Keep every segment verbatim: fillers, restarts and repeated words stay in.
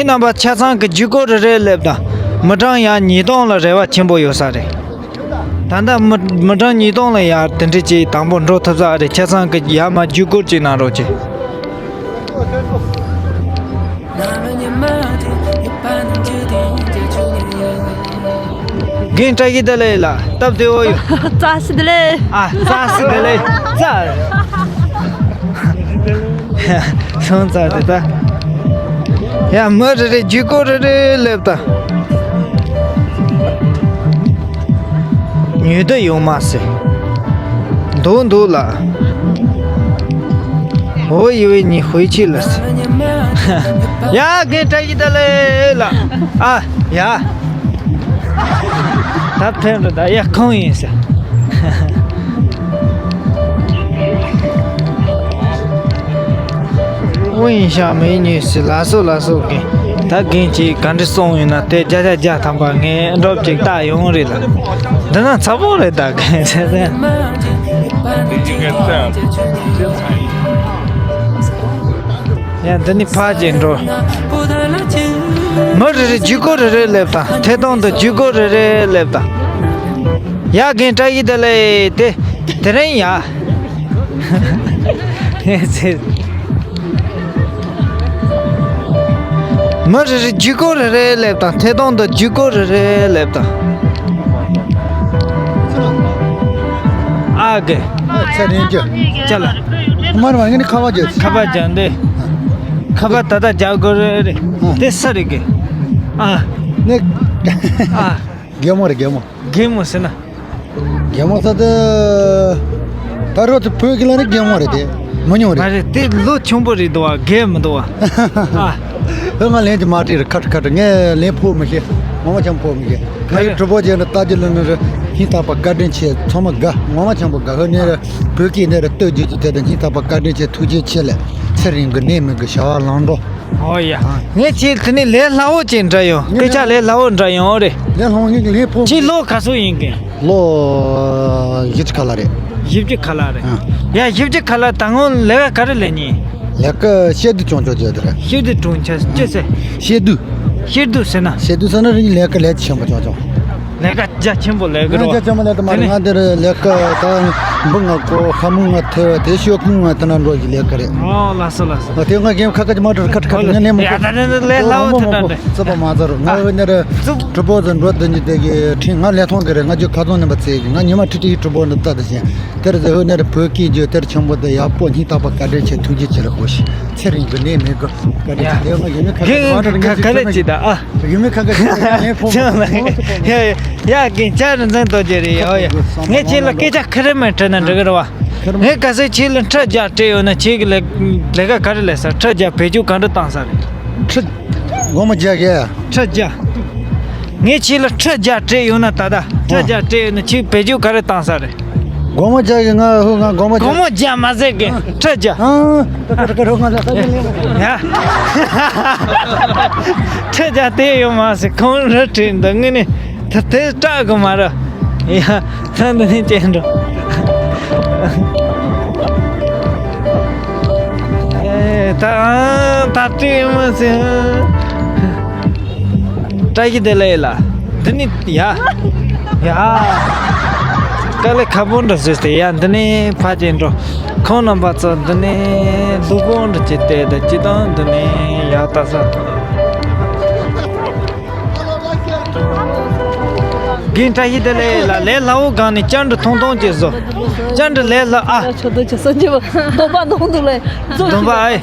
རྣམ་པ་ཆ་ཚང་གི་རྒྱུག་སྐོར་རེ་རེ་སླེབས་དང་། མི་གྲངས་ཡར་ཉིས་སྟོང་ལ་རེ་བ་ཆེན་པོ་ཡོད་ས་རེད། ད་ལྟ་མི་མི་གྲངས་ཉིས་སྟོང་ལ་ཡར་དེ་འདྲ་ཅིག་དང་པོ་འགྲོ་ཐུབ་ས་རེད། ཆ་ཚང་གི་ཡར་མར་རྒྱུག་སྐོར་ཅིག་གནང་རོགས་གྱིས། རྒན་བཀྲ་ཤིས་བདེ་ལེགས་ལགས། སྟབས་བདེ་བོ་ཡོད། བཀྲ་ཤིས་བདེ་ལེགས། ཨ། བཀྲ་ཤིས་བདེ་ལེགས། ཙ། སོང་ཙང་དེ་ད། ཡ། མི་རེ་རེ་རྒྱུག་སྐོར་རེ་རེ་སླེབས་དང་། ཉོས་དུ་ཡོང་མ་སྲིད། འདུག་འདུག་ལགས། འོ་ཡི་བའི་ཉི་ཧུའི་ཆི་ལ་སི། ཡ། རྒན་བཀྲ་ཤིས་བདེ་ལེགས་ལགས། ཨ། ཡ། ད་ཕན་རེད་ད། ཡ། ཁོང་ཡིན་ཟེར། ཨོ་ཡིན་ཤག་མི་ཉོས་ཟེར། ལགས་སོ་ལགས་སོ། རྒན། ད་རྒན་གྱིས་ག་འདྲ་གསུངས་ཡོད་ན་དེ་བརྒྱ་ཆ་བརྒྱ་ཐམ་པ་ངས་འགྲོ་ཅིག་བལྟ་ཡོང་རེད་ལགས། འདི་ན་ཚ་པོ་རེད་ད། རྒན་ཟེར། ཡ། འདི་ནི་ཕར་ཅིག་འགྲོ། མི་རེ་རེ་རྒྱུག་སྐོར་རེ་རེ་སླེབས་དང་། ཐད་གཏོང་དུ་རྒྱུག་སྐོར་རེ་རེ་སླེབས་དང་། ཡ། རྒན་བཀྲ་ཤིས་བདེ་ལེགས། དེ་དེ་རིང་ཡ། མི་རེ་རེ་རྒྱུག་སྐོར་རེ་རེ་སླེབས་དང་། ཐད་གཏོང་དུ་རྒྱུག་སྐོར་རེ་རེ་སླེབས་དང་། ཨ་གི། ཚེ་རིང་རྒྱུ། ཅ་ལ། མར་མར་ངས་ནི་ཁ་པར་རྒྱག་ཁ་པར་རྒྱག་འདི། ཁ་པར་ད་ལྟ་རྒྱག་དགོས་རེད། ཨ། དེ་ས་རེད་གི། ཨ། ནི། ཨ། རྒན་མོ་རེད། རྒན་མོ། རྒན་མོ་ཟེར་ན། རྒན་མོ་ས་དེ། ད་རོ་དེ་བོད་ཀྱི་ལ་ནི་རྒན་མོ་རེད་དེ། མི་ཉུང་རེད། མ་རེད། དེ་ལོ་ཆུང་པོ་རེད་འདུག་བ། རྒན་མི་འདུག་བ། ཨ། ཨོ། ང་ལན་གྱི་མ་བྲིས་རེད། ཁ་ཁ་ཁ། ངས་ལན་ཕོག་མི་ཤེས། ངོ་མ་ཆང་ཕོག་མི་ཤེས། ང་ཡི་གྲུ་པོ་ཅན་དུ་ལྟ་རྒྱུ་ལ་ནི་རེད། སྙིང་ཐག་པ་བཀའ་དྲིན་ཆེ། ཚང་མ་དགའ། ངོ་མ་ཆང་པོ་དགའ། ཧོ་ནས་རེད། བོད་ཀྱི་ནས་རེད། སྟོད་རྒྱུད་ཀྱི་དེ་དང་སྙིང་ཐག་པ་བཀའ་དྲིན་ཆེ། ཐུགས་རྗེ་ཆེ་ལགས། ཚེ་རིང་གི་ནད་མེད་གི་བྱ་བ་ལམ་འགྲོ། ཨོ་ཡ། ངས་ཁྱེད་དེ་ནས་ལས་སླ་བོ་ཅིག་འདྲ་ཡོང་། སྐད་ཆ་ལས་སླ་བོ་འདྲ་ཡོང་རེད། ལས་སླ་བོ་ངས་ལས་ཕོག་ཁྱེད་ལོ་ག་ཚོད་ཡིན་གི། ལོ་བཞི་བཅུ་ཁ་ལ་རེད། བཞི་བཅུ་ཁ་ལ་རེད། ཨ། ཡ། བཞི་བཅུ་ཁ་ལ་ད་སྔོན་ལས་ཀ་ག་རེ་ལས་ཉིན། ལས་ཀ་ཤེལ་དུ་ཅོང་ཅོ་བྱས་དེ་རེད། ཤེལ་དུ་ཅོང་ཅོ་ཅི་ཟེར། ཤེལ་དུ། ཤེལ་དུ་ཟེར་ན། ཤེལ་དུ་ཟེར་ན་རིག་ལས་ཀ་ལས་ཆེན་པོ་ཅོང་ཅོང་། ལས་ཀ་རྒྱ་ཆེན་པོ་ལས་ཀ་རེད་བ། རྒྱ་ཆེན་པོ་ལས་ཀ་མ་རེད། དེ་ནས་ང་འདིར་ལས་ཀ་ད་འབུ་ང་ཀོ་ཁ་མོ་ང་ཐེ་བ་དེ་ཤོག་ཁུང་ང་དེ་ན་འགྲོ་གི་ལས་ཀ་རེད། ཨོ། ལགས་སོ་ལགས་སོ། ང་དེ་ང་རྒན་ཁ་ཁ་ཅི་མ་འགྲོ། ཁ་ཁ་ཁ་ང་ནས་མ་ཡ། ད་ནས་ལས་སླ་བོ་ཐོན་ད་འདྲ། རྩོད་པ་མ་ཚར། ང་འོ་ནས་རེད། གྲུ་པོ་ཟེར་འགྲོ་དེ་ཉིད་དེ་གི་ཁྲིན་ང་ལས་མཐོང་གི་རེད། ང་ཇོ་ཁ་ཚོང་ནས་པ་ཚེ་གི། ང་ཉི་མ་ཁྲི་ཁྲི་གྲུ་པོ་འདི་ལྟ་དེ་བཞིན་དེར་ཟེར། འོ་ནས་རེད། བོད་སྐད་ཇོ་དེར་ཆེན་པོ་དེ་ཡག་པོ། སྙིང་ཐག་པ་བཀའ་དྲིན་ཆེ། ཐུགས་རྗེ་ཆེ་ལ་གོ་ཤིག་ཚེ་རིང་གི་ནས་མེད་གི། བཀའ་དྲིན་ཆེ། དེ་ང་ཡིན་ནི་ཁ་ཁ་མ་འགྲོ། ང་ཁ་ཁ་ལས་ཅི་ད། ཨ། ཡིན་ནི་ཁ་ཁ་ཁ་ཁ་ངས་ཕོ་མོ་ཡ་ཡ། རྒན་ཅག་རིན་ཆེན་རྡོ་རྗེ་རེད། ཨོ་ཡ། ངས་ཁྱེད་ལ་སྐད་ཆ་ཁ་རེ་མ་དྲིས་ན་འགྲིག་གི་རེད་བ། ངས་གལ་སྲིད་ཁྱེད་ལ་ཁྲི་བརྒྱ་སྤྲད་ཡོད་ན་ཁྱེད་ཀྱི་ལས་ལས་ཀ་ག་རེ་ལས་ས། ཁྲི་བརྒྱ་བེད་སྤྱོད་ག་འདྲ་བཏང་ས་རེད། ཁྲི། སྒོར་མོ་བརྒྱ་གས། ཁྲི་བརྒྱ། ངས་ཁྱེད་ལ་ཁྲི་བརྒྱ་སྤྲད་ཡོད་ན། ད་ལྟ་ཁྲི་ཨ་བརྒྱ་སྤྲད་ཡོད་ན་ཁྱེད་བེད་སྤྱོད་ག་རེ་བཏང་ས་རེད། སྒོར་མོ་བརྒྱ་གས། ང་ཧུ་ང་སྒོར་མོ་བརྒྱ། སྒོར་མོ་བརྒྱ་མ་ཟེར་གི། ཁྲི་བརྒྱ། ཨང་། ད་ད་ད་ད་ང་ལ་ད་ད་ལེན། ཡ། ཁྲི་བརྒྱ་སྟེར་ཡོད་མ་ཟེར། ཁོང་རུ་ཁྲིད་འདུག་ངས་ནི། ད་དེ་སྐྲག་གི་མ་རེད། ཡ། ད་འདི་ནས་བྱས་འགྲོ། ཨེ། ད་ཨང་ད་ཏྲི་མ་ཟེར། བཀྲ་ཤིས་བདེ་ལེགས་ལགས། འདི་ནི་ཡ། ཡ། དཀའ་ལས་ཁག་པོ་འདྲ་བཟོས་ཏེ། ཡ། འདི་ནས་ཕར་ཅིག་འགྲོ། ཁོང་རྣམ་པ་ཚོ་འདི་ནས་ལུག་པོ་འདྲ་ཅིག་བལྟས་ད་ཅི་དང་། འདི་ནས་ཡ་ད་ས། རྒན་བཀྲ་ཤིས་བདེ་ལེགས་ལགས། ལས་སླ་བོ་སྒང་ནས་བཅར་འདྲི་ཐུང་ཐུང་ཅིག་བཟོ། བཅར་འདྲི་ལས་སླ། ཨ། ཆོག་ཏུ་ཆ་སོ་ཅི་བ། འདོན་པ་འདོན་འདུག་ལས། འདོན་པ་ཨེ།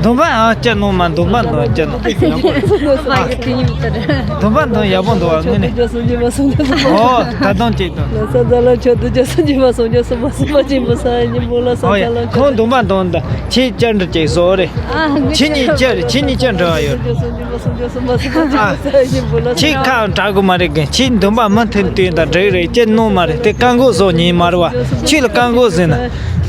འདོན་པ་ཨ་བཅར་ནོ་མ། འདོན་པ་འདོན་བཅར་ནོ། འདོན་པ་འདོན་ཡག་པོ་འདུག་བ། ངས་ནི། ཨོ། ད་དུང་ཅིག་དང་། ཨོ་ཡ། ཁོང་འདོན་པ་འདོན་ད། ཁྱེད་བཅར་འདྲི་ཅིག་བཟོ་རེད། ཁྱེད་གཉིས་བཅར། ཁྱེད་གཉིས་བཅར་འདྲི་བ་ཡོད་རེད། ཁྱེད་ཁ་དྲག་གི་མ་རེད་གི། ཁྱེད་འདོན་པ་མུ་མཐུད་བཏོན་དང་འགྲིག་རེད། ཅི་ནོ་མ་རེད། དེ་བཀག་འགོག་བཟོ་ཉན་མ་རེད་བ། ཁྱེད་ལ་བཀག་འགོག་ཟེར་ན།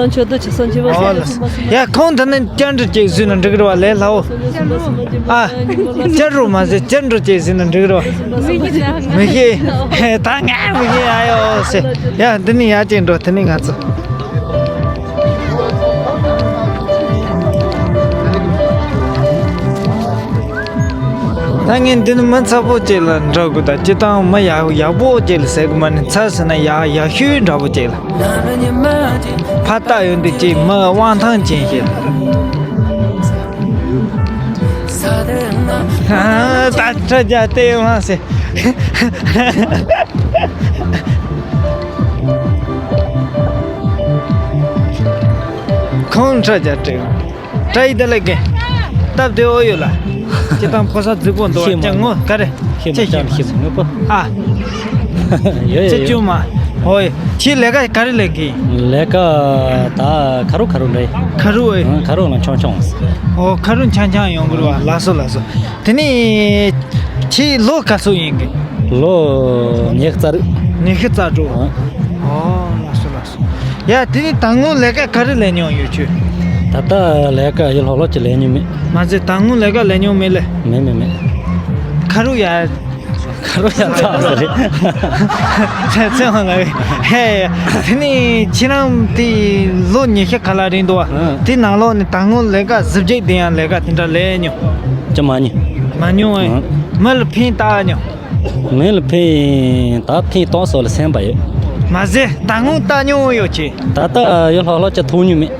ལ་མཆོད་བསྟོད་བྱེད་སོང་། ཁྱེད་པ་ཨོ་ལ། ཡ་ཁོང་དེ་ནི་བཅར་འདྲི་ཅིག་བཟོས་ན་འགྲིག་གི་རེད་བ། ལས་སླ་བོ། ཨ། བཅར་རོགས་མ་ཟེར། བཅར་འདྲི་ཅིག་བཟོས་ན་འགྲིག་གི་རེད་བ། མི་ཤེས། ད་ང་མི་ཤེས། ཨ་ཡོ་ཟེར། ཡ་འདི་ནི་ཡ་ཅིག་འགྲོ། དེ་ནི་ང་ཚོ། ད་ངས་འདི་ནི་མི་ཚ་པོ་ཅིག་ལ་འདྲི་དགོས། ད་སྤྱིར་བཏང་མི་ཡག་ཡག་པོ་ཅིག་ལ་ཟེར་གི་མ་ནི། ཚ་ཟེར་ན་ཡག་ཡག་ཤོས་འདྲ་པོ་ཅིག་ལ། ཕ་རྟགས་ཡོད་འདི་ཅིག་མི་དབང་ཐང་ཅན་ཞིག་ལ། ད་ཁྲ་རྒྱག་སྟེ་མ་ཟེར། ཁོང་ཁྲ་རྒྱག་སྟེ། བཀྲ་ཤིས་བདེ་ལེགས་རྒན། སྟབས་བདེ་པོ་ཡོད་ལ། ཁྱེད་དང་ཕོ་གསར་རྫིག་པོ་འདུག་ཤེས་མ་ཅང་ངོ་ག་རེ། ཤེས་མ་ཅང་ཤེས་མ་ངོ་པོ། ཨ། ཡོད་ཡོད་ཅི་ཡོད། ཅུང་མ། ཧོ་ཡ། ཁྱེད་ལས་ཀ་ག་རེ་ལས་ཀྱི། ལས་ཀ་ད་ཁ་རུ་ཁ་རུ་འདྲ་ཡི། ཁ་རུ་ཨེ། ཁ་རུ་ལ་ཆུང་ཆུང་། ཨོ་ཁ་རུ་ཆུང་ཆུང་ཡོང་གི་རེད་བ། ལགས་སོ་ལགས་སོ། དེ་ནས་ཁྱེད་ལོ་ག་ཚོད་ཡིན་གི། ལོ་ཉི་ཤུ་རྩ་དྲུག་ཉི་ཤུ་རྩ་དྲུག་ཨོ་ལགས་སོ་ལགས་སོ། ཡ་དེ་ནི་ད་སྔོན་ལས་ཀ་ག་རེ་ལས་མྱོང་ཡོད་ཁྱོད། ད་ལྟ་ལས་ཀ་ཡི་ལྷོག་ལྷོག་ཅིག་ལས་མྱོང་མེད། མ་ཟད་ད་སྔོན་ལས་ཀ་ལས་མྱོང་མེད་ལེ། མེད་མེད་མེད། ཁ་རུ་ཡ། ཁ་རུ་ཡ་ཚང་ས་རེད། ཚེ་ཚེ་ཧང་ལ་རེད། ཧེ་ཡ། དེ་ནི་ཁྱེད་རང་དེ་ལོ་ཉི་ཤུ་ཁ་ལ་རིང་འདུག་བ། ཨང་། དེ་ནང་ལོགས་ནས་ད་སྔོན་ལས་ཀ་གཟི་བརྗིད་ལྡན་ཡང་ལས་ཀ་དེ་འདྲ་ལས་མྱོང་། ཅི་མ་མྱོང་། མ་མྱོང་བས། ཨང་། མི་ལ་ཕན་བཏགས་མྱོང་། མི་ལ་ཕན་ད་ཐེངས་གཏོང་སོགས་ལ་སེམས་པ་ཡོད། མ་ཟད་ད་སྔོན་ལྟ་མྱོང་ཡོད་ཀྱི། ད་ལྟ་ཡོད་ལྷག་ལྷག་ཅིག་མཐོང་མྱོང་མེད།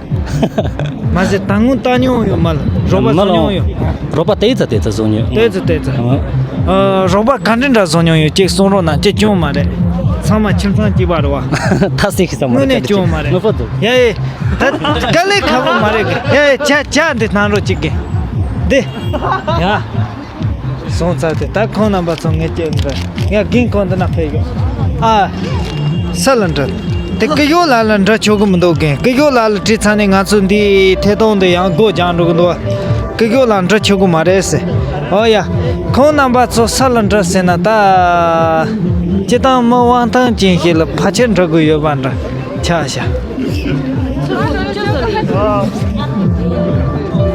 མ་ཟད་ད་སྔོན་ལྟ་མྱོང་ཡོད་མ་ལ་རོགས་པ་མ་བཟོ་མྱོང་ལ་ཡོད། རོགས་པ་ཏོག་ཙམ་ཏོག་ཙམ་བཟོ་མྱོང་། ཏོག་ཙམ་ཏོག་ཙམ། ཨ། ཨ། རོགས་པ་ག་འདྲ་འདྲ་བཟོ་མྱོང་ཡོད་ཅིག་གསུང་རོགས་གནང་། ཅིག་ཅུང་མ་རེད། ཚང་མ་ཁྱིམ་ཚང་གཅིག་པ་རེད་བ། ད་སྲིད་ཤི་ས་མ་དངོས་གནས་རེད། ཅུང་མ་རེད། ངོ་པོ་འདུག་ཡ་ཡེ། ད་དཀའ་ལས་ཁག་པོ་མ་རེད་གི། ཡ་ཡེ། ཇ་ཇ་འདི་གནང་རོགས་གཅིག་གི། འདི། ཡ། སོང་ཚར་ཏེ་ད་ཁོང་རྣམ་པ་ཚོ་ངས་སྐྱེལ་འདྲ། ཡ་རྒན་ཁོང་འདི་ན་ཕེབས་ཡོང་། ཨ། ས་ལ་འདྲི། དེ་སྐུ་ཞབས་ལགས་ལ་འདྲི་ཆོག་གི་མི་འདུག་རྒན། སྐུ་ཞབས་ལགས་ལ་དྲིས་ཚར་ནས་ང་ཚོ་འདིའི་ཐད་གཏོང་འདི་ཡང་སྒོ་རྒྱག་འགྲོ་གི་འདུག་སྐུ་ཞབས་ལགས་འདྲི་ཆོག་གི་མ་རེད་ཟེར། ཨོ་ཡ། ཁོང་རྣམ་པ་ཚོ་ས་ལ་འདྲི་ཟེར་ན་ད། སྤྱིར་བཏང་མི་དབང་ཐང་ཅན་ཞིག་ལ་ཕལ་ཆེར་འདྲི་དགོས་ཡོད་པ་འདྲ་ཆགས་ཤག་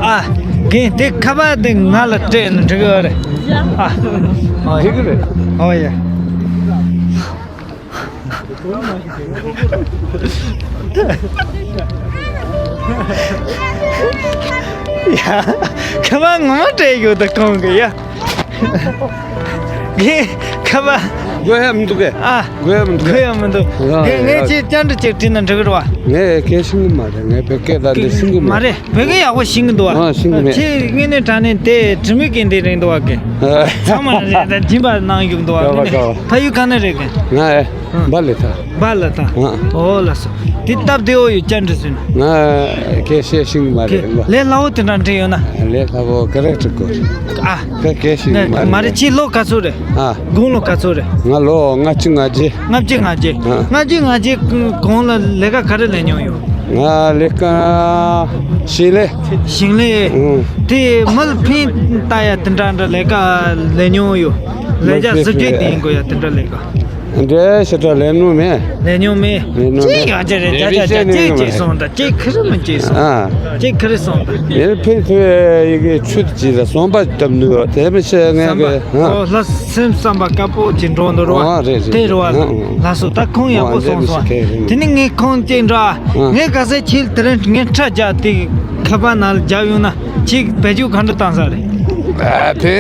ཨ། རྒན་དེ་ཁ་པར་དེ་ང་ལ་སྤྲད་ན་འགྲིག་གི་རེད། ཨ། འགྲིག་གི་རེད། ཨོ་ཡ། ཡ། ཁ་པར་ངོ་མ་སྤྲད་ཡོད་ད་ཁོང་གི་ཡ། རྒན་ཁ་པར། དགོས་ཡ་མི་འདུག་གས། ཨ། དགོས་ཡ་མི་འདུག་གས། དགོས་ཡ་མི་འདུག་ཡ། རྒན་ངས་ཡ་ཅིག་བཅར་འདྲི་ཅིག་བྲིས་ན་འགྲིག་གི་རེད་བ། ངས་སྐད་ཤེས་གི་མ་རེད། ངས་བོད་སྐད་ད་འདི་ཤེས་གི་མ་མ་རེད། རེད། བོད་སྐད་ཡག་པོ་ཤེས་གི་འདུག་བ། ཨ། ཤེས་གི་མེད། ཁྱེད་དངོས་གནས་དྲང་གནས་དེ་དྲི་མེད་སྐད་འདི་རེད་འདུག་བ་གི། ཨ། ཚང་མ་རེད་ད་སྦྱིན་པ་གནང་ཡོང་འདུག་བ། ཡག་པ་དངོས་གནས་ཡག་པ། ཕ་ཡུལ་ག་ནས་རེད་གི། ང་ཨེ། ཨ། འབའ་ལི་ཐང་། འབའ་ལི་ཐང་། ཨ། ཨོ་ལགས་སོ། དེ་སྟབས་བདེ་བོ་ཡོད་བཅར་འདྲི་ཟེར་ན། ང་སྐད་བཤད་ཤེས་གི་མ་རེད། ལས་སླ་བོ་དེ་འདྲ་འདྲི་ཡོད་ན། ལས་སླ་བོ་ག་རེ་འདྲི་དགོས། ཨ། ད་སྐད་ཤེས་གི་མ་རེད། མ་རེད། ཁྱེད་ལོ་ག་ཚོད་རེད། ཨ། དགུང་ལོ་ག་ཚོད་རེད། ང་ལོ་ལྔ་བཅུ་ང་བརྒྱད། ལྔ་བཅུ་ང་བརྒྱད། ཨ། ལྔ་བཅུ་ང་བརྒྱད་གོང་ལ་ལས་ཀ་ག་རེ་ལས་མྱོང་ཡོད། ང་ལས་ཀ་ཞིང་ལས། ཞིང་ལས། ཨང་། དེ་མི་ལ་ཕན་བཏགས་ཡ་དེ་འདྲ་འདྲ་ལས་ཀ་ལས་མྱོང་ཡོད། ལས་ཀ་གཟི་བརྗིད་ལྡན་དགོས་ཡ་དེ་འདྲ་ལས་ཀ་འདྲ་ཞེ་དྲག་ལས་མྱོང་མེད། ལས་མྱོང་མེད། ལས་མྱོང་མེད། ཅིག་ཡང་ཅི་རེད། ཅ་ཅ་ཅ་ཅིག་ཅིག་སོང་ད་ཅིག་ཁི་རི་མི་ཅིག་སོང་། ཨ། ཅིག་ཁི་རི་སོང་ད། ཡར་ཕན་ཐོགས་ཡི་གེ་ཆུ་ཅིག་ལ་ཟམ་པ་བཏབ་འདུག་དེ་མི་ཤེས་ངས་ཟམ་པ་གི། ཨ། ཨོ་ལ་སེམས་བསམ་པ་དཀར་པོ་ཅིག་འགྲོ་འདུག་རོ། ཨ་རེད་རེད། དེ་རོ་ཨ། ལ་སོ་ད་ཁོང་ཡག་པོ་སོང་སོང་། དེ་ནི་ངས་ཁོང་ཅིག་འདྲ། ཨ། ངས་ག་ས་ཁྱེད་དེ་རིང་ངས་ཁྲ་རྒྱག་དེ་ཁ་པར་ནང་ལ་རྒྱག་ཡོང་ན་ཅིག་བེད་སྤྱོད་ག་འདྲ་བཏང་ས་རེད། ཨ། དེ་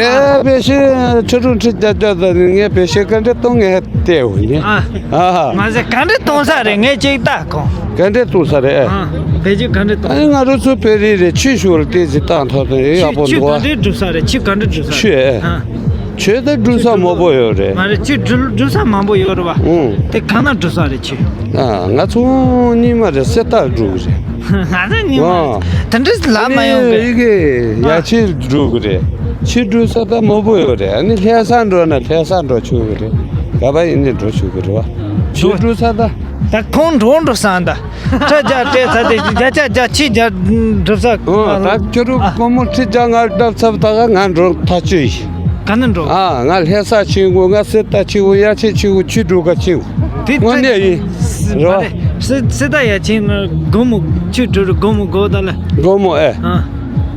བེད་སྤྱོད་ཁྲ་ཁྲ་ཁྲ་རྒྱག་རྒྱག་ད་ནི་ངས་བེད་སྤྱོད་ག་འདྲ་གཏོང་ངས་བལྟས་འོ་ནི། ཨ། ཨ། མ་ཟད་ག་འདྲ་གཏོང་ས་རེད། ངས་ཅིག་ལྟ་ཁོང་། ག་འདྲ་གཏོང་ས་རེད། ཨ། བེད་སྤྱོད་ག་འདྲ་གཏོང་། ཨ། ང་རང་ཚོ་བོད་རིགས་རེད། ཆོས་ཞུ་བར་བལྟས་ཟིན་བཏང་ཐོག་ཏུ་ཡག་པོ་ཆོས་འདུག་ག་ག་འདྲ་སྒྲུབ་ས་རེད། ཆོས་ག་འདྲ་སྒྲུབ་ས་རེད། ཆོས། ཨ། ཆུ་དེ་སྒྲུབ་ས་མང་པོ་ཡོད་རེད། མ་རེད། ཆུ་སྒྲུབ་སྒྲུབ་ས་མང་པོ་ཡོད་རེད་བ། ཨང་། དེ་གང་ན་སྒྲུབ་ས་རེད་ཆུ། ཨ། ང་ཚོ་རྙིང་མ་རེད། གསེར་རྟ་སྒྲུབ་རེད། ང་ཚོ་རྙིང་མ་རེད། ཨང་། དེ་འདྲ་ལ་མ་ཡོང་གི། ཨེ་གི་ཡ། ཨ། ཆུ་སྒྲུབ་གི་རེད། ཆུ་སྒྲུབ་ས་ད་མང་པོ་ཡོད་རེད། ཨ་ནི་ལྷ་ས་འགྲོ་ན་ལྷ་ས་འགྲོ་ཆོག་གི་རེད། ག་པ་ཡིན་ནའི་འགྲོ་ཆོག་གི་རེད་བ། ཆུ་སྒྲུབ་ས་ད། ད་ཁོང་འགྲོ་འགྲོ་ས་ད། ཁྲི་བརྒྱ་སྤྲད་ཚར་ཏེ་བརྒྱ་ཆ་བརྒྱ་ཆུ་བརྒྱ་སྒྲུབ་ས། ཨོ། ད་ཁྱོད་རང་སྒོར་མོ་ཁྲི་བརྒྱ་ལྔ་བརྒྱ་བརྒྱབ་ཚར། ད་ག་ང་འགྲོ་ཐག་ཆོད་ཡིན། ག་ནས་འགྲོ། ཨ། ང་ལྷ་ས་ཆེན་པོ། ང་གསེར་རྟ་ཆེན་པོ། ཡ་ཆེ་ཆེན་པོ། ཆུ་སྒྲུབ་ག་ཆེན་པོ། དེ་དངོས་གནས་ཡིན། རེད་བ། མ་རེད། གསེར་གསེར་རྟ་ཡ་ཆེན་སྒོར་མོ་ཆུ་སྒྲུབ་སྒོར་མོ་དགོས་ད་ལ། སྒོར་མོ་ཨེ། ཨ།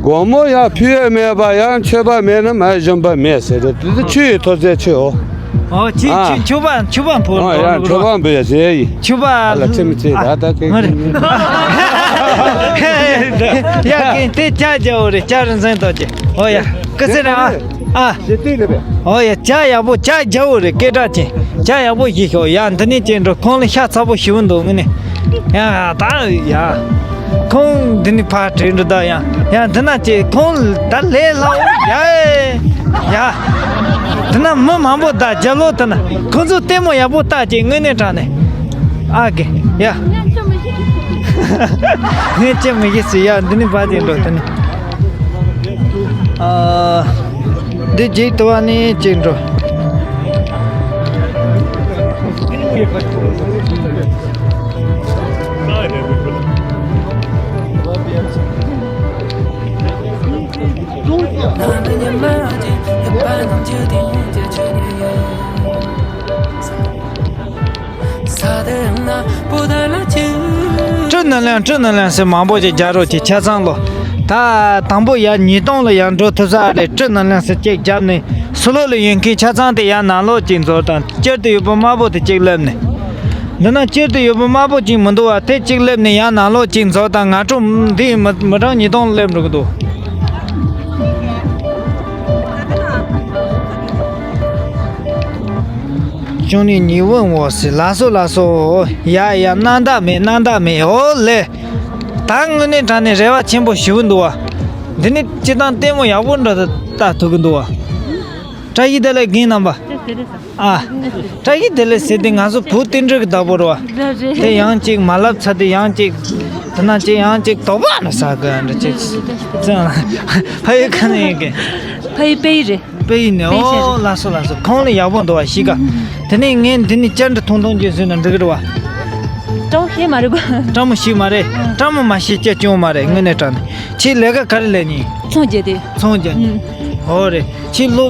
སྒོར་མོ་ཡང་ཕུལ་ཡ་མེད་པ། ཡང་མཆོད་པ་མེད་ན་མ་གཞོན་པ་མེད་ཟེར་རེད། དེ་ཆུ་ཡི་ཐོག་ཚད་ཆུ་ཨོ། ཨོ། ཆུ་ཨ། ཆུ་མཆོད་པ་མཆོད་པ་འབུལ་ཨོ། ཡང་མཆོད་པ་འབུལ་ཡ་ཟེར་ཡ་ཡིན། ཆུ་པ་ཨ་ལ་ཚེ་མི་ཚེ་ཨ། ད་ད་གི་མ་རེད། ཡ་གི་དེ་ལྕགས་རྒྱ་བོ་རེད། ལྕགས་རིན་ཆེན་ཐོག་ཅེ། ཨོ་ཡ། ཀི་སི་ར་ཨ། ཨ། ཞེ་ཏིག་ལ་བས། ཨོ་ཡ། ལྕགས་ཡག་པོ། ལྕགས་རྒྱ་བོ་རེད། སྐད་གྲགས་ཅན། ལྕགས་ཡག་པོ་ཞིག་ཤོག་ཡ། འདི་ནས་ཅེ་འགྲོ། ཁོང་ལ་ཤ་ཚ་པོ་ཞིག་འདུག་ངི་ནས། ཡ་ད་ཡ། ཁོང་འདི་ནས་ཕར་བྲོས་འགྲོ་ད་ཡ། ཡ་འདི་ན་ཅེ་ཁོང་ད་ལས་སླ་བོ་ཡ། ཡ། འདི་ན་མི་མང་པོ་ད་རྒྱ་ལོ་ད་ན་ཁོང་ཚོ་ལྟད་མོ་ཡག་པོ་ལྟ་ཅེ་དངོས་གནས་དྲང་ནས། ཨ་གེ་ཡ། ངས་ཅི་མི་ཤེས་སི་ཡ། འདི་ནི་བ་དེ་འགྲོ་ད་ནི། ཨ། འདི་རྗེས་དུ་བ་ནི་ཅི་འགྲོ། སྤྲོ་ནང་ལན། སྤྲོ་ནང་ལན་ཟེར་མང་པོ་ཅིག་རྒྱག་རོགས་ཀྱི་ཆ་ཚང་ལོ། ད་དང་པོ་ཡར་ཉིས་སྟོང་ལ་ཡར་འགྲོ་ཐུབ་ས་རེད། སྤྲོ་ནང་ལན་ཟེར་ཅིག་རྒྱབ་ནས་ཟུར་ལོགས་ལ་ཡོད་མཁན་ཆ་ཚང་དེ་ཡར་ནང་ལོགས་ཅིག་འཛུལ་དང་། དཀྱིལ་དུ་ཡོད་པ་དམར་པོ་དེ་གཅིག་སླེབས་ནས། འདི་ན་དཀྱིལ་དུ་ཡོད་པ་དམར་པོ་གཅིག་མི་འདུག་བ། དེ་གཅིག་སླེབས་ནས་ཡར་ནང་ལོགས་གཅིག་འཛུལ་དང་། ང་ཁྲོ་འདི་མི་མི་གྲངས་ཉིས་སྟོང་སླེབས་འགྲོ་གི་འདུག་ཅུང་ནི་ཉི་འོད་འོད་ཟེར། ལགས་སོ་ལགས་སོ། ཡ་ཡ། སྣང་དག་མེད། སྣང་དག་མེད། ཨོ་ལེ། ད་དངོས་གནས་དྲང་གནས་རེ་བ་ཆེན་པོ་ཞེ་པོ་འདུག་བ། འདི་ནི་སྤྱིར་བཏང་ལྟད་མོ་ཡག་པོ་འདྲ་ལྟ་ཐུབ་ཀྱི་འདུག་བ། བཀྲ་ཤིས་བདེ་ལེགས་རྒན་རྣམ་པ། ཨ། བཀྲ་ཤིས་བདེ་ལེགས་ཟེར་དེ་ང་ཚོ་བོད་བསྟན་འགྲོའི་བདག་པོ་རེད་བ། རེད་རེད། དེ་ཡང་གཅིག་མ་ལབ་ཚར་དུས་ཡང་གཅིག་དེ་ན་གཅིག་ཡང་གཅིག་དོགས་པ་ནི་ཟ་གི་འདྲ་ཅིག་ཙང་ཕ་ཡུལ་ག་ནས་ཡིན་གི། ཕ་ཡུལ་དཔལ་ཡུལ་རེད། དཔལ་ཡུལ་ནས། དཔལ་ཡུལ་ཨོ་རེད། ལགས་སོ་ལགས་སོ། ཁོང་ལ་ཡག་པོ་འདུག་བ་ཤི་ག་དེ་ནས་ངས་འདི་ནས་བཅར་འདྲི་ཐུང་ཐུང་ཅིག་བཟོས་ན་འགྲིག་གི་རེད་བ། སྤྲང་ཤེས་མ་རེད་གོ། སྤྲང་མོ་ཤེས་མ་རེད། སྤྲང་མོ་མ་ཤེས་སྐྱ་ཅུང་མ་རེད། དངོས་གནས་དྲང་ནས། ཁྱེད་ལས་ཀ་ག་རེ་ལས་ནི། ཚོང་རྒྱག་དེ། ཚོང་རྒྱག་ནི། ཨོ་རེད། ཁྱེད་ལོ་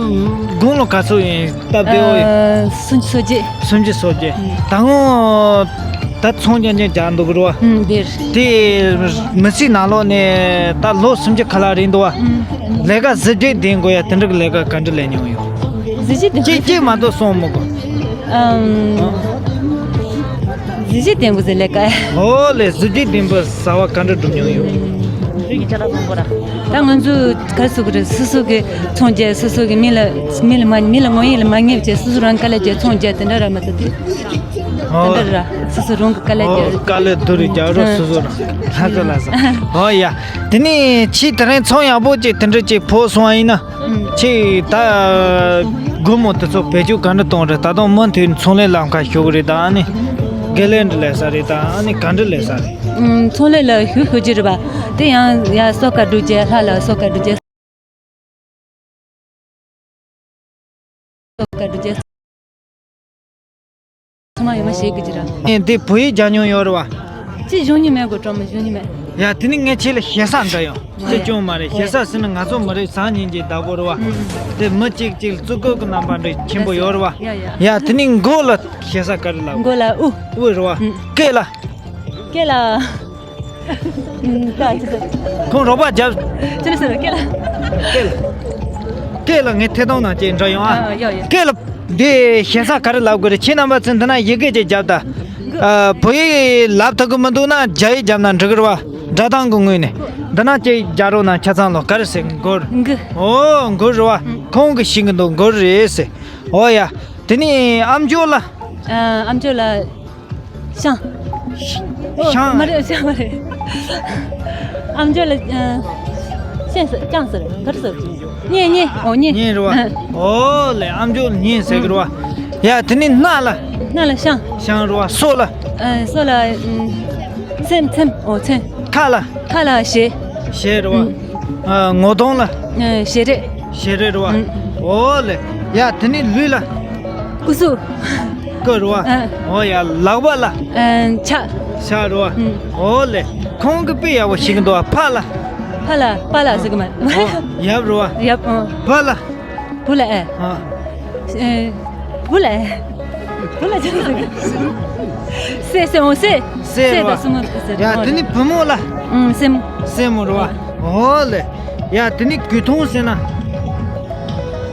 དགུང་ལོ་ག་ཚོད་ཡིན། སྟབས་བདེ་བོ་ཡིན། ཨ། སུམ་ཅུ་སོ་བརྒྱད། སུམ་ཅུ་སོ་བརྒྱད། ཨུ། ད་སྔོན་ད་ཚོང་རྒྱག་མཁན་རྒྱག་འདུག་གི་རེད་བ། ཨུ། དེར། དེ་མི་ཚེ་ནང་ལོགས་ནས་ད་ལོ་སུམ་ཅུ་ཁ་ལག་རིང་འདུག་བ། ཨུ། ལས་ཀ་གཟི་བརྗིད་ལྡན་དགོས་ཡ་དེ་འདྲ་གི་ལས་ཀ་ག་འདྲ་ལས་མྱོང་ཡོད། གཟི་བརྗིད་ལྡན་དགོས། ཅིག་ཅིག་མ་གཏོགས་སོང་མི་དགོས། ཨམ། གཟི་བརྗིད་ལྡན་པོ་ཟེར་ལས་ཀ། ཨོ་ལེ། གཟི་བརྗིད་ལྡན་པོ་ཟེར་བ་ག་འདྲ་སྒྲུབ་མྱོང་ཡོད། ད་ང་ཚོ་ག་རེ་ཟེར་དགོས་རེད། སོ་སོ་གི་ཚོང་རྒྱག་སོ་སོ་གི་མི་ལ་མི་ལ་མ་མི་ལ་དངོས་ཡོད་ལ་མ་ངེས་བྱས་སོ་སོ་རང་དཀའ་ལས་རྒྱག་ཚོང་རྒྱག་དེ་འདྲ་ར་མ་ཟེར་དེ། དེ་འདྲ་ར་སོ་སོ་རང་གི་དཀའ་ལས་རྒྱག་ཨོ། དཀའ་ལས་སྡུག་རུ་རྒྱག་རོགས་སོ་སོ་རང་། ལྷ་ས་ལྷ་ས། ཨོ་ཡ། དེ་ནས་ཁྱེད་དེ་རིང་ཚོང་ཡག་པོ་ཅིག་དེ་འདྲ་ཅིག་ཕོག་སོང་བ་ཡིན་ན། ཁྱེད་ད་སྒོར་མོ་དེ་ཚོ་བེད་སྤྱོད་ག་འདྲ་གཏོང་རེད། ད་དུང་མུ་མཐུད་ཚོང་ལས་ལམ་ཁ་ཞུགས་རེད། ད་ཨ་ནི་དགེ་ལས་འདྲ་ལས་ས་རེད། ད་ཨ་ནི་ག་འདྲ་ལས་ས་རེད། ཚོང་ལས་ལ་ཞུགས་ཞུགས་ཀྱི་རེད་པ། དེ་ཡང་ཡ་གསོལ་ཁ་སྒྲུབ་རྒྱུ། ལྷ་ལ་གསོལ་ཁ་སྒྲུབ་རྒྱུ། གསོལ་ཁ་སྒྲུབ་རྒྱུ། ཚང་མ་ཡོད་མ་ཤེས་གི་ཅི་ར། ངས་འདི་བོད་ཡིག་སྦྱང་མྱོང་ཡོད་རེད་བ། ཅི་གཞུང་ཉི་མའི་གོ་གྲོགས་མི་གཞུང་ཉི་མའི། ཡ་དེ་ནི་ངས་ཁྱེད་ལ་ཞེ་ས་འདྲ་ཡོང་། ཅི་ཅུང་མ་རེད། ཞེ་ས་ཟེར་ན་ང་ཚོ་མི་རིགས་བཟང་སྙིང་རྗེ་བདག་པོ་རེད་བ། དེ་མི་གཅིག་གཅིག་ལ་བརྩི་བཀུར་གི་རྣམ་པ་འདྲ་ཆེན་པོ་ཡོད་རེད་བ། ཡ་ཡ། ཡ་དེ་ནི་མགོ་ལ་ཞེ་ས་ག་རེ་ལབ། མགོ་ལ་དབུ། དབུ་རེད་བ། སྐེ་ལ། སྐེ་ལ། ཁོང་རོགས་པ་རྒྱབ། ཅི་ལ་ཟེར་སྐེ་ལ། སྐེ་ལ། སྐེ་ལ་ངས་ཐད་གཏོང་ནང་བཅས་འདྲ་ཡོང་ཨ། ཡ་ཡ། སྐེ་ལ། འདི་ཞེ་ས་ག་རེ་ལབ་དགོས་རེད། ཁྱེད་རྣམ་པ་ཚོས་འདི་ན་ཡི་གེ་ཅིག་རྒྱབ་ད། ཨ། བོད་ཡིག་ལབ་ཐུབ་གི་མི་འདུག་ན་རྒྱ་ཡིག་རྒྱབ་ན་འགྲིག་གི་རེད་བ། སྒྲ་གདངས་ཀྱི་ངོས་ནས། འདི་ན་ཅིག་རྒྱག་རོགས་གནང་། ཆ་ཚང་ལོ་ག་རེ་ཟེར། མགུར། མགུར། ཨོ་མགུར་རེད་བ། ཁོང་གིས་ཤེས་གི་འདུག་མགུར་རེད་ཟེར། ཨོ་ཡ། དེ་ནས་ཨ་མཆོག་ལ། ཨ། ཨ་མཆོག་ལ། ཤང་། ཤང་། མ་རེད། ཤང་མ་རེད། ཨ་མཆོག་ལ། ཨ། ཤང་ཟེར། ཤང་ཟེར་ག་རེ་ཟེར། གཉེན། གཉེན། ཨོ། གཉེན། གཉེན་རེད་བ། ཨ། ཨོ་ལེ། ཨམ་ཅོག་གཉེན་ཟེར་གི་རེད་བ། ཡ། དེ་ནི་སྣ་ལ། སྣ་ལ་བཤང་། བཤང་རེད་བ། སོ་ལ། ཨ། སོ་ལ། ཨམ། ཚེམ། ཚེམ། ཨོ། ཚེམ། ཁ་ལ། ཁ་ལ་ཞལ། ཞལ་རེད་བ། ཨམ། ཨ། ངོ་གདོང་ལ། ཨ། ཞལ་རས། ཞལ་རས་རེད་བ། ཨམ། ཨོ་ལེ། ཡ། དེ་ནི་ལུས་ལ། སྐུ་གཟུགས། སྐུ་རེད་བ། ཨ། ཨོ་ཡ། ལག་པ་ལ། ཨ། ཕྱག། ཕྱག་རེད་བ། ཨམ། ཨོ་ལེ། ཁོང་གིས་དཔེ་ཡག་པོ་ཞིག་འདུག་བ། ཕ་ལ། ཕ་ལ། པཱ་ལགས་ཟེར་གི་མ་རེད། ཨོ། ཡབ་རེད་བ། ཡབ། ཨ། བུ་ལ། བུ་ལ། ཨ། ཨ། ཨེ། བུ་ལ། བུ་ལ་ཅི་ཟེར་གི། སྲས། སྲས། ཨོ། སྲས། སྲས་རེད་བ། སྲས་དང་སྲས་མོ་ཟེར། ཡ། ཨོ། དེ་ནི་བུ་མོ་ལ། ཨུམ། སྲས་མོ། སྲས་མོ་རེད་བ། ཨོ་ལེ། ཡ། དེ་ནི་དགུ་མཐོང་ཟེར་ན།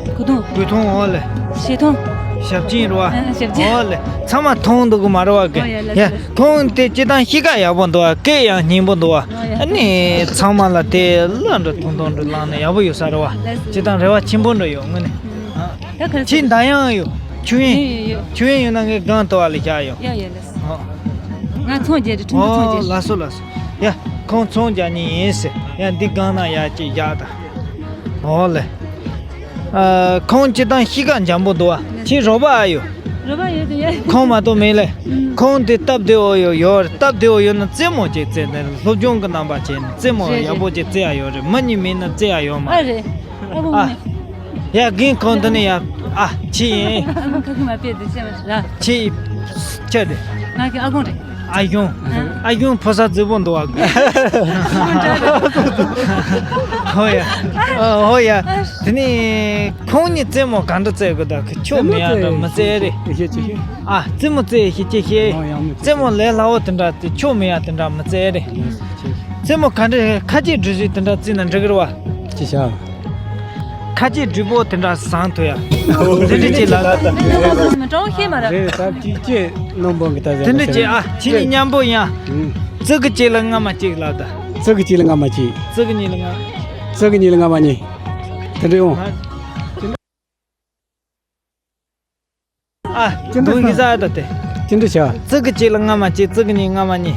དགུ་མཐོང་། དགུ་མཐོང་། ཨོ་ལེ། བཞི་མཐོང་། ཞབས་མཆན་རེད་བ། ཨ། ཞབས་མཆན། ཨོ་ལེ། ཚང་མ་མཐོང་འདུག་གི་མ་རེད་བ། ཨོ་ཡ། ལགས་སོ། ཡ། ལགས་སོ། ཁོང་དེ་སྤྱིར་བཏང་གཤིས་ཀ་ཡག་པོ་འདུག་བ། སྐད་ཡང་སྙན་པོ་འདུག་བ། ཨོ་ཡ། ཨ་ནི་ཚང་མ་ལ་དེ་གླུ་འདྲ་ཐུང་ཐུང་འདྲ་བླངས་ན་ཡག་པོ་ཡོད་ས་རེད་བ། ལགས་སོ། སྤྱིར་བཏང་རེ་བ་ཆེན་པོ་འདྲ་ཡོད་དངོས་གནས། ཨ། ད་ག་རེ། ཁྱེད་ཟེར། འདར་དབྱངས་ཡོད། ཆུ་ཡོད། ཡོད། ཡོད། ཡོད། ཆུ་ཡོད་ཡོད་ན་ངས་སྒང་ཐོག་ལ་བཞག་ཡོད། ཡོད། ཡོད། ལགས་སོ། ཨོ། ང་ཚོང་རྒྱག་རེད། ཁྲུང་ཁྲུང་ཚོང་རྒྱག་རེད། ཨོ། ལགས་སོ། ལགས་སོ། ཡ། ཁོང་ཚོང་རྒྱག་མཁན་ཡིན་ཟེར། ཡ། འདི་སྒང་ན་ཡ་ཅིག་བཞག་དང་། ཨོ་ལེ། ཨ། ཁོང་སྤྱིར་བཏང་གཤིས་ཀ་འཇམ་པོ་འདུག་བ། ཁྱེད་རོགས་པ་ཨ་ཡོད། རོགས་པ་ཡོད་དེ་ཡ། ཁོང་མ་གཏོགས་མེད་ལེ། ཨུམ། ཁོང་དེ་སྟབས་བདེ་བོ་ཡོད། ཡོད་རེད། སྟབས་བདེ་བོ་ཡོད་ན་རྩེད་མོ་ཅིག་རྩེ་ནས་སློབ་སྦྱོང་གི་རྣམ་པ་བྱས་ནས་རྩེད་མོ། རེད། ཡག་པོ་ཅིག་རྩེ་ཡ་ཡོད་རེད། མི་གཉིས་མེད་ན་རྩེ་ཡ་ཡོད་མ་རེད། ཨ་རེད། ཨ་ཁུ། ཨ། ཡ། རྒན་ཁོང་འདི་ནས་ཡ། ཨ། ཁྱེད་ཡིན། ཨ་ཁུ། ཁ་ཁུ་མ་པེ་དེ་ཤེས་མ་ར། ཁྱེད་ཁྱེད་དེ། ང་གི་ཨ་ཁུ་རེད། ཨ་ཡོང་། ཨ། ཨ་ཡོང་ཕོ་གསར་རྫིག་པོ་འདུག་བ། ཧོ་ཡ། ཨ། ཧོ་ཡ། དེ་ནས་ཁོང་གཉིས་རྩེད་མོ་ག་འདྲ་རྩེ་དགོས། ད་ཁྱོད་མི་ཡག་འདྲ་མི་རྩེ་རེད། ཨ། རྩེད་མོ་རྩེ་ཤེས་ཅི་ཤེས། རྩེད་མོ་ལས་སླ་བོ་དེ་འདྲ་དེ་ཁྱོད་མི་ཡག་དེ་འདྲ་མི་རྩེ་རེད། རྩེད་མོ་ག་འདྲ། ཁ་ཆེ་འགྲུལ་བཞུད་དེ་འདྲ་རྩེ་ན་འགྲིག་གི་རེད་བ། ཅི་བྱ། ཁ་ཆེ་འགྲུལ་པོ་དེ་འདྲ་བཟང་ཐུབ་ཡ། དེ་འདྲ་ཅིག་ལ། མི་གྲོགས་ཤེས་མ་ར། རེད། ད་ཅིག་ཅེས་རྣམ་པོ་གི་ད་ཟེར་དེ་འདྲ་ཅིག། ཨ། ཁྱེད་གཉིས་མཉམ་པོ་ཡིན་ཨ། ཨུ། ཙི་གུ་གཅིག་ལ་རྔ་མ་གཅིག་ལབ་ད། ཙི་གུ་གཅིག་ལ་རྔ་མ་གཅིག། ཙི་གུ་གཉིས་ལ་རྔ། ཙི་གུ་གཉིས་ལ་རྔ་མ་གཉིས། དེ་འདྲ་ཡོང་། ཨ། ཅི་འདྲ་འདུག་ཡིན་ས་ད་དེ། ཅི་འདྲ་བྱ། ཙི་གུ་གཅིག་ལ་རྔ་མ་གཅིག། ཙི་གུ་གཉིས་རྔ་མ་གཉིས།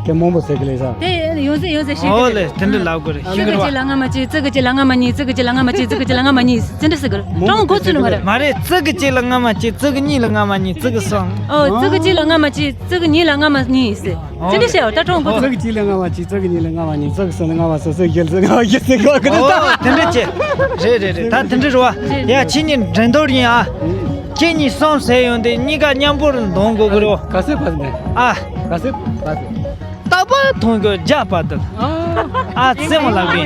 དེ་མང་པོ་ཟེར་གི་ལས་ས། དེ་ཡོང་ཟེར་ཡོང་ཟེར་ཤེས་ཀྱི། ཨོ་ལེ། དེ་འདྲ་ལབ་དགོས་རེད། ཤེས་ཀྱི་རེད་བ། ཙི་གུ་གཅིག་ལ་རྔ་མ་གཅིག། ཙི་གུ་གཅིག་ལ་རྔ་མ་གཉིས། ཙི་གུ་གཅིག་ལ་རྔ་མ་གཅིག། ཙི་གུ་གཅིག་ལ་རྔ་མ་གཉིས། ཙི་འདྲ་ཟེར་གི་རེད། ཀྲང་གོ་ཚུལ་མ་རེད། མ་རེད། ཙི་གུ་གཅིག་ལ་རྔ་མ་གཅིག། ཙི་གུ་གཉིས་ལ་རྔ་མ་གཉིས། ཙི་གུ་གསུམ། ཨོ། ཙི་གུ་གཅིག་ལ་རྔ་མ་གཅིག། ཙི་གུ་གཉིས་ལ་རྔ་མ་གཉིས་ཟེར། ཨོ། ཙི་འདྲ་བཤད་འོ། ད་ཀྲང་གོ་ཚུལ། ཙི་གུ་གཅིག་ལ་རྔ་མ་གཅིག། ཙི་གུ་གཉིས་ལ་རྔ་མ་གཉིས། ཙི་གུ་གསུམ་ལ་རྔ་མ་གསུམ། ཙི་གུ་བཞི་ལ་རྔ་མ་བཞི་ཟེར་གི་རེད། ཨོ། དེ་འདྲ་བྱེད། རེད་རེད་རེད། ད་དེ་འདྲ་རེད་བ། ཡ། ཁྱེད་གཉིས་འགྲན་བསྡུར་ཡིན་ཨ། ཁྱེད་གཉིས་གསུམ་ཟེར་ཡོང་དུས་གཉིས་ཀ་མཉམ་པོར་འདོན་དགོས་ཀྱི་རེད། ག་ཚོད་པ་ཟེར། ཨ། ག་ཚོད་པ་ཟེར། རྟག་པར་མཐོང་རྒྱུ་བརྒྱ་པ་དེ། ཨ། རྩེད་མོ་ལབ་གི།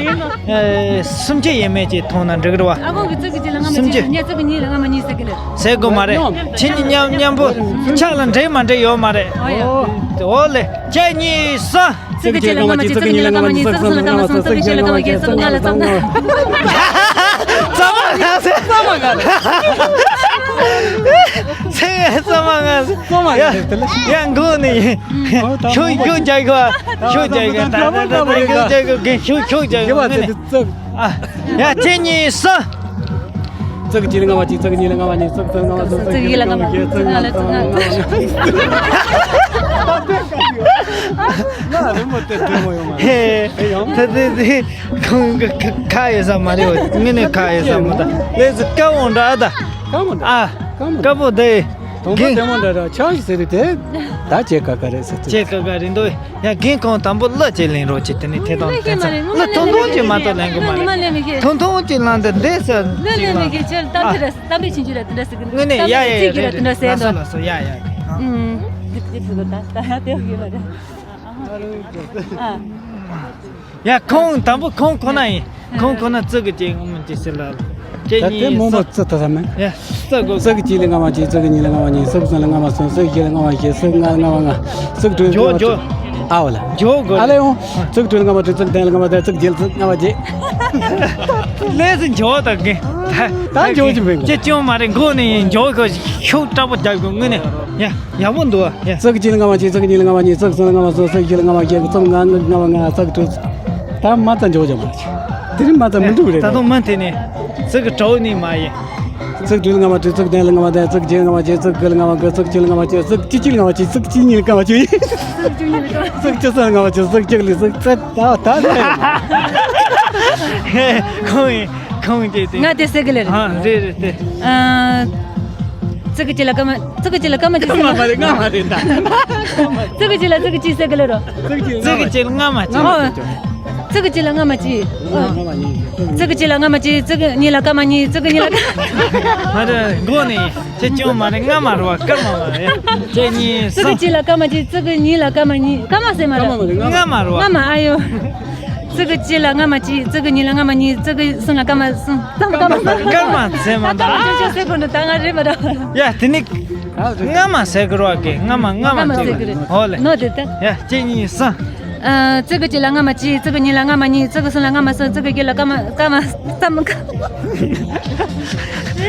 ཨེ། སུམ་ཅུ་ཡས་མས་ཅིག་མཐོང་ན་འགྲིག་གི་རེད་བ། ཨ་ཁུ་གིས་ཙི་གུ་གཅིག་ལ་རྔ་མ་གཅིག། སུམ་ཅུ། ངས་ཙི་གུ་གཉིས་ལ་རྔ་མ་གཉིས་ཟེར་གི་ལེ། ཟེར་དགོས་མ་རེད། ཁྱེད་གཉིས་མཉམ་མཉམ་པོ་ཆག་ལ་འགྲིག་མ་འགྲིག་ཡོད་མ་རེད། ཨོ་ཡ། ཨོ་ལེ། ཁྱེད་གཉིས་གསུམ། ཙི་གུ་གཅིག་ལ་རྔ་མ་གཅིག། ཙི་གུ་གཉིས་ལ་རྔ་མ་གཉིས། ཙི་གུ་གསུམ་ལ་རྔ་མ་གསུམ། ཙི་གུ་བཞི་ལ་རྔ་མ་བཞི། ཙི་གུ་ལྔ་ལ་རྔ་མ་ལྔ། རྩ་བ་ང་ཟེར། རྩ་བ་ང་ཟེར། ཚེ་རྩ་བ་ང་ཟེར། རྩ་བ་ང་ཟེར། ཡ། ཡ། མགོ་ནས་ཡིན། ཤུགས་ཤུགས་རྒྱག་དགོས། ཤུགས་རྒྱག་དགོས། ད་ད་ད་ད་ཤུགས་རྒྱག་དགོས། ཤུགས་ཤུགས་རྒྱག་དགོས། ཨ། ཡ། ཁྱེད་གཉིས་གསུམ། ཙི་གུ་གཅིག་ལ་རྔ་མ་གཅིག། ཙི་གུ་གཉིས་ལ་རྔ་མ་གཉིས། ཙི་གུ་གསུམ་ལ་རྔ་མ་གསུམ། ཙི་གུ་བཞི་ལ་རྔ་མ་བཞི། ཙི་གུ་ལྔ་ལ་རྔ་མ་ལྔ། ཧེ། ད་དེ་དེ་ཁོང་གི་ཁ་ཡོད་ས་མ་རེད། དངོས་གནས་ཁ་ཡོད་ས་མ་རེད། ལས་སུ་དཀར་པོ་འདྲ་ད། དཀར་པོ་འདྲ། ཨ། དཀར་པོ་འདྲ། དཀར་པོ་འདི། དང་པོ་རྒན། དེ་མོ་འདྲ་འདྲ་ཆགས་ཤིག་ཟེར་དུས་དེ། ད་ཁྱེད་ཀ་ཀ་རེད་ཟེར་དུས། ཁྱེད་ཀ་ཀ་རེད་འདུག་ཡ། རྒན་ཁོང་དང་པོ་གླུ་ཅིག་ལེན་རོགས་བྱེད། དེ་ནས་ཐད་གཏོང་ལེན་ས་མ་རེད། གླུ་ཐུང་ཐུང་ཅིག་མ་གཏོགས་ལེན་གི་མ་རེད། ཐུང་ཐུང་ཅིག་ལེན་དུས་འདི་ཟེར་ཅིག་ལ། གཏམ་དཔེ་ཆུང་ཆུང་རེད། དེ་འདྲ་ཟེར་གི། གཏམ་དཔེ་ཆུང་ཆུང་རེད། དེ་འདྲ་ཟེར་གི། དངོས་གནས་ཡ་ཡ་ཡ། རེད་རེད། ལགས་སོ་ལགས་སོ། ཡ་ཡ། ཨུམ། འདི་འདི་ཟེར་གི། ད་ད་ཡ་དེ་ཡོད་ལ་རེད། ཨ། ཡ། ཁོང་དང་པོ་ཁོང་ཁོ་ན་ཡིན། ཁོང་ཁོ་ན་ཙི་གུ་གཅིག་རྔ་མ་གཅིག་ཟེར་ལ། ད་དེ་མོ་མོ་ཙི་ད་ས་མེད། ཡ། ཙི་གུ། ཙི་གུ་གཅིག་ལ་རྔ་མ་གཅིག། ཙི་གུ་གཉིས་ལ་རྔ་མ་གཉིས། ཙི་གུ་གསུམ་ལ་རྔ་མ་གསུམ། ཙི་གུ་བཞི་ལ་རྔ་མ་བཞི། ཙི་གུ་ལྔ་ལ་རྔ་མ་ལྔ། ཙི་གུ་དྲུག་ལ་རྔ་མ་དྲུག། ཨ་འོ་ལ། འཇོག་དགོས། ཨ་ལས་ཡོང་། ཙི་གུ་དྲུག་ལ་རྔ་མ་དྲུག། ཙི་གུ་བདུན་ལ་རྔ་མ་བདུན། ཙི་གུ་བརྒྱད་ལ་རྔ་མ་བརྒྱད། ལས་སུ་འཇོག་དང་གི། ད་འཇོག་གི་མེད་གི། ཅི་ཅུང་མ་རེད། མགོ་ནས་ཡིན། འཇོག་གི། ཤུགས་དྲག་པོ་རྒྱག་དགོས། དངོས་གནས། ཡ། ཡག་པོ་འདུག་ཨ། ཡ། ཙི་གུ་གཅིག་ལ་རྔ་མ་གཅིག། ཙི་གུ་གཉིས་ལ་རྔ་མ་གཉིས། ཙི་གུ་གསུམ་ལ་རྔ་མ་གསུམ། ཙི་གུ་བཞི་ལ་རྔ་མ་བཞི། ཙི་གུ་ལྔ་ལ་རྔ་མ་ལྔ། ཙི་གུ་དྲུག། ད་མ་ཙམ་འཇོག་བྱ་མ་རེད། དེ་རིང་མ་ཙམ་མི་འདུག་རེད། ད་དུང་མ་དེ་ནས་ཙི་གུ་དྲུག་ནས་མ་ཡིན། ཙི་གུ་དྲུག་ལ་རྔ་མ་དྲུག། ཙི་གུ་བདུན་ལ་རྔ་མ་བདུན། ཙི་གུ་བརྒྱད་ལ་རྔ་མ་བརྒྱད། ཙི་གུ་དགུ་ལ་རྔ་མ་དགུ། ཙི་གུ་བཅུ་གཅིག་ལ་རྔ་མ་བཅུ། ཙི་གུ་བཅུ་གཉིས་ལ་རྔ་མ་བཅུ། ཙི་གུ་བཅུ་གཉིས་ལ་རྔ་མ་བཅུ། ཙི་གུ་བཅུ་གཅིག་ལ་ཙི་གུ་ད་ད་ད། ཁོང་ཡིན། ཁོང་གིས་དེ། ང་དེ་ཟེར་གི་ལེ་རེད། ཨ། རེད་རེད་དེ། ཨ། ཙི་གུ་ཅི་ལ་སྐར་མ། ཙི་གུ་ཅི་ལ་སྐར་མ་ཅི་ཟེར། སྐར་མ་མ་རེད། སྔ་མ་རེད་ད། ཙི་གུ་ཅི་ལ་ཙི་གུ་ཅི་ཟེར་གི་ལེ་རོ། ཙི་གུ་ཅི་ལ་སྔ་མ་ཅི། ཨོ། ཙི་གུ་ཅི་ལ་སྔ་མ་ཅི། ཙི་གུ་ཅི་ལ་སྔ་མ་ཅི། ཙི་གུ་གཉིས་ལ་སྐར་མ་གཉིས། ཙི་གུ་གཉིས་ལ། མ་རེད། མགོ་ནས་ཁྱེད་ཅུང་མ་རེད། སྔ་མ་རེད་བ། སྐར་མ་མ་རེད། ཁྱེད་གཉིས། ཙི་གུ་གཅིག་ལ་སྐར་མ་གཅིག་ཙི་གུ་གཉིས་ལ་སྐར་མ་གཉིས། སྐར་མ་ཟེར་མ་རེད། སྔ་མ་རེད་བ། སྔ་མ། ཨ་ཡོ། ཙི་གུ་གཅིག་ལ་སྔ་མ་གཅིག་ཙི་གུ་གཉིས་ལ་སྔ་མ་གཉིས། ཙི་གུ་གསུམ་ལ་སྐར་མ་གསུམ། སྐར་མ་སྐར་མ་སྐར་མ་ཟེར་མ་རེད། སྐར་མ་ཅོ་ཅོ་ཟེར་དགོས་འདུག་ད་ང་རེད་མ་རེད། ཡ་དེ་ནི། སྔ་མ་ཟེར་དགོས་རེད་བ། སྔ་མ། སྔ་མ་ཟེར་དགོས་རེད། ཧོ་ལེ། ནོ་དེ་ལྟ། ཡ་གཅིག་གཉིས་གསུམ། ཨ། ཙི་གུ་གཅིག་ལ་སྔ་མ་གཅིག་ཙི་གུ་གཉིས་ལ་སྔ་མ་གཉིས། ཙི་གུ་གསུམ་ལ་སྔ་མ་གསུམ། ཙི་གུ་བརྒྱད་ལ་སྐར་མ་སྐར་མ་སྐར་མ། སྐར་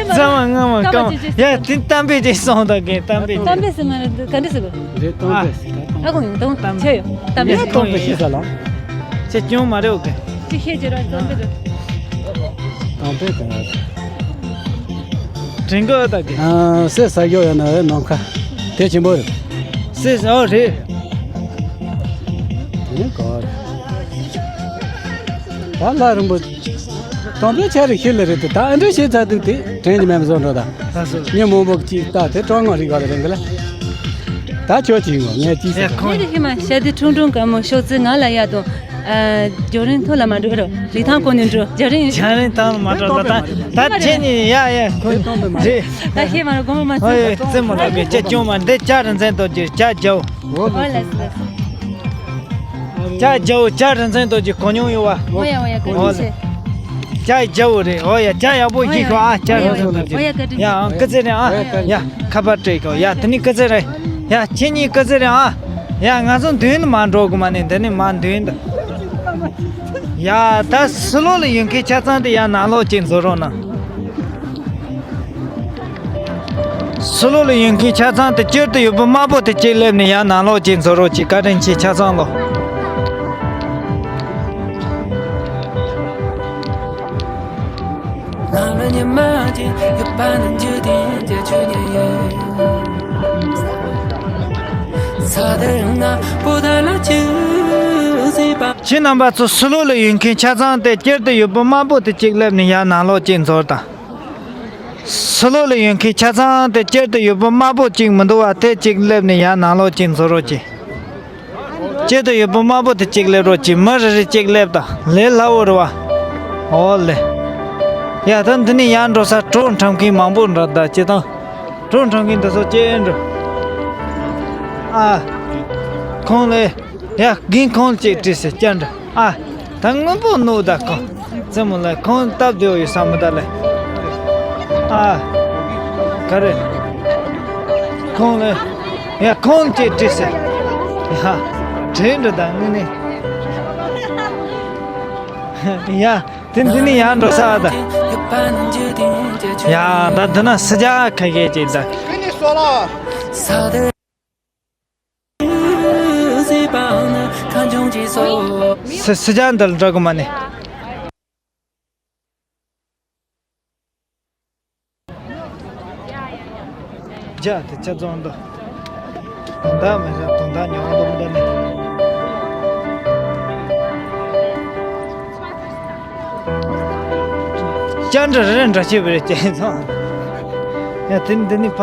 མ་སྔ་མ་སྐར་མ། ཡ་དེ་གཏམ་དཔེ་ཅིག་གསུངས་དང་གི། གཏམ་དཔེ་ཅིག་གཏམ་དཔེ་ཟེར་མ་རེད། ག་འདྲ་ཟེར་དགོས། རེད། གཏམ་དཔེ་ཟེར། ཨ་ཁོང་ཡིན་དང་། ཆེ་ཡོད་གཏམ་དཔེ། གཏམ་དཔེ་ཤེས་ས་ལ། ཁྱེད་ཅུང་མ་རེད་འོ་གི། ཅི་ཤེས་ཀྱི་རེད། གཏམ་དཔེ་རེད། གཏམ་དཔེ་དང་། དྲན་གི་ད་གི། ཨ། སེ་ས་ཡོ་ཡོད་ན་ནམ་མཁའ། དེ་ཆེན་པོ་རེད། སེ་ས། ཨོ་རེད། དེ་ནི་གོ། ད་ལྷ་རིང་པོ། དང་པོའི་ཆ་རེ་ཤི་ལ་རེད་དེ། ད་ཨ་འདྲ་བྱས་ཚར་འདུག་དེ་དྲན་གྱི་མེད་མ་བཟོ་འགྲོ་ད། ད་སོ། ཉིན་མང་པོ་གཅིག་ལྟ་དེ་སྤྲང་ངོ་རིག་ག་རེ་རེད་གི་ལ། ད་ཁྱོད་ཀྱིས་ངོ་ངས་ཅི་ཟེར། ཁོང་། ངས་ཀྱི་ཤི་མ་ཤ་དེ་ཁྲུང་ཁྲུང་དཀར་མོ་ཤོག་ཙི་ང་ལ་ཡ་དང་། ཨ། རྒྱང་རིང་ཐོག་ལ་མ་འགྲོ་རོ། རི་ཐང་གོང་ནས་འགྲོ། རྒྱང་རིང་། རྒྱང་རིང་ཐང་ལ་མ་འགྲོ་ད། ད་ད་ཁྱེད་ནི་ཡ་ཡ་ཁོ་རེད། ད་ཤེས་མ་རེད། དགོངས་པ་མ་ཚོམ། ཨོ་ཡ་རྩེད་མོ་ལ་བས་ཅ་ཅུང་མ་འདི་ཅ་རིན་ཆེན་རྡོ་རྗེ་ཅ་རྒྱའུ། ཨོ་ལེ་སི་ལེ་སི། ཅ་རྒྱའུ་ཅ་རིན་ཆེན་རྡོ་རྗེ་གོ་མྱོང་ཡོད་བ། ཨོ་ཡ་ཨོ་ཡ་བཀའ་དྲིན་ཆེ། ཅ་རྒྱའུ་རེད། ཨོ་ཡ་ཅ་ཡག་པོ་ཞིག་ཤོག་ཨ། ཅ་རིན་ཆེན་རྡོ་རྗེ། ཨོ་ཡ་བཀའ་དྲིན་ཆེ། ཡ་ཨང་སྐུ་ཚེ་རིང་ཨ། ཡ་ཁ་པར་སྤྲད་ཤོག་ཡ་དེ་ནི་སྐུ་ཚེ་རིང་། ཡ་ཁྱེད་གཉིས་སྐུ་ཚེ་རིང་ཨ། ཡ་ང་ཚོ་མདུན་དུ་མ་འགྲོ་དགོས་མ་ནི་འདི་ནི་མ་མདུན་དུ། ཡ་ད་ཕྱི་ལོགས་ལ་ཡོད་མཁན་ཆ་ཚང་དེ་ཡ་ནང་ལོགས་ཅིག་འཛུལ་རོགས་གནང་། ཕྱི་ལོགས་ལ་ཡོད་མཁན་ཆ་ཚང་དེ་དཀྱིལ་དུ་ཡོད་པ་དམར་པོ་དེ་གཅིག་སླེབས་ནས་ཡ་ནང་ལོགས་ཅིག་འཛུལ་རོགས་གྱིས། བཀའ་དྲིན་ཆེ་ཆ་ཚང་ལོ། ཁྱེད་རྣམ་པ་ཚོ་ཕྱི་ལོགས་ལ་ཡོད་མཁན་ཆ་ཚང་དེ་དཀྱིལ་དུ་ཡོད་པ་དམར་པོ་དེ་གཅིག་སླེབས་ནས་ཡར་ནང་ལོགས་གཅིག་འཛུལ་དང་། ཕྱི་ལོགས་ལ་ཡོད་མཁན་ཆ་ཚང་དེ་དཀྱིལ་དུ་ཡོད་པ་དམར་པོ་གཅིག་མི་འདུག་བ། དེ་གཅིག་སླེབས་ནས་ཡར་ནང་ལོགས་གཅིག་འཛུལ་རོགས་གྱིས། དཀྱིལ་དུ་ཡོད་པ་དམར་པོ་དེ་གཅིག་སླེབས་རོགས་གྱིས། མི་རེ་རེ་གཅིག་སླེབས་དང་། ལས་སླ་བོ་རེད་བ། ཨོ་ལེ། ཡ་ད་འདི་ནས་ཡར་འགྲོ་ས་གྲོགས་འཁྲབ་མཁན་མང་པོ་འདྲ་ད་ཅི་དང་། གྲོགས་འཁྲབ་མཁན་འདི་ཚོ་སྐྱེལ་འགྲོ། ཨ། ཁོང་ལས། ཡ་རྒན་ཁོང་ལ་ཅིག་དྲིས་ཟེར་སྐྱར་འདྲི། ཨ། ད་སྔོན་པོ་ནོ་ད་ཁོང་རྩེད་མོ་ལ་ཁོང་སྟབས་བདེ་བོ་ཡོད་ས་མི་ད་ལེ། ཨ། ག་རེ། ཁོང་ལ། ཡ་ཁོང་ལ་ཅིག་དྲིས་ཟེར། ཡ། དྲིས་འདྲི་ད་དངོས་གནས། ཡ་དེ་འདི་ནས་ཡར་འགྲོ་ས་ད། ཡ་ད་འདི་ན་སི་ཇ་ཁ་ཤས་ཅིག་ད། སི་སི་ཇ་འདི་ལ་འགྲོ་གི་མ་ནི། ཇ་དེ་ཆ་ཚང་འདུག་དོན་དག་མེད་ས་དོན་དག་ཉོ་འདུག་འདི་ནི། ཅ་འདྲ་རེ་རེ་འདྲ་བྱེད་པ་རེད་ཅེས་སོང་། ཡ་དེ་འདི་ནི་ཕ་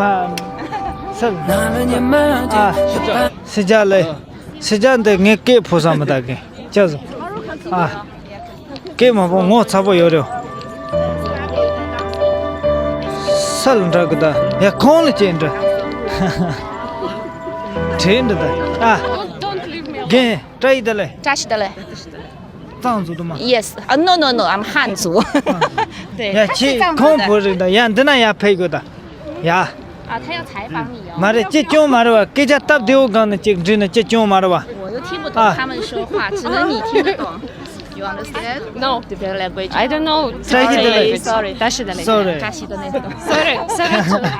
སར། ཨ། སི་ཇ་ལེ། སི་ཇ་འདི་ངས་སྐད་ཕོ་ས་མི་ད་གི་ཅ་བཟོ། ཨ། སྐད་མ་ཕོ་ངོ་ཚ་པོ་ཡོད་རེད། སལ་འདྲ་གི་ད། ཡ་ཁོང་ལ་ཅེ་འདྲ། དྲེ་འདྲ་ད། ཨ། རྒན་བཀྲ་ཤིས་བདེ་ལེགས། བཀྲ་ཤིས་བདེ་ལེགས། གཙང་ཟུག་དུ་མ། Yes. Uh, no, no, no. I'm Han族. 对。 ཡ་ཁྱེད་ཁོང་བོད་རིགས་ད། ཡ་འདི་ན་ཡ་ཕེབས་དགོས་ད། ཡ། 啊，他要采访你哦。 མ་རེད། ཅི་ཅུང་མ་རེད་བ། སྐད་ཆ་སྟབས་བདེ་བོ་སྒང་ནས་ཅིག་འདྲི་ན་ཅི་ཅུང་མ་རེད་བ། 我又听不懂他们说话，只能你听得懂。You understand? No, the very language. I don't know. Sorry, sorry. Sorry. Sorry. Sorry. Sorry. Sorry.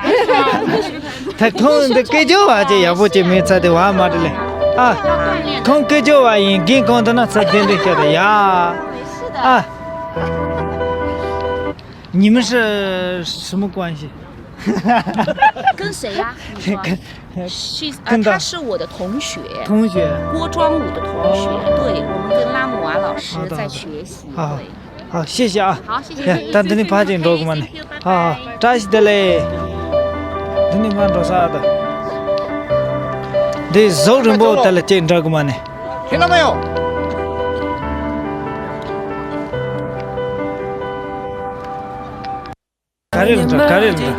ད་ཁོང་འདི་སྐད་ཅོ་བ་ཅི་ཡག་པོ་ཅི་མེད་ཚ་དེ་བ་མ་རེད་ལེ། ཨ། ཁོང་སྐད་ཅོ་བ་ཡིན། རྒན་ཁོང་དེ་ན་ཚ་དེ་འདྲ་སྐད་དེ་ཡ། ཨ། 你们是什么关系？ 跟谁呀？你说。 She's 啊，跟的。 她是我的同学，同学。 郭庄武的同学，哦。 对，我们跟拉姆娃老师在学习，好的，好的。 对。好，谢谢啊。好，谢谢。ཡ། ད་འདི་ནས་ཕར་ཅིག་འགྲོ་གི་མ་ནི། ཧ་ཧ། བཀྲ་ཤིས་བདེ་ལེགས། འདི་ནས་མར་འགྲོ་ས་ཨ་ད། འདི་ཟོག་རིང་པོ་དེ་ལ་ཅིག་འགྲོ་གི་མ་ནི། ཁྱེད་ལ་མ་ཡོང་། ག་རེ་རེད་འདྲ། ག་རེ་རེད་འདྲ།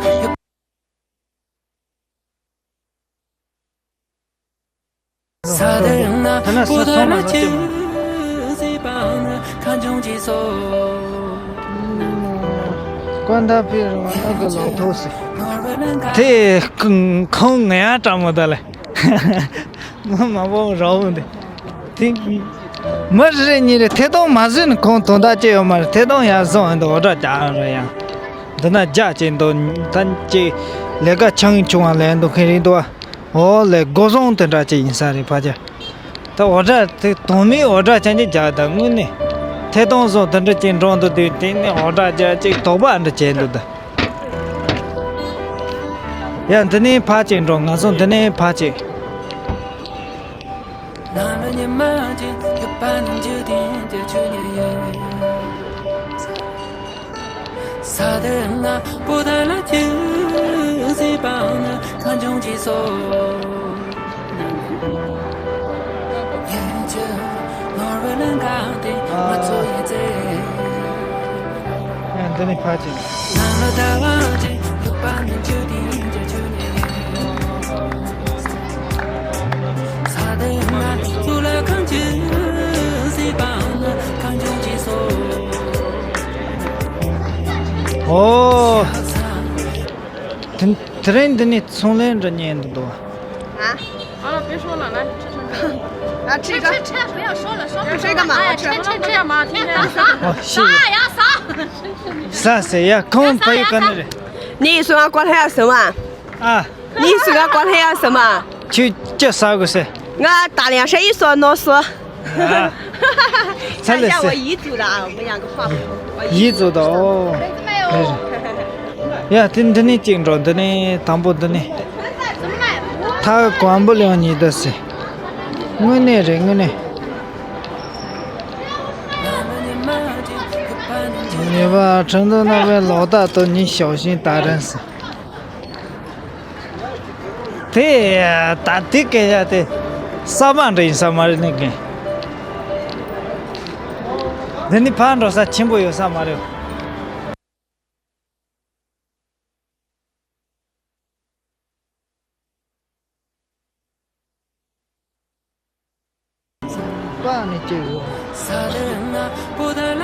ད་ན་ས་ཚང་མ་ལ་ཅིག་མ། ཀོན་ད་ཕི་རུ་ཨ་ག་ལོ་ཐོ་སི། དེ་ཁོང་ང་ཡང་དྲང་མོ་ད་ལེ། མ་མ་བོ་རོ་འདི། དེ། མི་རེ་གཉིས་རེ་ཐད་གཏོང་མ་བཟོས་ན་ཁོང་དོན་དག་ཅི་ཡོད་མ་རེད། ཐད་གཏོང་ཡར་བཟུང་འདི་འོ་དྲ་རྒྱག་རེད་ཡང་། འདི་ན་རྒྱ་ཅིག་འདུག་ད་ཅིག་ལས་ཀ་ཆུང་ཆུང་བ་ལས་འདུག་མཁན་རེད་འདུག་འོ་ལས་སྒོ་བཟང་དེ་འདྲ་ཅིག་ཡིན་ས་རེད་ཕ་ཅག་ད་འོ་དྲ་དེ་དོན་མེད་འོ་དྲ་ཅན་གྱི་རྒྱག་ད་དངོས་གནས། ཐད་གཏོང་བཟོ་དེ་འདྲ་ཅིག་འགྲོ་འདུག་དུས་དེ་ནས་འོ་དྲ་རྒྱག་ཅིག་དོགས་པ་འདྲ་བྱས་འདུག་ད། ཡ། འདི་ནས་ཕར་ཅིག་འགྲོ། ང་ཚོ་འདི་ནས་ཕར་ཅིག་ཡ། འདི་ནས་ཕར་ཅིག་ཨོ། དེ་དེ་རིང་འདི་ནས་ཚོང་ལས་འདྲ་ཉན་འདུག་ཨ།啊，别说了，来，吃吃吃。啊，吃一个。吃吃吃，不要说了，说不说了。吃一个嘛，哎，我吃。吃吃吃，天天。哦，谢谢。啥呀啥？啥谁呀？空朋友跟那人。你说我管他要什么？啊。你说我管他要什么？去叫啥个谁？我打脸谁一说喏说。啊。真的是。看一下我姨祖的啊，我们两个话不同。我姨祖的哦。没事。 ཡ། དེ་འདི་ནས་གཅིག་འགྲོ། འདི་ནས་དང་པོ་འདི་ནས། ཐག་གོང་པོ་ལོན་ཉིད་དུ་ཟེར། དངོས་གནས་རེད་དངོས་གནས། ཉེས་པ་ཁྲིམས་དོན་རྣམ་པའི་ལོག་ལྟ་དོན་གཉིས་ཞོག་ཤིང་ད་རན་ཟེར། དེ་ད་དེ་སྐད་ཆ་དེ་གསར་པ་འདྲ་ཡིན་ས་མ་རེད་ནི་རྒན། འདི་ནི་ཕར་འགྲོ་ས་ཆེན་པོ་ཡོད་ས་མ་རེད། པ་ནི་སྐྱེ་བོ། ཨ།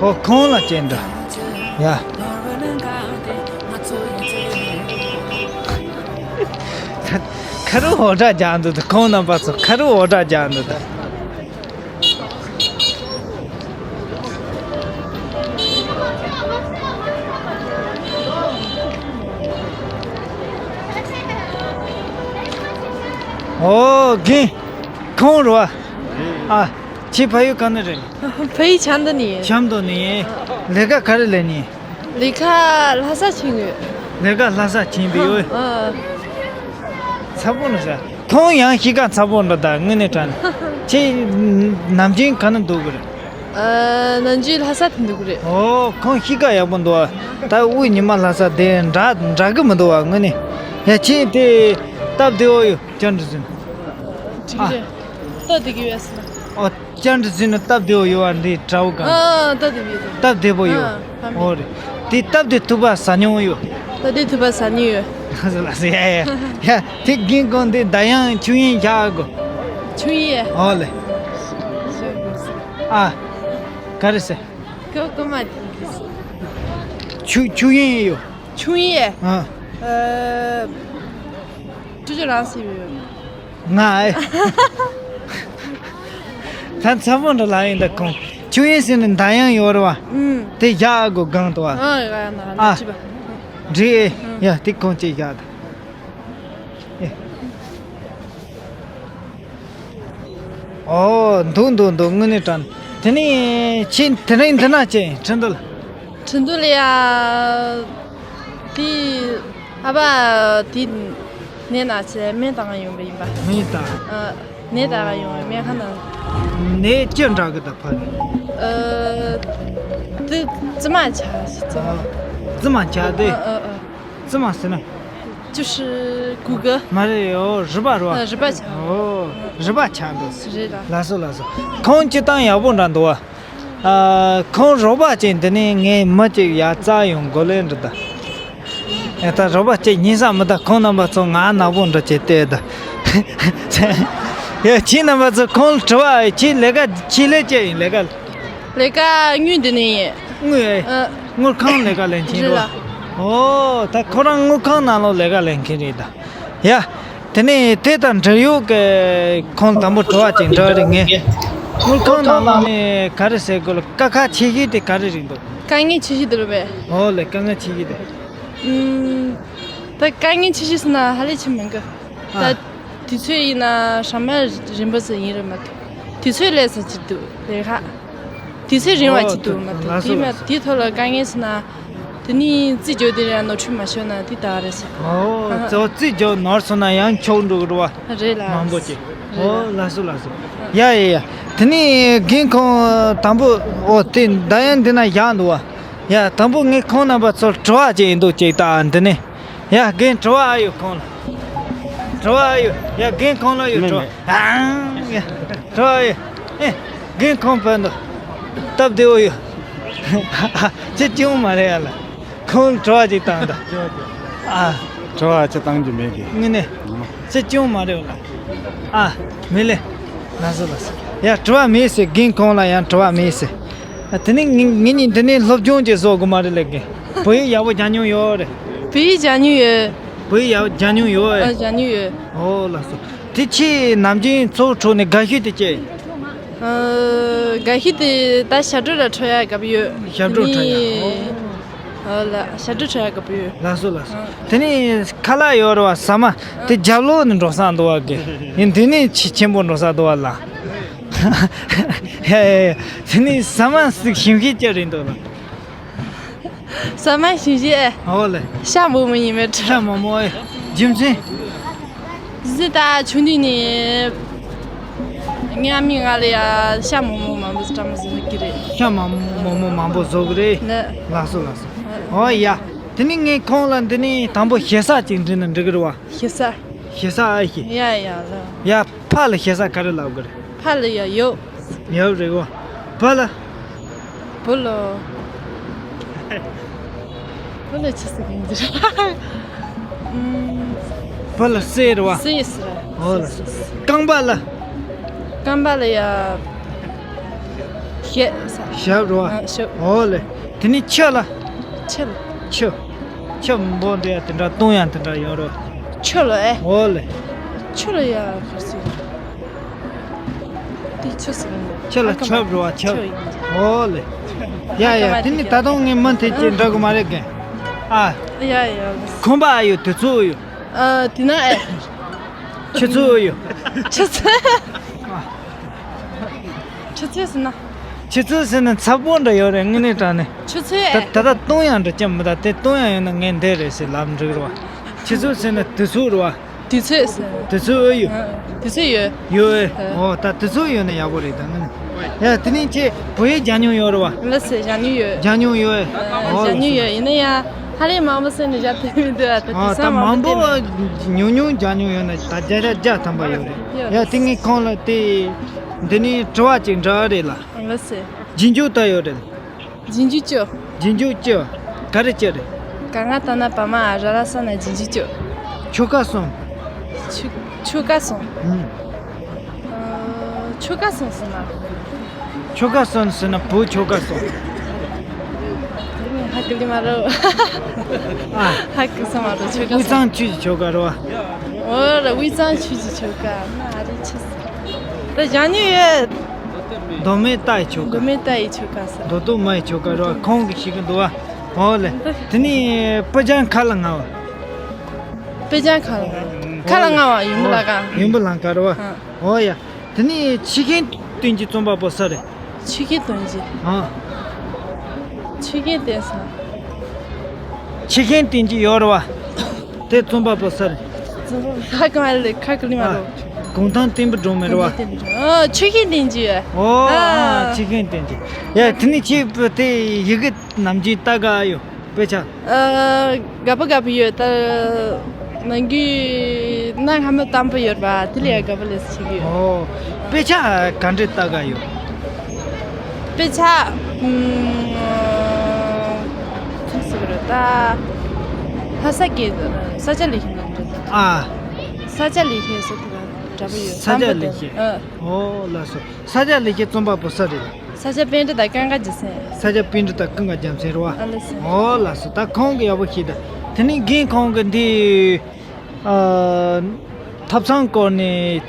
ཁོ་ཁོང་ལ་སྐྱེ་འདྲ། ཡ། ཁ་རུ་འོ་སྒྲ་རྒྱག་འདུག་ད་ཁོང་རྣམ་པ་ཚོ་ཁ་རུ་འོ་སྒྲ་རྒྱག་འདུག་ད། ཨོ་རྒན། ཁོང་རུ་བ། ཨ། ཁྱེད་ཕ་ཡུལ་ག་ནས་རེད། ཕ་ཡུལ་ཆབ་མདོ་ནས་ཡིན། ཆབ་མདོ་ནས་ཡིན། ལས་ཀ་ག་རེ་ལས་ནི། ལས་ཀ་ལྷ་ས་ཕྱིན་ཡོད། ལས་ཀ་ལྷ་ས་ཕྱིན་པའི་ཡོད། ཨ། ཚ་པོ་ནི་ཟ། ཁོང་ཡང་གཤིས་ཀ་ཚ་པོ་འདྲ་ད་དངོས་གནས་དྲན། ཁྱེད་ནམ་རྒྱུན་ག་ནས་འདུག་གི་རེད། ཨ། ནམ་རྒྱུན་ལྷ་ས་དེ་འདུག་གི་རེད། ཨོ། ཁོང་གཤིས་ཀ་ཡག་པོ་འདུག་ཨ། ད་དབུས་ཉི་མ་ལྷ་ས་དེ་འདྲ་འདྲ་གི་མི་འདུག་ཨ་དངོས་གནས། ཡ་ཁྱེད་དེ་སྟབས་བདེ་བོ་ཡོད་ཅན་འདྲ་ཟིན། ཅིག་རེད། ལྟ་བདེ་གི་ཡོད་ཟེར། ཨོ། ཅན་འདྲ་ཟིན་ནི་སྟབས་བདེ་བོ་ཡོད་བ་འདི་དྲ་བོ་གང་། ཨ། ཨ། སྟབས་བདེ་བོ་ཡོད། སྟབས་བདེ་བོ་ཡོད། ཨ། ཨོ་རེད། དེ་སྟབས་བདེ་ཐུག་པ་ཟ་མྱོང་ཡོད། སྟབས་བདེ་ཐུག་པ་ཟ་མྱོང་ཡོད། ལགས་སོ་ལགས་སོ། ཡ་ཡ་ཡ། དེ་རྒན་ཁོང་འདི་ད་ཡང་ཆུ་ཡན་བཞག་གོ། ཆུ་ཡན། ཨོ་ལེ། ཨ། ག་རེ་ཟེར། ཀོ་ཀོ་མ། ཆུ་ཆུ་ཡན་ཡོད། ཆུ་ཡན། ཨ། ཨ། ཅུ་ཅུ་རང་སི་ཡོད། ང་ཨེ། ད་ཚ་པོ་འདྲ་ལ་ཡིན་ད་ཁོང་ཆུ་ཡན་ཟེར་ནས་མདའ་ཡང་ཡོད་རེད་བ། ཨུམ། དེ་བཞག་གོ་གང་དུ་བ། ཨ། ཡ་ཡ་ན་ན་ཨ། ཅི་བ། འདྲི་ཨེ། ཡ་དེ་ཁོང་ཅིག་བཞག་ད། ཨེ། ཨོ། འདུག་འདུག་འདུག་དངོས་གནས་དྲན། དེ་ནས་ཁྱེད་དེ་རིང་འདི་ན་ཅི་ཁྲིན་ཏུ་ལ། ཁྲིན་ཏུ་ལ་ཡ། དེ་ཨ་ཕ་དེ་ནས་ན་ཚེ་སྨན་བཏང་ཡོང་བ་ཡིན་པ། སྨན་བཏང་། ཨ། ནས་ད་ག་ཡོང་བའི་སྨན་ཁང་ནང་། ནས་ཅི་འདྲ་གི་ད་ཕ་གི། ཨ། དེ་རྫི་མ་ཆགས་རྫི་མ། རྫི་མ་ཆགས་དེ། ཨ་ཨ་ཨ། རྫི་མ་ཟེར་ན།就是骨头། མ་རེད་ཡོ། རུས་པ་རུ། ཨ། རུས་པ་ཆགས། ཨོ། རུས་པ་ཆགས་འདུག་རེད་ལ། ལགས་སོ་ལགས་སོ། ཁོང་སྤྱིར་བཏང་ཡག་པོ་འདྲ་འདུག་བ། ཨ། ཁོང་རོགས་པ་ཅིག་འདི་ནས་ངའི་མི་ཅིག་ཡར་བཙལ་ཡོང་དགོས་ལེ་འདྲི་ད། ཨེ་ད་རོགས་པ་ཅིག་ཉན་ས་མི་ད། ཁོང་རྣམ་པ་ཚོ་ང་ནག་པོ་འདྲ་བྱས་བལྟས་ད། ཡ་ཁྱེད་རྣམ་པ་ཚོ་ཁོང་ལ་དྲི་བ། ཁྱེད་ལས་ཀ་ཁྱེད་ལས་ཅི་ཡིན་ལས་ཀ། ལས་ཀ་དངུལ་འདི་ནས་ཡིན། དངུལ་ཨེ། ཨ། དངུལ་ཁང་ལས་ཀ་ལས་མཁན་རེད་རེད་ལ། ཨོ་ད་ཁོ་རང་དངུལ་ཁང་ནང་ལོགས་ལས་ཀ་ལས་མཁན་རེད་ད། ཡ། དེ་ནས་དེ་དང་འབྲེལ་ཡོད་ཀྱི་ཁོང་དང་པོ་དྲི་བ་ཅིག་འདྲི་རེད་ངས། དངུལ་ཁང་ནང་ལོགས་ནས་ག་རེ་ཟེར་དགོས་ལ། དཀའ་ཁག་ཆེ་ཤོས་དེ་ག་རེ་རེད་འདུག་དཀའ་ངལ་ཆེ་ཤོས་དེ་རེད་པས། ཨོ་ལེ། དཀའ་ངལ་ཆེ་ཤོས་དེ། ཨུམ། ད་དཀའ་ངལ་ཆེ་ཤོས་ཟེར་ན་ཧ་ལས་ཆེ་མི་འདུག་ད་ཨ། དུས་ཚོད་ཡིན་ན་ཧྲ་མ་རིམ་པ་ཙམ་ཡིན་རེད་མ་གཏོགས། དུས་ཚོད་ལས་ས་ཅིག་འདུག་ལས་ཁག་དུས་ཚོད་རིང་བ་ཅིག་འདུག་མ་གཏོགས། ཨོ་དེ་མ་ལགས་སོ་ལགས་སོ། དེའི་ཐོག་ལ་དཀའ་ངལ་ཟེར་ན། དེ་ནི་རྩིས་འཇོག་དེ་རེད། ནོར་འཁྲུལ་མ་ཤོར་ན་དེ་ད་ག་རེད་ཟེར། ཨོ་ཨ་ཧ། གཙོ་བོ་རྩིས་འཇོག་ནོར་སོང་ན་ཡང་ཆོག་འགྲོ་གི་རེད་བ། རེད་ལ། མང་པོ་ཅིག་རེད་ཨོ་ལ། ལགས་སོ་ལགས་སོ། ཡ་ཡ་ཡ། དེ་ནི་རྒན་ཁོང་དང་པོ། ཨོ་དེ་ད་ཡང་འདི་ན་བཞག་འདུག་བ། ཡ་དང་པོ་ངས་ཁོང་རྣམ་པ་ཚོར་དྲི་བ་ཅིག་ཡིན་འདུག་ཅིག་ད་འདི་ནས། ཡ་རྒན་དྲི་བ་ཨ་ཡོད་ཁོང་ལ། དྲི་བ་ཨ་ཡོད། ཡ་རྒན་ཁོང་ལ་ཡོད་མེད་དྲི་བ། མེད། ཨང་། ཡ་དྲི་བ་ཨ་ཡོད། ཨེ། རྒན་ཁོང་བོད་འདུག་སྟབས་བདེ་བོ་ཡོད། ཅི་ཅུང་མ་རེད་ཡ་ལ། ཁོང་དྲི་བ་ཅིག་བཏང་ད། ཨ། དྲི་བ་ཅི་བཏང་རྒྱུ་མེད་གི། ངས་ནས། ཅི་ཅུང་མ་རེད་ལ། ཨ། མི་ལེ། ལགས་སོ་ལགས་སོ། ཡ་དྲི་བ་མེད་ཟེར། རྒན་ཁོང་ལ་ཡང་དྲི་བ་མེད་ཟེར། ཨ། དེ་ནི་ངེད་ངེད་གཉིས་འདི་ནས་སློབ་སྦྱོང་ཅིག་བཟོ་དགོས་མ་རེད་ལས་རྒན། བོད་ཡིག་ཡག་པོ་སྦྱང་མྱོང་ཡོད་རེད། བོད་ཡིག་སྦྱང་མྱོང་ཡོད། བོད་ཡིག་ཡག་པོ་སྦྱང་མྱོང་ཡོད། ཨ། སྦྱང་མྱོང་ཡོད། ཨོ་ལགས་སོ། དེ་ཁྱེད་ནམ་རྒྱུན་ཚོགས་འཁྲུག་ནས་དགའ་ཤོས་དེ་ཅི། ཨ། དགའ་ཤོས་དེ་ད་ཞབས་བྲོ་ར་འཁྲབ་ཡག་དགའ་པོ་ཡོད། ཞབས་བྲོ་འཁྲབ་ཡག་དེ་ནི། ཨོ་ལ། ཞབས་བྲོ་འཁྲབ་ཡག་དགའ་པོ་ཡོད། ལགས་སོ་ལགས་སོ། ཨ། དེ་ནས་ཁ་ལག་ཡོད་རེད་བ། ཟ་མ་དེ་རྒྱབ་ལོགས་ནས་འགྲོ་ས་འདུག་བ་གི། ཡིན་དེ་ནས་ཆེ་ཆེན་པོ་འགྲོ་ས་འདུག་བ་ལ། ཡ་ཡ་ཡ། དེ་ནས་ཟ་མ་ཟིག་ཞིམ་ཤོས་ཅི་རེད་འདུག་ལ། ཟ་མ་ཞིམ་ཤོས་ཨེ། ཨོ་ལེ། ཤ་མོག་མོག་ཡིན་མེད། ཤ་མོག་མོག་ཨེ། རྒྱུ་མཚན། རྒྱུ་མཚན་ད་ཆུང་དུས་ནས་ངའི་ཨ་མས་ང་ལ་ཡ་ཤ་མོག་མོག་མང་པོ་བཀྲ་མ་ཟིན་གི་རེད། ཤ་མོག་མོག་མང་པོ་བཟོ་གི་རེད། ལགས་སོ་ལགས་སོ། ཨོ་ཡ། དེ་ནས་ངས་ཁོང་ལ་འདི་ནས་དང་པོ་ཞེ་ས་ཅིག་འདྲི་ན་འགྲིག་གི་རེད་བ། ཞེ་ས། ཞེ་ས་ཨེ་ཤེས། ཡ་ཡ་ལ། ཡ། ཕ་ལ་ཞེ་ས་ག་རེ་ལབ་དགོས་རེད། ཕ་ལ་ཡ་ཡོ། ཡོ་རེད་གོ། བུ་ལ། བུ་ལ། བུ་ལ་ཆི་ཟེར་གི་ཡིན་ཟེར། ཨུམ། བུ་ལ་སྲས་རེད་བ། སྲས་ཟེར། འོ་ལ། རྐང་པ་ལ། རྐང་པ་ལ་ཡ། ཞབས་ཟེར། ཞབས་རེད་བ། ཨ། ཞབས། འོ་ལེ། དེ་ནས་ཁྱི་ལ། ཁྱི་ལ། ཁྱི། ཁྱི་མང་པོ་འདྲ་ཡ་དེ་འདྲ་བཏུང་ཡ་དེ་འདྲ་ཡོད་རེད། ཁྱི་ལ་ཨེ། འོ་ལེ། ཁྱི་ལ་ཡ་ག་རེ་ཟེར། དེ་ཁྱི་ཟེར་གི་མིན། ཁྱི་ལ་ཁྱབ་འགྲོ་བ་ཁྱབ། ཁྱི་ཡིན། འོ་ལེ། ཡ་ཡ། དེ་ནི་ད་དུང་ངས་མི་འཐད་ཅེས་འདྲ་གི་མ་རེད་གན། ཨ། ཡ་ཡ། ཁོམ་པ་ཨ་ཡོད་དུས་ཚོད་ཡོད། ཨ། དེ་ན་ཨེ། ཆུ་ཚོད་ཡོད། ཆུ་ཚོད། ཨ། ཆུ་ཚོད་ཟེར་ན། ཆུ་ཚོད་ཟེར་ན་ཚ་པོ་འདྲ་ཡོད་རེད་དངོས་གནས་དྲང་གནས། ཆུ་ཚོད་ད་ཨེ། ད་ལྟ་བཏུང་ཡང་འདྲ་ཅི་མི་ད་དེ་བཏུང་ཡང་ཡོད་ན་ངས་འདས་རེད་ཟེར་ལབ་འགྲིག་རེད་བ། ཆུ་ཚོད་ཟེར་ན་དུས་ཚོད་རེད་བ། དུས་ཚོད་ཟེར། དུས་ཚོད་ཨེ་ཡོད། ཨ། དུས་ཚོད་ཡོད། ཡོད་ཨེ། ཨ། འོ་ད་དུས་ཚོད་ཡོད་ན་ཡག་པོ་རེད་ད་ངས་ནི། ཡ་དེ་ནས་ཁྱེད་བོད་ཡིག་སྦྱང་མྱོང་ཡོད་རེད་བ། ལགས་སེ་སྦྱང་མྱོང་ཡོད། སྦྱང་མྱོང་ཡོད་ཨེ། ཨ། འོ་སྦྱང་མྱོང་ཡོད། ཡིན་ན་ཡང་ཧ་ལས་མང་པོ་སེམས་ནས་བཞག་ཐུབ་མི་འདུག་ཨ། ད་ཨ། དུས་ད་ཚོད་མང་མང་པོ་པོ་ཉུང་ཉུང་སྦྱང་མྱོང་ཡོད་ན་ད་བརྒྱ་ཆ་བརྒྱ་ཐམ་པ་ཡོད་རེད། ཡོད་ཡ་རེད། དེ་ངས་ཁོང་ལ་དེ་འདི་ནས་དྲི་བ་ཅིག་འདྲི་རེད་ལ། ལགས་སེ། རྗེས་འཇུག་ལྟ་ཡོད་རེད། རྗེས་འཇུག་ཅི། རྗེས་འཇུག་ཅི། ག་རེ་ཅི་རེད། ག་ང་ད་ན་བ་མ་ཨ་ར་ལ་ས་ན་རྗེས་འཇུག་ཅི། ཆོལ་ཁ་གསུམ། ཆོལ་ཆོལ་ཁ་གསུམ། ཨུམ། ཨ། ཆོལ་ཁ་གསུམ་ཟེར་ན། ཆོལ་ཁ་གསུམ་ཟེར་ན་བོད་ཆོལ་ཁ་གསུམ། ཧ་གི་ལི་མ་རོ། ཨ། ཧ་གི་ས་མ་རོ་ཆོལ་ཁ་དབུས་གསུམ། གཙང་ཆོས་ཀྱི་ཆོལ་ཁ་རེད་བ། འོ་ར་དབུས་གཙང་ཆོས་ཀྱི་ཆོལ་ཁ་ན་ཨ་རི་ཆི་ཟེར། ད་སྦྱང་མྱོང་ཡོད། མདོ་སྨད་རྟ་ཡི་ཆོལ་ཁ། མདོ་སྨད་རྟ་ཡི་ཆོལ་ཁ་ཟེར། མདོ་སྟོད་མ་ཡི་ཆོལ་ཁ་རེད་བ། ཁོང་གིས་ཤེས་ཀྱི་འདུག་བ། འོ་ལེ། དེ་ནས་སྤུ་རྒྱལ་ཁ་ལ་ང་བ། སྤུ་རྒྱལ་ཁ་ལ་ང་། ཁ་ལ་ང་བ་ཡུམ་བུ་ལ་ཁ། ཡུམ་བུ་ལ་ཁ་རེད་བ། ཨ། འོ་ཡ། དེ་ནས་ཆོས་མཁན་བསྟན་འཛིན་རྩོམ་པ་པོ་སུ་རེད། ཆོས་མཁན་བསྟན་འཛིན། ཨ། ཆོས་མཁན་བསྟན་འཛིན། ཆོས་མཁན་བསྟན་འཛིན་ཡོད་རེད་བ། དེ་རྩོམ་པ་པོ་སུ་རེད། རྩོམ་པ་པོ་ཧ་གོ་མ་རེད་ཁ་ཀུ་ལི་མ་རོ། ཨ། གུང་ཐང་བསྟན་པའི་སྒྲོན་མེ་རེད་བ། ཨོ། ཆོས་ཤིང་བསྟན་རྒྱས། ཨོ། ཨ། ཨ། ཆོས་ཤིང་བསྟན་རྒྱས། ཡ། དེ་ནས་ཁྱེད་དེ་ཡི་གེ་ནམ་རྒྱུན་ལྟ་ག་ཡོད། དཔེ་ཆ། ཨ། དགའ་པོ་དགའ་པོ་ཡོད། ད་ནམ་རྒྱུན་གནའ་སྔ་མོ་དང་པོ་ཡོད་པ། དེ་ལས་ཡང་དགའ་པོ་ལས་བྱེད་ཀྱི་ཡོད། ཨོ། དཔེ་ཆ་ག་འདྲས་ལྟ་ག་ཡོད། དཔེ་ཆ། ཨུམ། ཅི་ཟེར་དགོས་རེད་ད། ལྷ་ས་གི་ས་སྐྱ་ལེགས་བཤད་ནང་འདྲ། ཨ། ས་སྐྱ་ལེགས་བཤད་ཟེར་དེ་འདྲ་པོ་ཡོད། ས་སྐྱ་ལེགས་བཤད། ཨ། ཨོ། ལགས་སོ། ས་སྐྱ་ལེགས་བཤད་རྩོམ་པ་པོ་སུ་རེད། ས་སྐྱ་པཎྜི་ཏ་ཀུན་དགའ་རྗེ་བཙུན། ས་སྐྱ་པཎྜི་ཏ་ཀུན་དགའ་རྒྱལ་མཚན་རེད་བ། ཨ་ལགས་སོ། ཨོ་ལགས་སོ། ད་ཁོང་གི་ཡག་པོ་ཤེས་ད། དེ་ནས་རྒན་ཁོང་གི་འདི། ཨ། ཐབ་ཚང་སྐོར་ནས་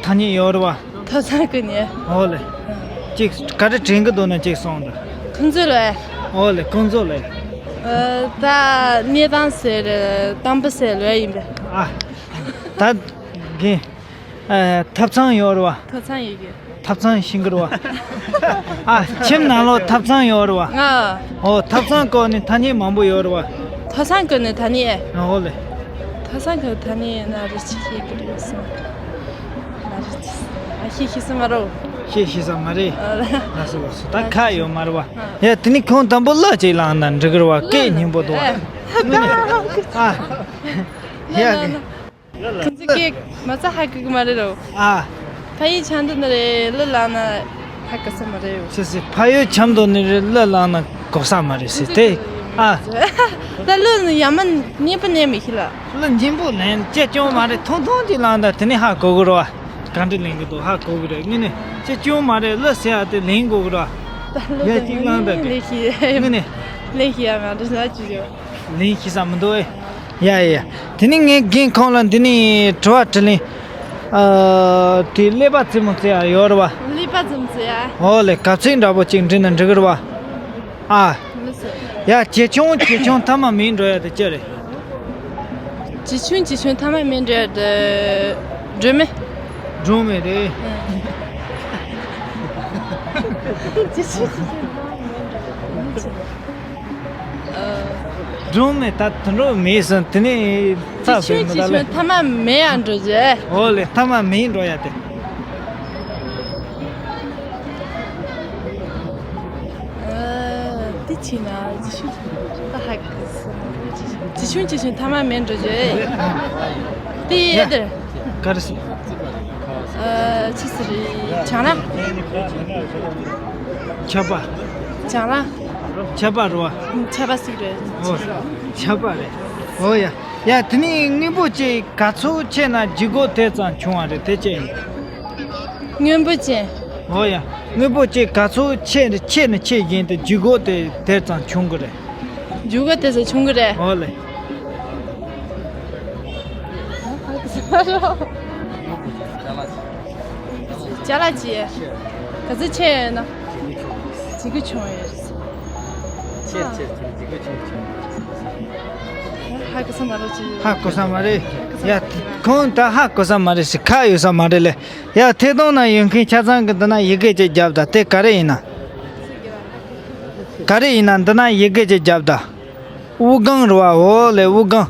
ཐ་སྙད་ཡོད་རེད་བ། ཐབ་ཚང་སྐོར་ནས། ཨོ་ལེ། ཨ། ཅིག་ག་རེ་དྲན་གི་འདུག་ན་ཅིག་གསུངས་དང་། ཁོང་ཚོ་ལ། ཨོ་ལེ། ཁོང་ཚོ་ལ། ཨ། ད་གནས་སྟངས་ཟེར་དང་པོ་ཟེར་ལོས་ཡིན་པས། ཨ། ད་རྒན། ཨ། ཐབ་ཚང་ཡོད་རེད་བ། ཐབ་ཚང་ཡོད་གི། ཐབ་ཚང་ཤིང་གི་རེད་བ། ཨ། ཁྱིམ་ནང་ལོགས་ཐབ་ཚང་ཡོད་རེད་བ། ཨ། ཨོ། ཐབ་ཚང་སྐོར་ནས་ཐ་སྙད་མང་པོ་ཡོད་རེད་བ། ཐབ་ཚང་སྐོར་ནས་ཐ་སྙད། ཨོ་ལེ། ཐབ་ཚང་སྐོར་ཐ་སྙད་ན་རེ་ཆི་ཤེས་ཀྱི་རེད་སོང་། ན་རེ་ཆི། ཨ། ཤེས་ཤེས་ས་མ་རེད། ཤེས་ཤེས་ས་མ་རེད། ཨ། ལགས་སོ་ལགས་སོ། ད་ཁ་ཡོད་མ་རེད་བ། ཨ། ཡ། དེ་ནས་ཁོང་དང་པོ་གླུ་ཅིག་བླངས་ན་འགྲིག་གི་རེད་བ། སྐད་སྙན་པོ་འདུག་བ། ཨ། ཨ། ཡ། ཁོང་ཚོ་སྐད་མ་རྩ་ཧ་གོ་གི་མ་རེད་རོ། ཨ། ཕ་ཡུལ་ཆབ་མདོ་ནས་རེད། གླུ་བླངས་ན་ཧ་གོ་ས་མ་རེད་ཡོ། སི་སི། ཕ་ཡུལ་ཆབ་མདོ་ནས་རེད། གླུ་བླངས་ན་གོ་ས་མ་རེད་སི་དེ། ཨ། ད་གླུ་ནི་ཡ་མ་སྙན་པོ་ལེན་མི་ཤེས་ལ། གླུ་སྙན་པོ་ལེན་ཅི་སྐྱོན་མ་རེད། ཐུང་ཐུང་ཅིག་བླངས་ད་དེ་ནས་ཧ་གོ་གི་རེད་བ། ག་འདྲ་ལེན་གི་འདུག་ཧ་གོ་གི་རེད། དངོས་གནས་ཅི་སྐྱོན་མ་རེད། གླུ་ཟེར་ཡ་དེ་ལེན་དགོས་གི་རེད་བ། ད་གླུ་ཡ་དེ་གཅིག་བླངས་ད་དེ་ལེན་ཤེས། དངོས་གནས་ལེན་ཤེས་ཡ་མ་རེད་ཟ་ཅི་ཡོ། ལེན་ཤེས་ས་མི་འདུག་ཨེ། ཡ་ཡ་ཡ། དེ་ནི་ངས་རྒན་ཁོང་ལ་འདི་ནས་དྲི་བ་དྲིས་ལན། ཨ། དེ་ཀླད་པ་རྩེད་མོ་རྩེ་ཡ་ཡོད་རེད་བ། ཀླད་པ་རྩེད་མོ་རྩེ་ཡ། ཨོ་ལེ། གབ་ཚིག་འདྲ་པོ་ཅིག་འབྲི་ན་འགྲིག་གི་རེད་བ། ཨ། མི་སྲིད། ཡ། ཇེ་ཆུང་ཇེ་ཆུང་ཐ་མ་མེད་འགྲོ་ཡ་དེ་ཅི་རེད། ཇེ་ཆུང་ཇེ་ཆུང་ཐ་མ་མེད་འགྲོ་ཡ་དེ་སྒྲོན་མེ། སྒྲོན་མེ་རེད། ཇེ་ཆུང་ཇེ་ཆུང་ཐ་མ་མེད་འགྲོ་ཡ་དེ་ཅི་རེད། སྒྲུང་མེད་ད་དུད་འགྲོ་མེད་སོང་། དེ་ནས་ཚ་བའི་མི་ད་ལེ། ཐ་མ་མེད་ཡ་འགྲོ་རྒྱུ། ཨོ་ལེ། ཐ་མ་མེད་འགྲོ་ཡ་དེ། ཨ། དེ་ཕྱིན་ན་ཇི་ཤུ་ད་ཧ་གི་སོང་། ཇི་ཤུ་ཇི་ཤུ་ཐ་མ་མེད་འགྲོ་རྒྱུ། དེ་ཡ་དེ། ག་རེ་སོང་། ཨ། ཆི་ཟེར་རེད། ཆང་ར། ཆབ་པ། ཆང་ར། ཆབ་པ་རེད་བ། ཆབ་པ་ཟིག་རེད། ཨོ། ཆབ་པ་རེད། ཨོ་ཡ། ཡ། དེ་ནས་དངོས་པོ་ཅིག་ག་ཚོད་ཆེ་ན་ལྗིད་ཁོག་དེ་ཙམ་ཆུང་བ་རེད། དེ་ཅི་ཡིན། དངོས་པོ་ཅན། ཨོ་ཡ། དངོས་པོ་ཅིག་ག་ཚོད་ཆེ་ཆེ་ན་ཆེ་བཞིན་དུ་ལྗིད་ཁོག་དེ་དེ་ཙམ་ཆུང་གི་རེད། ལྗིད་ཁོག་དེ་ཙམ་ཆུང་གི་རེད། ཨོ་ལེ། ཅ་ལག་ཅི། ག་ཚོད་ཆེ་ཡོད་ན། ལྗིད་ཁོག་ཆུང་ཡོད། ཆེ་ཆེ་ཆེ་ལྗིད་ཁོག་ཆུང་ཆུང་། ཧ་གོ་ས་མ་རེད་ཅི། ཧ་གོ་ས་མ་རེད། ཡ། ཁོང་ད་ཧ་གོ་ས་མ་རེད་ཟེར། ཁ་ཡོད་ས་མ་རེད་ལེ། ཡ། ཐད་གཏོང་ན་ཡོད་མཁན་ཆ་ཚང་གི་འདི་ན་ཡི་གེ་ཅིག་རྒྱབ་དང་། དེ་ག་རེ་ཡིན་ན། ག་རེ་ཡིན་ན་འདི་ན་ཡི་གེ་ཅིག་རྒྱབ་དང་། དབུགས་ལྒང་རེད་བ། འོ་ལེ། དབུགས་ལྒང་།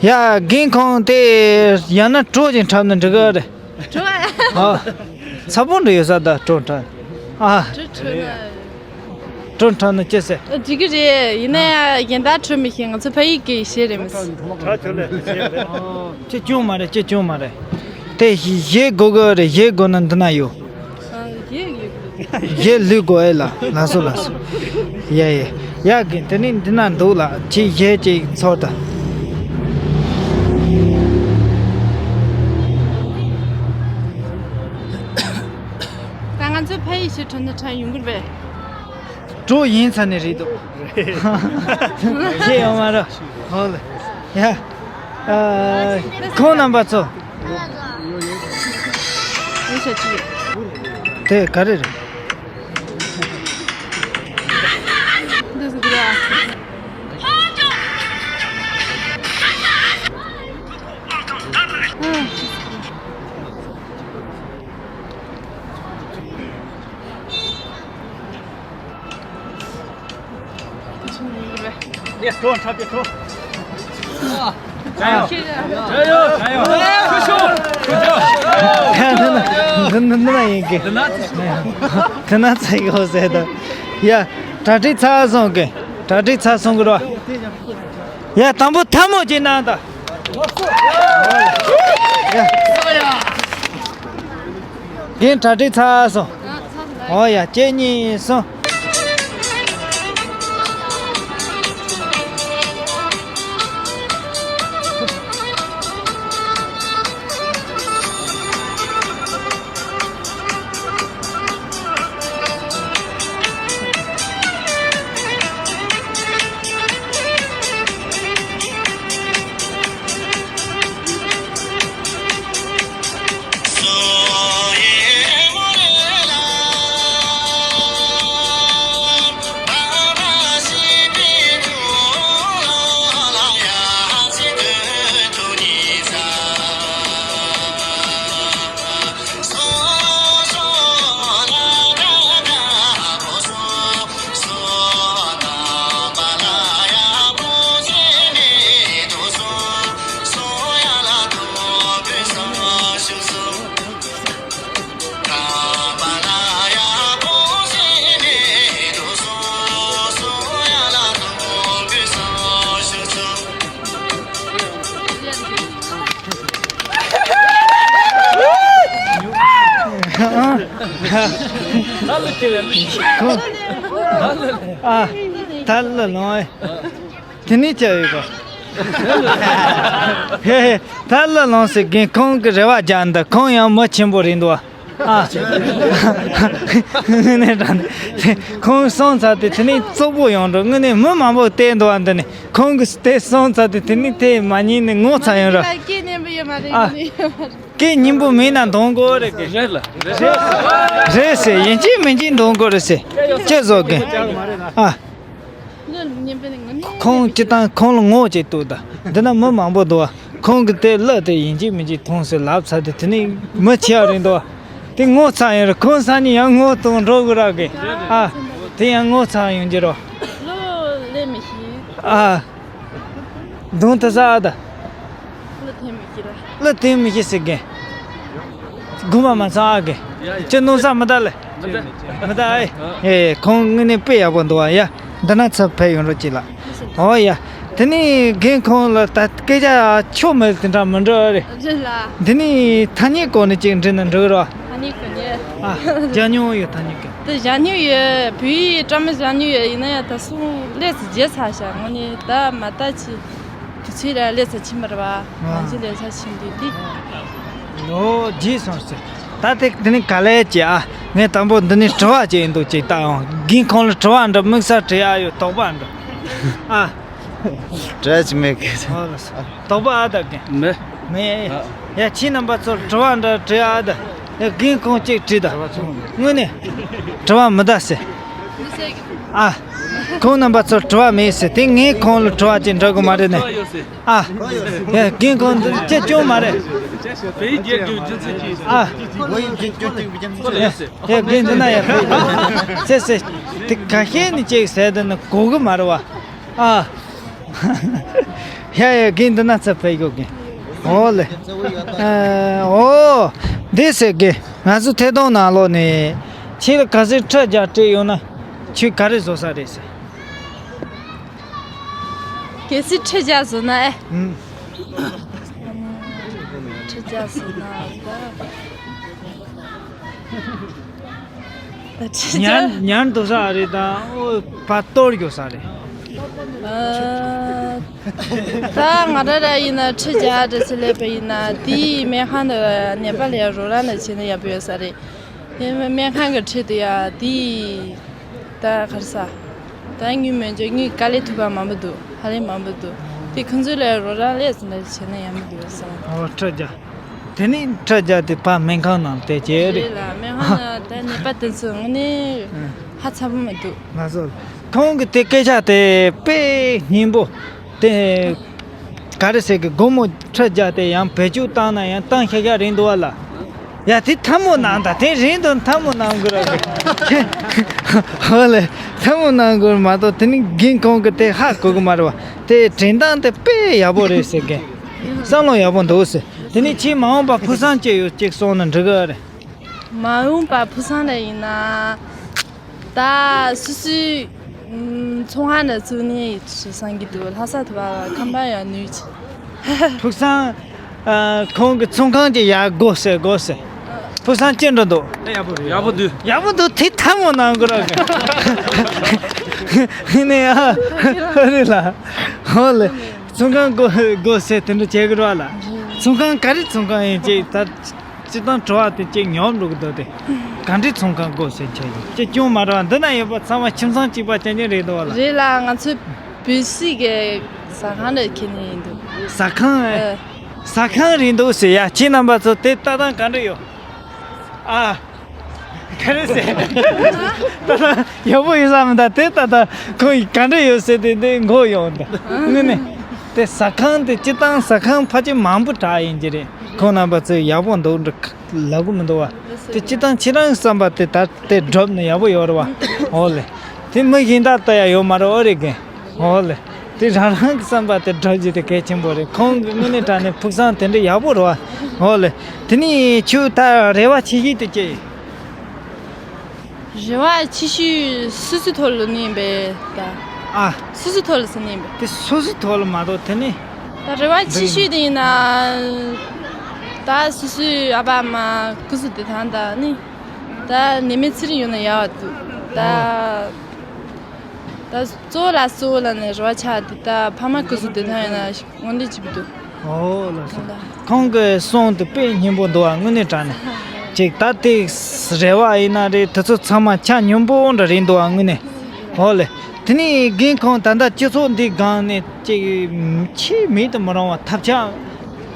ཡ། རྒན་ཁོང་དེ་ཡང་ན་གྲོ་ཅིག་འཁྲབ་ན་འགྲིག་གི་རེད། གྲོ། ཨ། ཚ་པོ་འདྲ་ཡོད་ས། ད་གྲོ་འཁྲབ། ཨ། གྲོ་འཁྲབ་ན། གྲོ་འཁྲབ་ན་ཅི་ཟེར། འགྲིག་གི་རེད། ཡིན་ན་ཡང་གཞན་དག་འཁྲབ་མི་ཤེས། ང་ཚོ་ཕ་ཡུལ་གྱི་གཞས་རེད་མི་སྲིད། ཨོ། ཅི་སྐྱོན་མ་རེད། ཅི་སྐྱོན་མ་རེད། དེ་གཞས་དགོས་གི་རེད། གཞས་དགོས་ན་འདི་ན་ཡོད། ཨ། གཞས་ཡོད་གི་རེད། གཞས་ལུས་དགོས་ཨེ་ལ། ལགས་སོ་ལགས་སོ། ཡ་ཡ། ཡ། གི་དེ་ནི་འདི་ན་འདུག་ལ། ཅི་གཞས་ཅིག་ཚོར་ད། ད་ང་ཚོ་ཕ་ཡུལ་གཞས་འཁྲབ་ན་འཁྲབ་ཡོང་གི་རེད་པས། གྲོ་ཡིན་ཚ་ནི་རེད་འདུག། ཤེས་ཡོང་མ་རེད། ཧོ་ལེ། ཡ། ཨ། ཁོང་རྣམ་པ་ཚོ། དེ་ག་རེ་རེད། ཡ། གྲོ་འཁྲབ་པའི་གྲོ། 加油！加油！加油！ ཁྱོད་ཚོ་ནི་ འདི་འདི་ན་ཡིན་གི། འདི་ན་ཚ་ཡིན། འདི་ན་ཚ་ཡིན་གོ་ཟེར་ད། ཡ། གྲ་སྒྲིག་ཚར་སོང་གི། གྲ་སྒྲིག་ཚར་སོང་གི་རོ། ཡ། དང་པོ་ཐལ་མོ་ཅིག་གནང་དང་། ཡ། རྒན་གྲ་སྒྲིག་ཚར་སོང་། ཨོ་ཡ། གཅིག་གཉིས་གསུམ། ཨ། ད་ལ་ལོང་། དེ་ནས་བྱ་ཡོད་པ། ཧེ་ཧེ། ད་ལ་ལོང་ཟེར་རྒན་ཁོང་གི་རེ་བ་རྒྱག་འདི། ཁོང་ཡང་མི་ཆེན་པོ་རེད་འདུག་ཨ། ཨ། དངོས་གནས་དྲང་། ཁོང་སོང་ཚར་དུས་དེ་ནས་བཙོག་པོ་ཡོང་འགྲོ། དངོས་གནས་མི་མང་པོ་བལྟས་འདུག་ཨ། འདི་ནས་ཁོང་གི་དེ་སོང་ཚར་དུས་དེ་ནས་དེ་མ་ཉན་ནས་ངོ་ཚ་ཡོང་ར། ཨ། སྐད་སྙན་པོ་མེད་ན་འདོན་དགོས་རེད་གི། རེད་ལ། རེད་ཟེར། ཡིན་གཅིག་མིན་གཅིག་འདོན་དགོས་རེད་ཟེར། ཅི་བཟོ་གི། ཨ། ཁོང་སྤྱི་བཏང་ཁོང་ལ་ངོ་ཅིག་གཏུགས་དང་། འདི་ན་མི་མང་པོ་འདུག་བ། ཁོང་གི་དེ་གླུ་དེ་ཡིན་གཅིག་མིན་གཅིག་མཐོང་ཟེར་ལབ་ཚར་དུས་དེ་ནས་མི་ཆེ་བ་རེད་འདུག་བ། དེ་ངོ་ཚ་ཡོང་ར། ཁོང་སང་ཉིན་ཡང་ངོ་གཏོང་འགྲོ་དགོས་ར་གི། ཨ། དེ་ཡང་ངོ་ཚ་ཡོང་གི་རོ། གླུ་ལེན་མི་ཤེས། ཨ། གདོང་དེ་ས་ཨ་ད། གླུ་འཐེན་མི་ཤེས་ར། གླུ་འཐེན་མི་ཤེས་ཟེར་གི། དགོངས་པ་མ་ཚོམ་ཨ་གི། ཅི་གནོད་ས་མི་ད་ལེ། མི་ད་ཨེ། ཨེ། ཁོང་དངོས་གནས་དཔེ་ཡག་པོ་འདུག་བ་ཡ། འདི་ན་ཚུར་ཕེབས་ཡོང་རོགས་གྱིས་ལ། ཨོ་ཡ། དེ་ནས་རྒན་ཁོང་ལ་ད་སྐད་ཆ་ཆོ་མེད་དེ་འདྲ་མི་འདྲ་རེད། རེད་ལ། འདི་ནས་ཐ་སྙད་སྐོར་ནས་ཅིག་འདྲི་ན་འགྲིག་རོགས། ཐ་སྙད་སྐོར་ནས། ཨ། སྦྱང་མྱོང་ཡོད། ཐ་སྙད་སྐོར། དེ་སྦྱང་མྱོང་ཡོད། བོད་ཡིག་སྦྲགས་མ་སྦྱང་མྱོང་ཡོད། ཡིན་ན་ཡང་ད་སོང་ལས་ཚོ་བརྗེད་ཚར་ཤག་དངོས་གནས་ད་མ་ལྟ་ཅི། དུས་ཚོད་ར་ལས་ཚ་ཕྱིན་པ་རེད་བ། ང་ཚོ་ལས་ཚ་ཕྱིན་དུས་དེ། ལོ་རྗེས་སོང་ཟེར། ད་དེ་དེ་ནི་ག་ལས་ཀྱི་ཨ། ངས་དང་པོ་འདི་ནི་དྲི་བ་ཅིག་ཡིན་འདུག་ཅིག་ལྟ་ཡོང་། རྒན་ཁོང་ལ་དྲི་བ་འདྲ་དམིགས་བསལ་དྲི་ཡ་ཡོད། དོགས་པ་འདྲ། ཨ། དྲི་བ་ཅིག་མེད་གི། ཨོ་ལགས་སོ། དོགས་པ་ཨ་ད་གི། མེད། མེད། ཡ་ཁྱེད་རྣམ་པ་ཚོར་དྲི་བ་འདྲ་དྲི་ཡ་ཨ་ད། ཡ་རྒན་ཁོང་ཅིག་དྲིས་ད། དངོས་གནས་དྲི་བ་མི་ད་ཟེར། ཨ། ཁོང་རྣམ་པ་ཚོར་དྲི་བ་མེད་ཟེར། དེ་ངས་ཁོང་ལ་དྲི་བ་ཅིག་འདྲི་དགོས་མ་རེད་ནས། ཨ། ཡ་རྒན་ཁོང་འདི་ཅི་སྐྱོན་མ་རེད། ཨ། ཡ་རྒན་འདི་ན་ཡ་ཕེབས། ཟེར་ཟེར། དེ་ཁ་ཤས་ནི་ཅིག་ཟེར་དེ་ནི་གོ་གི་མ་རེད་བ། ཨ། ཡ་ཡ་རྒན་འདི་ན་ཚུར་ཕེབས་ཡོད་གི། ཨོ་ལེ། ཨ། ཨོ། འདི་ཟེར་གི། ང་ཚོ་ཐད་གཏོང་ནང་ལོགས་ནས་ཁྱེད་ལ་གལ་སྲིད་ཁྲི་བརྒྱ་སྤྲད་ཡོང་ན་ཁྱོད་ག་རེ་བཟོ་ས་རེད་ཟེར། གལ་སྲིད་ཁྲི་བརྒྱ་བཟོ་ན་ཨེ། ཨུམ། ཁྲི་བརྒྱ་བཟོ་ན་ད། ད་ཁྲི་བརྒྱ། ཉར་ཉར་འདུག་ས་རེད་དང་། ཨོ་བ་གཏོར་རྒྱུ་ས་རེད། ཨ། ད་ང་རང་ར་ཡིན་ན་ཁྲི་བརྒྱ་འདྲ་ཞིག་སླེབས་པ་ཡིན་ན་དེའི་སྨན་ཁང་དུ་ནད་པ་ལ་ཡ་རོགས་རམ་ལ་བྱས་ན་ཡག་པོ་ཡོད་ས་རེད། དེ་སྨན་ཁང་གི་ཁྲི་དེ་ཡ་དེའི་ད་ག་རེ་ཟ། ད་དངུལ་མེད་ཀྱང་དངུལ་དཀའ་ལས་ཐུག་པ་མང་པོ་འདུག་ཧ་ལས་མང་པོ་འདུག་དེ་ཁོང་ཚོ་ལ་རོགས་རམ་ལས་ཟིན་ལ་བྱས་ན་ཡག་མོ་འདུག་བསམ། ཨོ་ཁྲི་བརྒྱ། དེ་ནས་ཁྲི་བརྒྱ་དེ་ཕར་སྨན་ཁང་ནང་དེ་བྱས་རེད། རེད་ལ། སྨན་ཁང་ནང་ད་ནད་པ་དེ་ཚོ་དངོས་གནས་ཧ་ཚ་པོ་མི་འདུག་ང་ཚོ་ཁོང་གི་དེ་སྐད་ཆ་དེ་དཔེ་སྙན་པོ་དེ། ག་རེ་ཟེར་གི། སྒོར་མོ་ཁྲི་བརྒྱ་དེ་ཡང་བེད་སྤྱོད་བཏང་ན་ཡང་བཏང་ཤ་ཤ་རེད་འདུག་བ་ལ། ཡ་དེ་ཐལ་མོ་གནང་ད། དེ་རིང་དུ་ཐལ་མོ་གནང་དགོས་ར་གི། ཧོ་ལེ། ཐལ་མོ་གནང་དགོས་མ་གཏོགས་དེ་ནི་རྒན་ཁོང་གི་དེ་ཧ་གོ་གི་མ་རེད་བ། དེ་དྲན་སྟངས་དེ་དཔེ་ཡག་པོ་རེད་ཟེར་གི། བསམ་བློ་ཡག་པོ་འདུག་ཟེར། དེ་ནི་ཁྱེད་མ་འོངས་པ་ཕུགས་བསམ་ཅི་ཡོད་ཅིག་གསུངས་ན་འགྲིག་གི་རེད། མ་འོངས་པ་ཕུགས་བསམ་ལ་ཡིན་ན། ད་སུ་སུའི་ཚོང་ཁང་ནས་བཙུགས་ནས་བསམ་གྱི་འདུག་ལྷ་ས་དུ་བ་ཁམས་པ་ཡང་ནུས་ཆེ། ཕུགས་བསམ། ཨ། ཁོང་གི་ཚོང་ཁང་གི་ཡར་སྒོ་ཟེར་སྒོ་ཟེར། ཕུགས་བསམ་ཅི་འདྲ་འདུག་ཡག་པོ་འདུག་ཡག་པོ་འདུག་ཡག་པོ་འདུག་དེ་ཐལ་མོ་གནང་དགོས་ར་གི། ནས་ཨ་རེད་ལ། ཧོ་ལེ། ཚོང་ཁང་སྒོ་སྒོ་ཟེར་དེ་འདྲ་བྱེད་དགོས་ར་ལ། ཚོང་ཁང་ག་རེ་ཚོང་ཁང་ཡིན་ཅེས་ད། སྤྱིར་བཏང་དྲི་བ་དེ་གཅིག་ཉོབ་འགྲོ་གི་འདུག་སྟེ། ག་འདྲའི་ཚོང་ཁང་དགོས་ཟེར་ཆ་ཡོད་ཅེས་སྐྱོན་མ་རེད་བ། འདི་ན་ཡོད་པ་ཚང་མ་ཁྱིམ་ཚང་གཅིག་པ་རྐྱང་རྐྱང་རེད་འདུག་བ་ལ། རེད་ལ། ང་ཚོའི་བོད་སྲིད་ཀྱི་ཟ་ཁང་ལ་ཁྱེར་ནས་ཡིན་འདུག་ཟ་ཁང་ཨེ། ཨ། ཟ་ཁང་རེད་འདུག་ཟེར་ཡ། ཁྱེད་རྣམ་པ་ཚོ་དེ་ལྟ་སྟངས་ག་འདྲ་ཡོད། ཨ། ག་རེ་ཟེར། ད་ལྟ་ཡག་པོ་ཡོད་ས་མི་འདུག་དེ་ད་ལྟ་ཁོང་གིས་ག་འདྲ་ཡོད་ཟེར་དེ་དེ་མགོ་ཡོང་འདུག་དངོས་གནས། དེ་ཟ་ཁང་དེ་སྤྱིར་བཏང་ཟ་ཁང་ཕལ་ཆེར་མང་པོ་དྲག་ཡིན་གྱི་རེད། ཁོང་རྣམ་པ་ཚོས་ཡག་པོ་འདུག་འདྲ་ལབ་གི་མི་འདུག་བ། དེ་སྤྱིར་བཏང་ཁྱེད་རང་གི་བསམ་པ་དེ་ད་དེ་སྒྲུབ་ན་ཡག་པོ་ཡོད་རེད་བ། འོ་ལེ། དེ་མི་གཞན་དག་ལྟ་ཡ་ཡོད་མ་རེད། ཨོ་རེད་གི། འོ་ལེ། དེ་རང་རང་གི་བསམ་པ་དེ་སྒྲུབ་རྒྱུ་དེ་གལ་ཆེན་པོ་རེད། ཁོང་གི་དངོས་གནས་དྲང་གནས་ཕུགས་བསམ་དེ་འདྲ་ཡག་པོ་རེད་བ། འོ་ལེ། དེ་ནས་ཁྱོད་ད་རེ་བ་ཆེ་ཤོས་དེ་ཅི་ཡིན། རེ་བ་ཆེ་ཤོས་སུ་སུའི་ཐོག་ལ་ནས་ཡིན་པས་ད། ཨ། སུ་སུའི་ཐོག་ལ་ཟེར་ནས་ཡིན་པས། དེ་སུ་སུའི་ཐོག་ལ་མ་གཏོགས་དེ་ནས། ད་རེ་བ་ཆེ་ཤོས་དེ་ཡིན་ན། ད་སུ་སུའི་ཨ་ཕ་ཨ་མ་སྐུ་གཟུགས་བདེ་ཐང་དང་ནི། ད་ནད་མེད་ཚེ་རིང་ཡོང་ན་ཡག་པ་འདུག་ད། ད་གཙོ་བོ་ལ་གཙོ་བོ་ལ་ནས་རེ་བ་ཆགས་དེ་ད་ཕ་མ་སྐུ་གཟུགས་བདེ་ཐང་ཡོད་ན་དངོས་འབྲེལ་བྱེད་པ་འདུག་ཨོ་ལགས་སོ། ཁོང་གི་གསུང་དེ་དཔེ་སྙན་པོ་འདུག་ཨ། དངོས་གནས་དྲང་གནས། ཅིག་ད་དེ་རེ་བ་ཡིན་ན་རེད། དེ་ཚོ་ཚང་མ་ཆ་སྙོམས་པོ་འདྲ་རེད་འདུག་ཨ། དངོས་གནས། ཨོ་ལེ། དེ་ནས་རྒན་ཁོང་ད་ལྟ་སྤྱི་ཚོགས་འདི་སྒང་ནས་ཅིག་ཆེས་མེད་དུ་མི་རུང་བ་ཐབས་ཆག་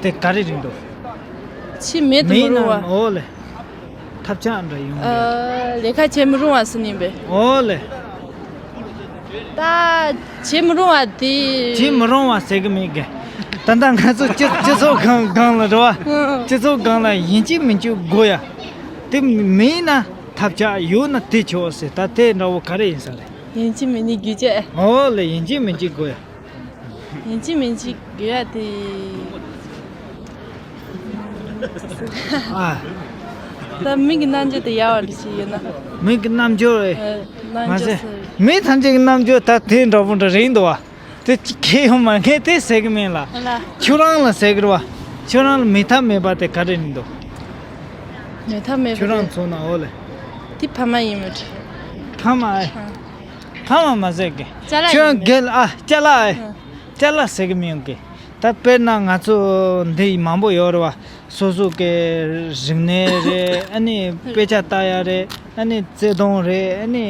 དེ་ག་རེ་རེད་འདུག་ཆེས་མེད་དུ་མི་རུང་བ། ཨོ་ལེ། ཐབས་ཆག་འདྲ་ཡོང་གི། ཨ། ལས་ཀ་བྱེད་མི་རུང་བ་ཟེར་ནི་ཡིན་པས། ཨོ་ལེ། ད་བྱེད་མི་རུང་བ་དེ། བྱེད་མི་རུང་བ་ཟེར་གི་མེད་གི། ད་ལྟ་ང་ཚོ་སྤྱི་སྤྱི་ཚོགས་སྒང་སྒང་ལ་རེད་བ། ཨང་། སྤྱི་ཚོགས་སྒང་ལ་ཡིན་གཅིག་མིན་གཅིག་དགོས་ཡ། དེ་མེད་ན་ཐབས་ཆག་ཡོད་ན་དེ་ཆོག་ཟེར། ད་དེ་འདྲ་བོ་ག་རེ་ཡིན་ས་རེད། ཡིན་གཅིག་མིན་གཉིས་དགོས་ཀྱི། ཨོ་ལེ། ཡིན་གཅིག་མིན་གཅིག་དགོས་ཡ། ཡིན་གཅིག་མིན་གཅིག་དགོས་ཡ་དེ། ཨ། ད་མི་གི་རྣམ་འགྱུར་དེ་ཡག་པ་འདྲ་ཞིག་ཡོད་ན། མི་གི་རྣམ་འགྱུར་རེད། ཨ། རྣམ་འགྱུར་ཟེར། མི་ཐམས་ཅད་ཀྱི་རྣམ་འགྱུར་ད་དེ་འདྲ་པོ་འདྲ་རེད་འདུག་བ། དེ་གལ་ཡོད་མ་ངས་དེ་ཟེར་གི་མིན་ལ། ལ། ཁྱོད་རང་ལ་ཟེར་གི་རེད་བ། ཁྱོད་རང་ལ་མེད་ཐབས་མེད་པ་དེ་ག་རེ་རེད་འདུག་མེད་ཐབས་མེད་པ་ཁྱོད་རང་དེ། མཚོན་ན་ཨོ་ལེ། དེ་ཕ་མ་ཡིན་མོད། ཕ་མ་ཨེ། ཨ། ཕ་མ་མ་ཟེར་གི། ཅ་ལག་ཁྱོད་ཡིན་མོད། རྒན་ཨ་ཅ་ལག་ཨེ། ཨ། ཅ་ལག་ཟེར་གི་མིན་གི། ད་དཔེར་ན་ང་ཚོ་འདི་མང་པོ་ཡོད་རེད་བ། སོ་སོ་གི་རིག་གནས་རེད། ཨ་ནི་དཔེ་ཆ་ལྟ་ཡ་རེད། ཨ་ནི་བརྩེ་དུང་རེད། ཨ་ནི་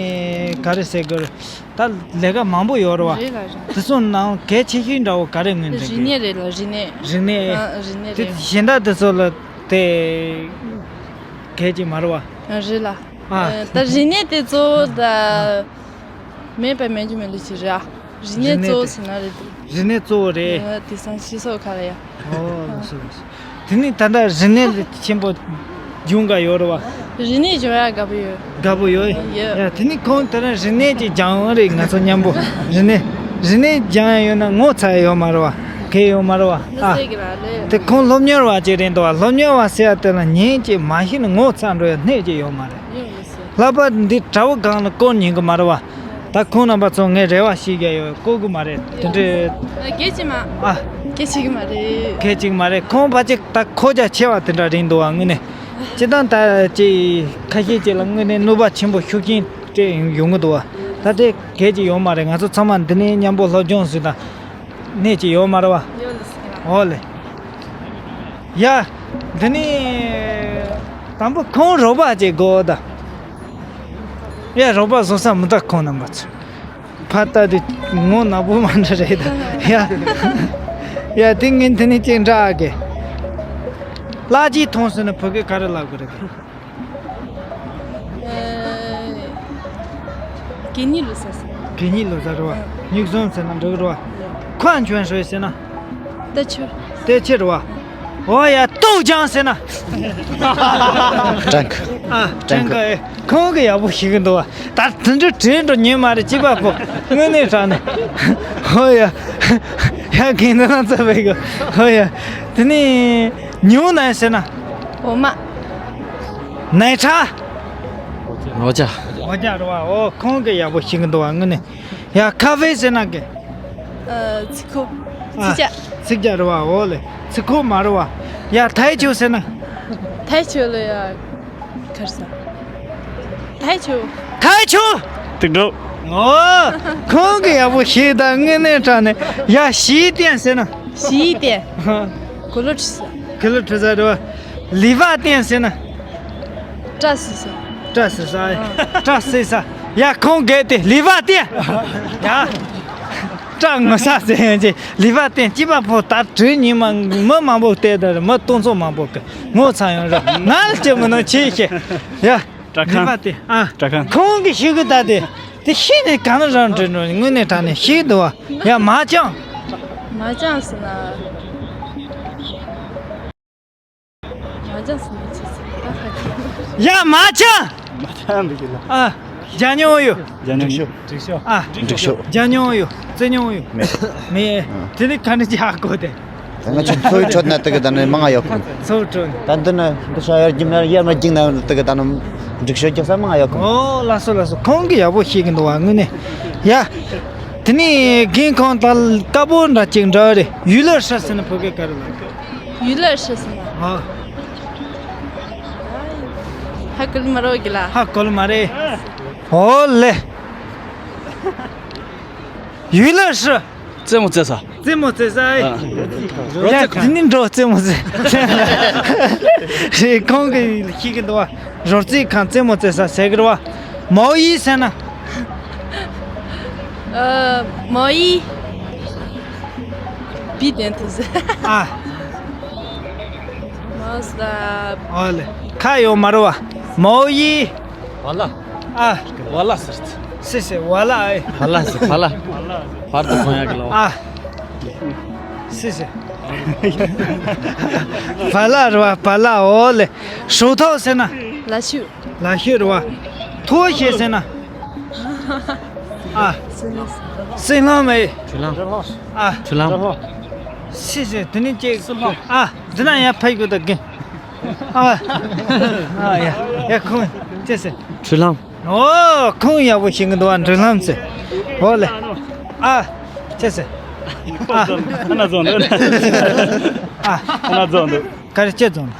ག་རེ་ཟེར་དགོས་རེད། ད་ལས་ཀ་མང་པོ་ཡོད་རེད་བ། རེད་ལ་རེད། དེ་ཚོ་ནང་གལ་ཆེ་ཤོས་འདྲ་བོ་ག་རེ་ངོས་འཛིན་རིག་གནས་རེད་ལ་རིག་གནས། རིག་གནས། ཨ། རིག་གནས་དེ་རེད། གཞན་དག་དེ་ཚོ་ལ་དེ་གལ་ཅིག་མ་རེད་བ། རེད་ལ། ཨ། ད་རིག་གནས་དེ་ཚོ་ད་མེད་པ་མེད་རྒྱུ་མེད་ལུགས་ཅིག་རེད་ཨ། རིག་གནས་གཙོ་བོ་ཟེར་ན་རེད་འདུག་རིག་གནས་གཙོ་བོ་རེད། ཨ། དེང་སང་སྤྱི་ཚོགས་ཁག་ལ་ཡ། ཨོ་ལགས་སོ་ལགས་སོ། དེ་ནས་ད་ལྟ་རིག་གནས་ལ་ཆེན་པོ་སྦྱོང་ག་ཡོད་རེད་བ། རིག་གནས་སྦྱོང་ཡ་དགའ་པོ་ཡོད། དགའ་པོ་ཡོད། ཡོད། ཡ་དེ་ནས་ཁོང་དེ་རིང་རིག་གནས་ཅིག་སྦྱང་ཡོང་རེད། ང་ཚོ་མཉམ་པོ་རིག་གནས་རིག་གནས་སྦྱང་ཡ་ཡོད་ན་ངོ་ཚ་ཡ་ཡོད་མ་རེད་བ། གལ་ཡོད་མ་རེད་བ། ཨ། དེ་ཁོང་སློབ་གཉེར་བ་ཅིག་རེད་འདུག་བ། སློབ་གཉེར་བ་ཟེར་ཡ་དེ་ལ་ཉན་ཅིག་མ་ཤེས་ན་ངོ་ཚ་འགྲོ་ཡ་སྣེ་ཅིག་ཡོད་མ་རེད། ལྷག་པར་འདི་དྲ་བ་སྒང་ལ་བསྐོར་ཉན་གི་མ་རེད་བ། ད་ཁོང་རྣམ་པ་ཚོ་ངས་རེ་བ་ཞིག་རྒྱག་ཡོད། བསྐོར་གི་མ་རེད་དེ་འདྲའི། ཨ། སྐད་ཅིག་མ། ཨ། སྐད་ཅིག་མ་རེད། སྐད་ཅིག་མ་རེད། ཁོང་ཕལ་ཆེར་ད་ཁོག་རྒྱ་ཆེ་བ་དེ་འདྲ་རེད་འདུག་བ་དངོས་གནས། སྤྱིར་བཏང་ད་ཅིག་ཁ་ཤས་ཅིག་ལ་དངོས་གནས་ནུས་པ་ཆེན་པོ་ཤུགས་རྐྱེན་སྤྲད་ཡོང་གི་འདུག་བ། ད་དེ་གལ་ཅིག་ཡོད་མ་རེད། ང་ཚོ་ཚང་མ་འདི་ནས་མཉམ་པོ་སློབ་སྦྱོང་ཟེར་ད་གནས་ཅིག་ཡོད་མ་རེད་བ། ཨོ་ལེ། ཡ། འདི་ནི་དང་པོ་ཁོང་རོགས་པ་ཅིག་དགོས་ད། ཡ་རོགས་པ་བཟོ་ས་མི་ད་ཁོང་རྣམ་པ་ཚོ། ཕ་ལྟ་དུས་ངོ་ནག་པོ་མ་འདྲ་རེད་ད། ཡ། ཡ་དེ་ངས་འདི་ནས་ཅིག་འདྲ་གི། ལག་གཅིག་མཐོང་སོང་ན་བོད་སྐད་ག་རེ་ལབ་དགོས་རེད་གི། ཨ། གད་སྙིགས་བླུགས་ས་ཟེར། གད་སྙིགས་བླུགས་ས་རེད་བ། སྙིགས་ཟོམ་ཟེར་ན་འགྲིག་གི་རེད་བ། ཁོ་ཨན་ཆོན་ཧྲོས་ཟེར་ན། ཏེ་ཆུ། ཏེ་ཆུ་རེད་བ། ཨོ་ཡ་ཏོག་ཅང་ཟེར་ན། ཀྲང་ཁུ། ཨ། ཀྲང་ཁུ། ཀྲང་ཁུ་ཨེ། ཁོང་གི་ཡག་པོ་ཞིག་གི་འདུག་བ། ད་དེ་འདྲ་དྲན་འགྲོ་ཉན་མ་རེད་ཅི་པ་པོ། དངོས་གནས་དྲང་ནས། ཨོ་ཡ། ཡ་གིན་ན་ཙ་བས་གི། ཨོ་ཡ། དེ་ནས་ཉུང་ན་ཟེར་ན། འོ་མ། ནས་ཁྲ། འོ་ཅག་འོ་ཅག་རེད་བ། འོ་ཁོང་གིས་ཡག་པོ་ཤེས་ཀྱི་འདུག་བ། དངོས་གནས། ཡ་ཁ་ཧྥེ་ཟེར་ན་གི། ཨ། ཚིག་ཁོ། ཨ། ཚིག་ཅག་ཚིག་ཅག་རེད་བ། འོ་ལེ། ཚིག་ཁོ་མ་རེད་བ། ཡ་ཐའི་ཆུ་ཟེར་ན། ཐའི་ཆུ་ལ་ཡ། གར་ས། ཐའི་ཆུ། ཐའི་ཆུ། ཏིག་འགྲོ། ཨོ། ཁོང་གིས་ཡག་པོ་ཤེས་ད། དངོས་གནས་དྲང་གནས། ཡ་ཞི་ཏན་ཟེར་ན། ཞི་ཏན། གོ་ལོ་ཁྲི་ས། གོ་ལོ་ཁྲི་ས་རེད་བ། ལི་བ་ཏན་ཟེར་ན། བཀྲ་ཤིས་ས། བཀྲ་ཤིས་ས། བཀྲ་ཤིས་ས། ཡ་ཁོང་གིས་དེ་ལི་བ་ཏན། ཡ། སྐྲ་ངོ་ས་ཟེར་ཡོང་ཅིག་ལི་བ་བསྟན་སྐྱེས་པ་ཕོ་ད་དྲུག་ཉིན་མ་མི་མང་པོ་བལྟས་དང་མི་སྟོང་ཚོ་མང་པོ་གི་ངོ་ཚ་ཡོང་ར། ང་ལ་སྐྱེ་མི་ནོ་ཆེ་ཤེ། ཡ། སྐྲ་ཁང་། ལི་བ་བསྟན། ཨ། སྐྲ་ཁང་། ཁོང་གི་ཤི་གི་ད་དེ་དེ་ཤི་ནས་ག་ན་རང་འདྲི་ནོ། དངོས་གནས་དྲང་གནས་ཤི་འདུག་བ། ཡ་མ་ཅང་། མ་ཅང་ཟེར་ན། མ་ཅང་སུ་མི་ཆེ་ཟེར་ད་ཧ་གི། ཡ་མ་ཅང་། མ་ཅང་འདི་གི་ལ། ཨ། ཇ་ཉོ་ཡོ། ཇ་ཉོ་ཡོ། འགྲིག་ཤོ། ཨ། འགྲིག་ཤོ། ཇ་ཉོ་ཡོ། ཙེ་ཉོ་ཡོ། མེད། མེད། དེ་ནི་ཁ་ནི་ཅི་ཧ་གོ་དེ། ད་ང་ཚོ་འཚོ་བའི་ཁྲོད་ན་དེ་གི་ད་ནི་མང་ང་ཡོད་ཁུམ། འཚོ་བའི་ཁྲོད། ད་འདི་ནི་འདི་ཤ་ཡར་རྒྱུ་མེད་ཡར་མ་རྒྱུག་ན་དེ་གི་ད་ནི་འགྲིག་ཤོ་རྒྱག་ས་མང་ང་ཡོད་ཁུམ། ཨོ་ལགས་སོ་ལགས་སོ། ཁོང་གི་ཡག་པོ་ཤེས་གི་འདུག་བ་དངོས་གནས། ཡ། དེ་ནི་རྒན་ཁོང་ད་དཀར་པོ་འདྲ་ཅིག་འདྲ་རེད། ཡུལ་ལ་ཧྲ་ཟེར་ན་བོད་སྐད་ག་རེ་ལ། ཡུལ་ལ་ཧྲི་སི་མ། ཨ། ཧ་གོ་མ་རོ་གི་ལ། ཧ་གོ་མ་རེད། ཨོ་ལེ། ཡུལ་ལ་ཧྲི། རྩེད་མོ་རྩེ་ས། རྩེད་མོ་རྩེ་ས་ཨེ། ཨ། ཡ་དེ་ནི་འགྲོ་རྩེད་མོ་རྩེ། རེད་ཁོང་གི་ཤེས་གི་འདུག་བ། རོལ་རྩེད་ཁང་རྩེད་མོ་རྩེ་ས་ཟེར་གི་རེད་བ། མའོ་ཡི་ཟེར་ན། ཨ། མའོ་ཡི། བི་དན་ཐུ་ཟེར། ཨ། མའོ་ས། ཨོ་ལེ། ཁ་ཡོད་མ་རེད་བ། མའོ་ཡི། བ་ལ། ཨ། བ་ལ་ཟེར། སི་སི་བ་ལ་ཨེ། བ་ལ་ཟེར་བ་ལ། བར་དུ་གོན་ཡག་གི་ལ། ཨ། སི་སི། བ་ལ་རེད་བ་བ་ལ། ཨོ་ལེ། ཧྲོ་ཐོ་ཟེར་ན། ལ་ཤུ། ལ་ཤུ་རེད་བ། ཐོ་ཞེས་ཟེར་ན། ཨ། སྲིན་ལམ་མེ། ཆུ་ལམ། ཨ། ཆུ་ལམ། སི་སི་དེ་ནི་ཅེ། ཨ། འདི་ན་ཡ་ཕ་གི་ད་གི། ཨ། ཨ་ཡ། ཡ་ཁོང་ཅེ་ཟེར། ཆུ་ལམ། ཨོ་ཁོང་ཡག་པོ་ཤེས་གི་འདུག་བ། འགྲུལ་ལམ་ཟེར། ཨོ་ལེ། ཨ། ཅེ་ཟེར། ཨ། ཨ་ན་ཛོན་འདུག་ཨ། ཨ་ན་ཛོན་འདུག་ག་རེ་ཅེ་ཙོང་།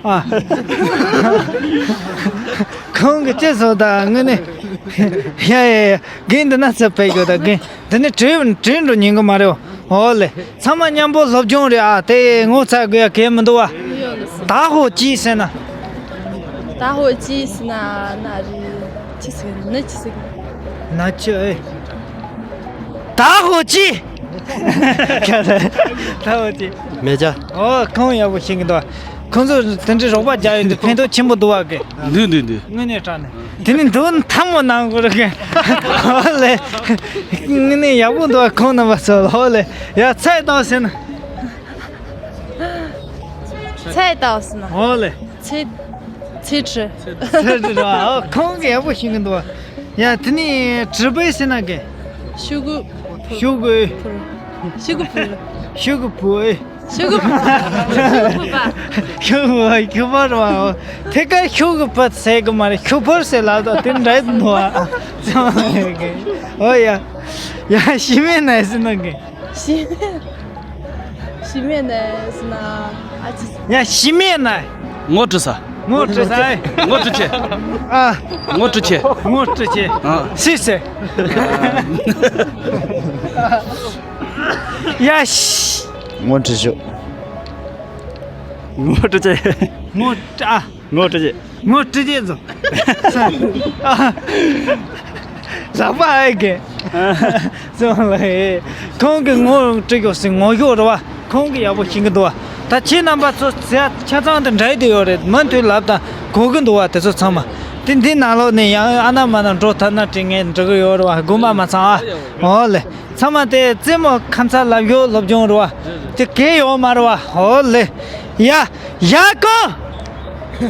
ཨ། ཁོང་གི་ཅེ་ཙོང་ད་དངོས་གནས། ཡ་ཡ་ཡ་རྒན་འདི་ན་ཚ་བས་གོ་ད་རྒན་འདི་ནི་དྲིན་དྲིན་འགྲོ་ཉན་གི་མ་རེད། ཨོ་ལེ། ཚང་མ་མཉམ་པོ་སློབ་སྦྱོང་རེད་ཨ། དེ་ངོ་ཚ་དགོས་ཡ་གལ་མི་འདུག་བ། ད་ཧོ་ཅི་ཟེར་ན། ད་ཧོ་ཅི་ཟེར་ན་ན་རི་ཅི་ཟེར་ན་ཅི་ཟེར། ན་ཅི་ཨེ། ད་ཧོ་ཅི། ད་ཧོ་ཅི། མེ་ཅ། ཨོ་ཁོང་ཡག་པོ་ཤེས་གི་འདུག་ཁོང་ཚོ་དེ་འདྲའི་རོགས་པ་རྒྱག་ཡོད་དུས་ཕན་ཐོགས་ཆེན་པོ་འདུག་བ་གི། འདུག་འདུག་འདུག་དངོས་གནས་དྲང་གནས། དེ་ནི་འདུག་ཐལ་མོ་ནང་གོ་ར་གི། ཨོ་ལེ། དངོས་གནས་ཡག་པོ་འདུག་ཁོང་རྣམ་པ་ཚོ། ཨོ་ལེ། ཡ་ཚད་བཏང་ཟེར་ན། ཚད་བཏང་ཟེར་ན། ཨོ་ལེ། ཚེ། ཚེ་ཁྲི། ཚེ་ཁྲི་ར། ཨོ་ཁོང་གི་ཡག་པོ་ཤེས་གི་འདུག་ཡ་དེ་ནི་གྲི་པའི་ཟེར་ན་གི། ཤུ་གུ། ཤུ་གུ། ཕུར། ཤུ་གུ་ཕུར། ཤུ་གུ་ཕུར། ཤུ་གུ་ཕུར། ཤུ་གུ་ཕུར། ཤུ་གུ་ཕུར་ཤུ་ཕུར་བ། དེ་ག་ཤུ་གུ་ཕུར་ཟེར་གི་མ་རེད། ཤུ་ཕུར་ཟེར་ལབ་དོ་དེ་འདྲ་འདུག་ཨ། ཨོ་ཡ། ཡ་ཤི་མེད་ན་ཟེར་ན་གི། ཤི་མེད། ཤི་མེད་ན་ཟེར་ན་ཨ་ཅི། ཡ་ཤི་མེད་ན། ངོ་དྲི་ས། ངོ་དྲི་ས། ངོ་དྲི་ཆེ། ཨ། ངོ་དྲི་ཆེ། ངོ་དྲི་ཆེ། ཨ། སི་སི། ཡ་ཤི། ངོ་དྲི་ཤོག་ངོ་དྲི་ཆེ། ངོ་དྲི་ཨ། ངོ་དྲི་ཆེ། ངོ་དྲི་ཆེ་ཚོ། ཨ། ལག་པ་ཨེ་གེ། སོང་ལ་ཧེ། ཁོང་གི་ངོ་སྤྲོད་ཡོད་སྲིད་ངོ་ཤོག་རེད་བ། ཁོང་གི་ཡག་པོ་ཤེས་ཀྱི་འདུག་བ། ད་ཁྱེད་རྣམ་པ་ཚོ་ཟེར་ཆ་ཚང་དུ་འདྲ་དེ་ཡོད་རེད། མུ་མཐུད་ལབ་དང་གོ་གི་འདུག་བ་དེ་ཚོ་ཚང་མ། དེ་འདི་ནང་ལོགས་ནས་ཡང་ཨ་ན་མ་ན་འགྲོ་ཐབས་ན་དྲི་ངས་འགྲོ་གི་ཡོད་རེད་བ། དགོངས་པ་མ་ཚོམ་ཨ། འོ་ལེ། ཚང་མ་དེ་རྩེད་མོ་ཁམས་ཚ་ལབ་ཡོད་སློབ་སྦྱོང་རེད་བ། དེ་གལ་ཡོད་མ་རེད་བ། འོ་ལེ། ཡ། ཡ་ཀོ།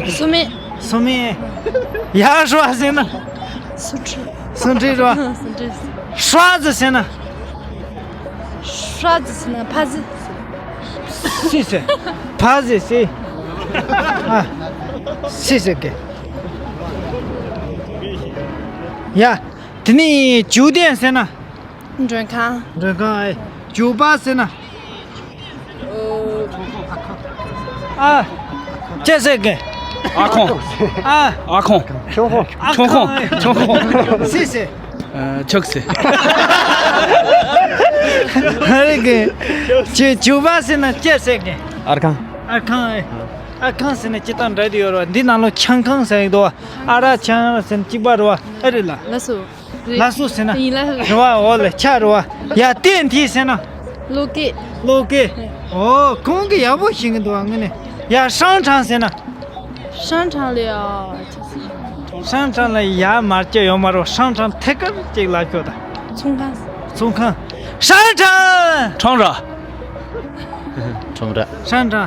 སུ་མེད། སུ་མེད། ཡ་ཧྲོ་ཟེར་ན། སུ་ཁྲི། སུ་ཁྲི་རེད་བ། སུ་ཁྲི། ཧྲ་ཟེར་ན། ཧྲ་ཟེར་ན་ཕ་ཟི། སི་སི། ཕ་ཟི་སི། ཨ། སུ་ཟེར་གི། ཡ། དེ་ནས་བཅུ་བདུན་ཟེར་ན། མགྲོན་ཁང་། མགྲོན་ཁང་ཨེ། བཅུ་པ་ཟེར་ན། ཨ། ཅི་ཟེར་གི། ཨ་ཁོང་། ཨ། ཨ་ཁོང་། ཁྱུང་ཁོང་། ཨ་ཁྱུང་ཁོང་། ཁོང་ཨེ། ཁྱུང་ཁོང་། སུ་ཟེར། ཨ། ཁྱུག་ཟེར། ཨ་རེ་གི། ཅི་བཅུ་པ་ཟེར་ན་ཅི་ཟེར་གི། ཨར་ཁང་། ཨར་ཁང་ཨེ། ཨར་ཁང་ཟེར་ན་ཅི་དང་འདྲ་དེ་ཡོད་རེད་བ། འདི་ནང་ལོགས་ཆང་ཁང་ཟེར་གི་འདུག་བ། ཨ་ར་ཆང་ཟེར་ན་གཅིག་པ་རེད་བ། ཨ་རེད་ལ། ལགས་སོ། རེད། ལགས་སོ་ཟེར་ན། ཡིན་ལ། རེད་བ། འོ་ལེ་ཆ་རེད་བ། ཡ་སྟེང་དེ་ཟེར་ན། གློག་སྐས། གློག་སྐས། ཨོ་ཁོང་གིས་ཡག་པོ་ཤེས་གི་འདུག་བ་དངོས་གནས། ཡ་ཧྲང་ཁྲང་ཟེར་ན། ཧྲང་ཁྲང་ལ་ཡ། ཧྲང་ཁྲང་ལ་ཡ་མར་སྐྱེ་ཡོད་མ་རེད། ཧྲང་ཁྲང་ཐད་ཀར་ཅིག་ལབ་ཤོག་ད། ཚོང་ཁང་། ཚོང་ཁང་། ཧྲང་ཁྲང་། ཁྲང་ར། ཁྲང་ར། ཧྲང་ཁྲང་།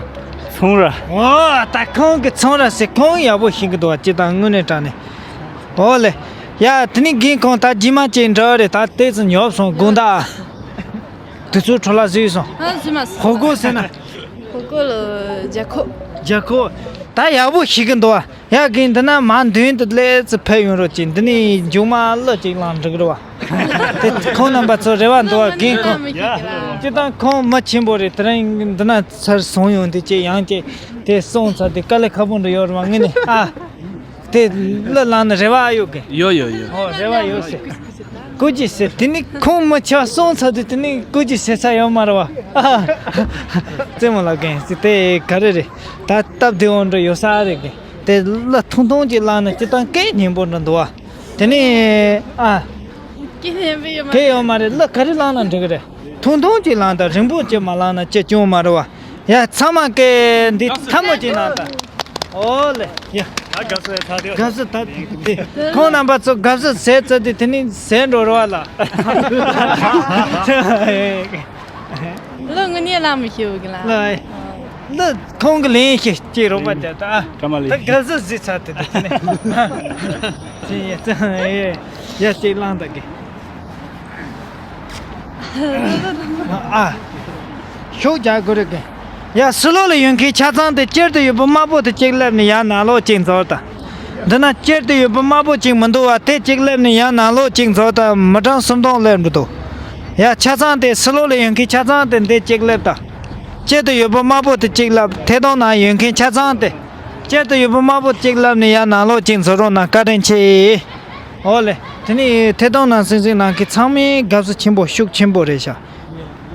ཚོང་ར། ཨོ་ད་ཁོང་གིས་ཚོང་ར་ཟེར། ཁོང་ཡག་པོ་ཤེས་གི་འདུག་བ། ཅི་དང་དངོས་གནས་དྲང་གནས། ཨོ་ལེ། ཡ་དེ་ནས་རྒན་ཁོང་ད་རྗེས་མ་ཅིག་འདྲི་བ་རེད། ད་ཏོག་ཙམ་ཉོབ་སོང་དགོངས་དག་དེ་ཚོའི་འཕྲོ་ལ་བཟོས་སོང་། ཨ་བཟོས་མ་སོང་། ཧོ་གོ་ཟེར་ན། ཧོ་གོ་ལ་རྒྱ་ཁོག་རྒྱ་ཁོག་ད་ཡག་པོ་ཤེས་གི་འདུག་བ། ཡ་རྒན་འདི་ན་མར་མདུན་དུ་སླེབས་ཚེ་ཕེབས་ཡོང་རོགས་གྱིས། འདི་ནས་མཇུག་མ་གླུ་ཅིག་བླངས་འགྲིག་རེད་བ། དེ་ཁོང་རྣམ་པ་ཚོ་རེ་བ་འདུག་བ། རྒན་ཁོང་། སྤྱིར་བཏང་ཁོང་མི་ཆེན་པོ་རེད། དེ་རིང་འདི་ན་ཚུར་སོང་ཡོང་དུས་ཅིག་ཡང་ཅིག་དེ་སོང་ཚར་དུས་དཀའ་ལས་ཁག་པོ་འདྲ་ཡོད་རེད་བ། དངོས་གནས་ཨ། དེ་གླུ་བླངས་ན་རེ་བ་ཡོད་གི། ཡོད་ཡོད་ཡོད། ཨོ་རེ་བ་ཡོད་ཟེར། སྐུ་མཁྱེན་ཟེར། དེ་ནི་ཁོང་མི་ཆགས་སོང་ཚར་དུས་དེ་ནི་སྐུ་མཁྱེན་ཟེར་ས་ཡོད་མ་རེད་བ། རྩེད་མོ་ལབ་མཁན་ཟེར་དེ་ག་རེ་རེད། ད་སྟབས་བདེ་བོ་འདྲ་ཡོད་ས་རེད་གི། དེ་གླུ་ཐུང་ཐུང་ཅིག་བླངས་ན་སྤྱིར་བཏང་སྐད་སྙན་པོ་འདྲ་འདུག་བ། དེ་ནི་ཨ། སྐད་སྙན་པོ་ཡོད་མ་རེད། སྐད་ཡོད་མ་རེད། གླུ་ག་རེ་བླངས་ན་འགྲིག་གི་རེད། ཐུང་ཐུང་ཅིག་བླངས་དང་། རིང་པོ་ཅིག་མ་བླངས་ན་ཅི་སྐྱོན་མ་རེད་བ། ཡ་ཚང་མ་ཀེ་འདི་ཐལ་མོ་ཅིག་གནང་དང་། ཨོ་ལེ། ཡ། ད་དགའ་བསུ་ཚར་དུས། དགའ་བསུ་ད་དེ་ཁོང་རྣམ་པ་ཚོ་དགའ་བསུ་ཟས་ཚར་དུས་དེ་ནི་ཟས་འགྲོ་རོགས་ལ། གླུ་དངོས་གནས་བླངས་མི་ཤེས་གི་ལ། ལ། གླུ་ཁོང་གི་ལེན་ཤེས་ཅིག་རོགས་པ་དེ་ད། ད་དགའ་བསུ་ཟས་ཚར་དུས་དེ་ནི། ཅི་ཡ་ཙང་ཡ་ཅིག་བླངས་ད་གི། ཨ། ཤུགས་རྒྱག་དགོས་རེད་གི། ཡ་ཕྱི་ལོགས་ལ་ཡོད་མཁན་ཆ་ཚང་དེ་དཀྱིལ་དུ་ཡོད་པ་དམར་པོ་དེ་གཅིག་སླེབས་ནས་ཡར་ནང་ལོགས་གཅིག་འཛུལ་དང་། འདི་ན་དཀྱིལ་དུ་ཡོད་པ་དམར་པོ་གཅིག་མི་འདུག་བ། དེ་གཅིག་སླེབས་ནས་ཡར་ནང་ལོགས་གཅིག་འཛུལ་དང་། མི་གྲངས་སུམ་སྟོང་སླེབས་འགྲོ་འདུག་ཡ་ཆ་ཚང་དེ་ཕྱི་ལོགས་ལ་ཡོད་མཁན་ཆ་ཚང་དེ་འདི་གཅིག་སླེབས་དང་། དཀྱིལ་དུ་ཡོད་པ་དམར་པོ་དེ་གཅིག་སླེབས། ཐད་གཏོང་ནང་ཡོད་མཁན་ཆ་ཚང་དེ། དཀྱིལ་དུ་ཡོད་པ་དམར་པོ་གཅིག་སླེབས་ནས་ཡར་ནང་ལོགས་གཅིག་འཛུལ་རོགས་གནང་། བཀའ་དྲིན་ཆེ། ཨོ་ལེ། དེ་ནས་ཐད་གཏོང་ནང་གསན་གཟིགས་གནང་མཁན་ཚང་མས་དགའ་བསུ་ཆེན་པོ་ཤུགས་ཆེན་པོ་རེད་ཤག་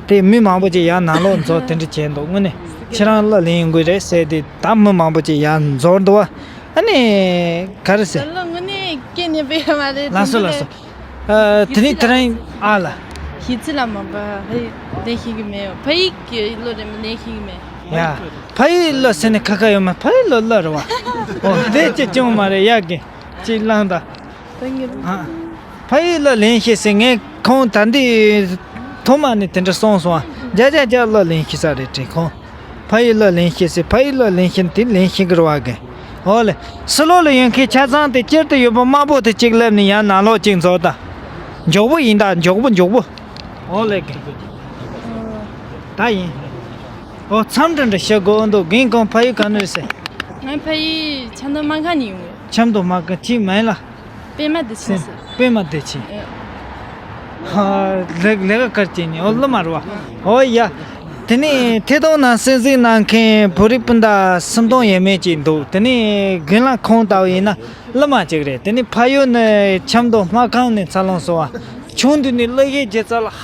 དེ་མི་མང་པོ་ཅིག་ཡར་ནང་ལོགས་འཛུལ་དེ་འདྲ་བྱས་འདུག་དངོས་གནས་ཁྱེད་རང་གླུ་ལེན་དགོས་རེད་ཟེར་དེ་ད་མི་མང་པོ་ཅིག་ཡར་འཛུལ་འདུག་བ། ཨ་ནི་ག་རེ་ཟེར། ད་ལོ་དངོས་གནས་སྐད་སྙན་པོ་ཡོད་མ་རེད། ལགས་སོ་ལགས་སོ། ཨ། དེ་ནས་དེ་རིང་ཨ་ལ། གཞས་ཚིག་ལ་མ་པ་ཕ་ཡིག་ལེན་ཤེས་གི་མེད། ཕ་ཡིག་གི་གླུ་རེད་མ་ལེན་ཤེས་གི་མེད། ཡ། ཕ་ཡིག་གླུ་ཟེར་ནས་ཁ་ཁ་ཡོད་མ། ཕ་ཡིག་གླུ་གླུ་རེད་བ། ཨོ་དེ་ཅི་ཅུང་མ་རེད་ཡ་གི། ཅིག་བླངས་དང་། ད་ངེད་ཨ། ཕ་ཡིག་གླུ་ལེན་ཤེས་ཟེར། ངས་ཁོང་ད་འདི་ཐོག་མ་ནས་དེ་འདྲ་གསུངས་སོང་ཨ། རྒྱ་རྒྱ་རྒྱ་གླུ་ལེན་ཤེས་ས་རེད་དྲན་ཁོང་། ཕ་ཡིག་གླུ་ལེན་ཤེས་ཟེར། ཕ་ཡིག་གླུ་ལེན་ཤེས་དེ་ལེན་ཤེས་གི་རེད་བ་གི། ཨོ་ལེ། ཕྱི་ལོགས་ལ་ཡོད་མཁན་ཆ་ཚང་དེ་དཀྱིལ་དུ་ཡོད་པ་དམར་པོ་དེ་གཅིག་སླེབས་ནས་ཡར་ནང་ལོགས་གཅིག་འཛུལ་དང་། མགྱོགས་པོ་ཡིན་ད། མགྱོགས་པོ་མགྱོགས་པོ། ཨོ་ལེ་གི། ད་ཡིན། ཨོ་མཚམས་འདྲི་འདྲི་བྱེད་དགོས་འདུག་རྒན་ཁོང་ཕ་ཡུལ་ག་ནས་རེད་ཟེར། ང་ཕ་ཡུལ་ཆབ་མདོ་སྨར་ཁམས་ནས་ཡོང་གི། ཆབ་མདོ་སྨར་ཁམས། ཁྱེད་མིང་ལ། པད་མ་བདེ་ཆེན་ཟེར། པད་མ་བདེ་ཆེན། ཨེ། ཧ། ལས་ལས་ཀ་གར་བྱེད་ནི། ཨོ་གླུ་མ་རེད་བ། ཨོ་ཡ། དེ་ནས་ཐད་གཏོང་ནང་གསན་གཟིགས་གནང་མཁན་བོད་རིགས་སྤུན་ཟླ་སུམ་སྟོང་ཡས་མས་ཅིག་འདུག་དེ་ནས་རྒན་ལགས་ཁོང་ལྟ་བུ་ཡིན་ན། གླུ་མ་གཅིག་རེད། དེ་ནི་ཕ་ཡུལ་ནི་ཆབ་མདོ་སྨར་ཁམས་ནས་འཚར་ལོངས་སོང་བ། ཆུང་དུས་ནས་གླུ་གཞས་སྒྱུ་རྩལ་ལ་ཧ་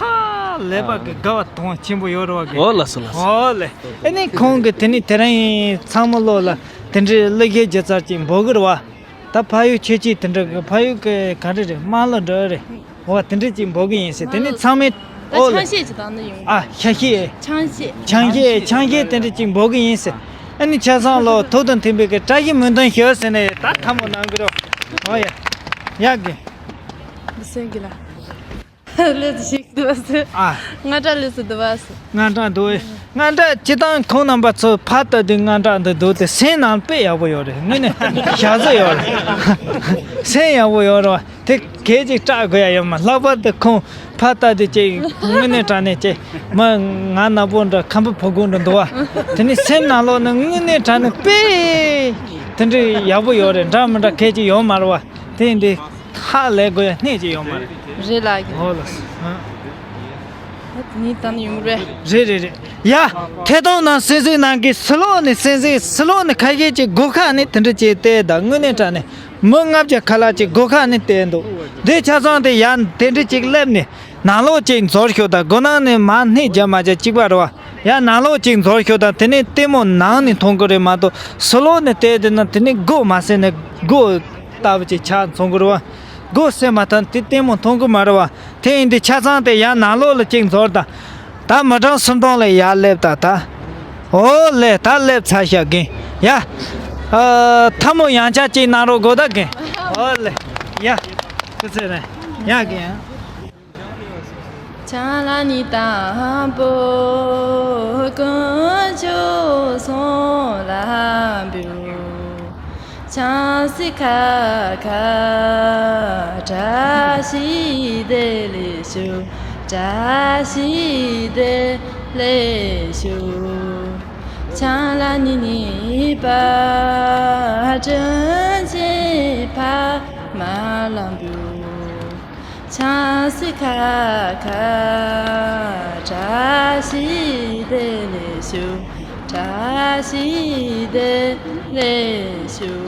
ལས་པ་གི་དགའ་བ་དང་ཆེན་པོ་ཡོད་རེད་བ་གི། ཨོ་ལགས་སོ་ལགས་སོ། ཨོ་ལེ། ཨེ་ནི་ཁོང་གི་དེ་ནི་དེ་རིང་ཚང་མ་ལོ་ལ་དེ་འདྲའི་གླུ་གཞས་སྒྱུ་རྩལ་ཅིག་འབོད་གི་རེད་བ། ད་ཕ་ཡུལ་ཁྱེད་ཀྱིས་དེ་འདྲ་གི་ཕ་ཡུལ་གི་ག་རེ་རེད། དམངས་གླུ་འདྲ་རེད། འོ་དེ་འདྲ་ཅིག་འབོད་གི་ཡིན་ཟེར། དེ་ནི་ཚང་མས། ད་ཨོ་ལེ། ཆང་གཞས་ཅིག་བཏང་ན་ཡོང་། ཨ་ཤ་ཤེས། ཆང་གཞས། ཆང་གཞས་ཆང་གཞས་དེ་འདྲ་ཅིག་འབོད་གི་ཡིན་ཟེར། ཨ་ནི་ཆ་ཚང་ལོ་ཐུགས་དང་མཐུན་པའི་གི་བཀྲ་ཤིས་སྨོན་འདུན་ཞུ་ཟེར་ནས་ད་ཐལ་མོ་གནང་གི་རོ། ཨོ་ཡ། ཡག་གི། འདི་སེང་གི་ལ། ལས་ཞིག་འདུག་ཟེར། ཨ། ང་འདྲ་ལས་སུ་འདུག་ཟེར། ང་འདྲ་འདུག་ང་འདྲ་སྤྱིར་བཏང་ཁོང་རྣམ་པ་ཚོ་ཕར་ལྟ་དུས་ང་འདྲ་འདུག་འདུག་སྟེ་སེམས་ནང་དཔེ་ཡག་པོ་ཡོད་རེད། དངོས་གནས་ཞག་ཚོད་ཡོད་རེད། སེམས་ཡག་པོ་ཡོད་རེད་བ། དེ་གས་ཅིག་སྐྲག་དགོས་ཡ་ཡོད་མ། ལྷག་པར་དུ་ཁོང་ཕར་ལྟ་དུས་ཅིག་དངོས་གནས་དྲང་གནས་ཅིག་མི་ང་ནག་པོ་འདྲ་ཁམ་བུ་ཕོ་རྒོད་འདྲ་འདུག་བ། དེ་ནི་སེམས་ནང་ལོགས་ནས་དངོས་གནས་དྲང་གནས་དཔེ་ དེ་འདྲའི་ཡག་པོ་ཡོད་རེད། འདྲ་མི་འདྲ་ཁད་ཅིག་ཡོད་མ་རེད་བ། དེ་འདི་ཧ་ལས་དགོས་ཡ་སྣེ་ཅིག་ཡོད་མ་རེད། རེད་ལགས། ཨོ་ལགས་སོ། ཨ། ད་ནི་ད་ནི་ཡོང་རེད། རེད་རེད་རེད། ཡ། ཐད་གཏོང་ནང་གསན་གཟིགས་གནང་མཁན་ཕྱི་ལོགས་ནས་གསན་གཟིགས། ཕྱི་ལོགས་ནས་ཁ་ཤས་ཅིག་སྒོ་ཁ་ནས་དེ་འདྲ་ཅིག་བལྟས། ད་དངོས་གནས་དྲང་གནས་མི་ལྔ་བརྒྱ་ཁ་ལག་ཅིག་སྒོ་ཁ་ནས་བལྟས་འདུག། དེ་ཆ་ཚང་དེ་ཡ་དེ་འདྲ་ཅིག་སླེབས་ནས། ནང་ལོགས་ཅིག་འཛུལ་ཤོག་དང་། སྒོ་ནང་ནས་མར་སྣེ་རྒྱབ་མ་རྒྱབ་གཅིག་པ་རེད་བ། ཡ་ནང་ལོགས་ཅིག་འཛུལ་ཤོག་དང་། དེ་ནས་ལྟད་མོ་ནང་ནས་མཐོང་གི་རེད་མ་གཏོགས། ཕྱི་ལོགས་ནས་བལྟས་བསྡད་ན་དེ་ནས་སྒོ་མ་ཟེར་ནས་སྒོ་ལྟ་བུ་ཅིག་ཆགས་སོང་གི་རེད་བ། སྒོ་ཟེར་མ་ཐག་དེ་ལྟད་མོ་མཐོང་གི་མ་རེད་བ། དེ་ཡིན་དུས་ཆ་ཚང་དེ་ཡ་ནང་ལོགས་ལ་ཅིག་འཛུལ་དང་། ད་མི་གྲངས་སུམ་སྟོང་ལ་ཡར་སླེབས་དང་ད། ཨོ་ལེ། ད་སླེབས་ཚར་ཤག་རྒན། ཡ། ཨ། ཐལ་མོ་ཡང་བསྐྱར་ཅིག་གནང་རོགས་དགོས་ད་རྒན། ཨོ་ལེ། ཡ། སྐུ་ཚེ་རིང་། ཡ་རྒན། ཆང་ལ་ནི་དང་པོ་དཀོན་མཆོག་གསུམ་ལ་འབུལ། ཆང་སི་ཁ་ཁ་བཀྲ་ཤིས་བདེ་ལེགས་ཞུ། བཀྲ་ཤིས་བདེ་ལེགས་ཞུ། ཆང་ལ་ནི་གཉིས་པ་དྲིན་ཆེན་ཕ་མ་ལ་འབུལ། ཆང་སི་ཁ་ཁ་བཀྲ་ཤིས་བདེ་ལེགས་ཞུ། བཀྲ་ཤིས་བདེ་ལེགས་ཞུ།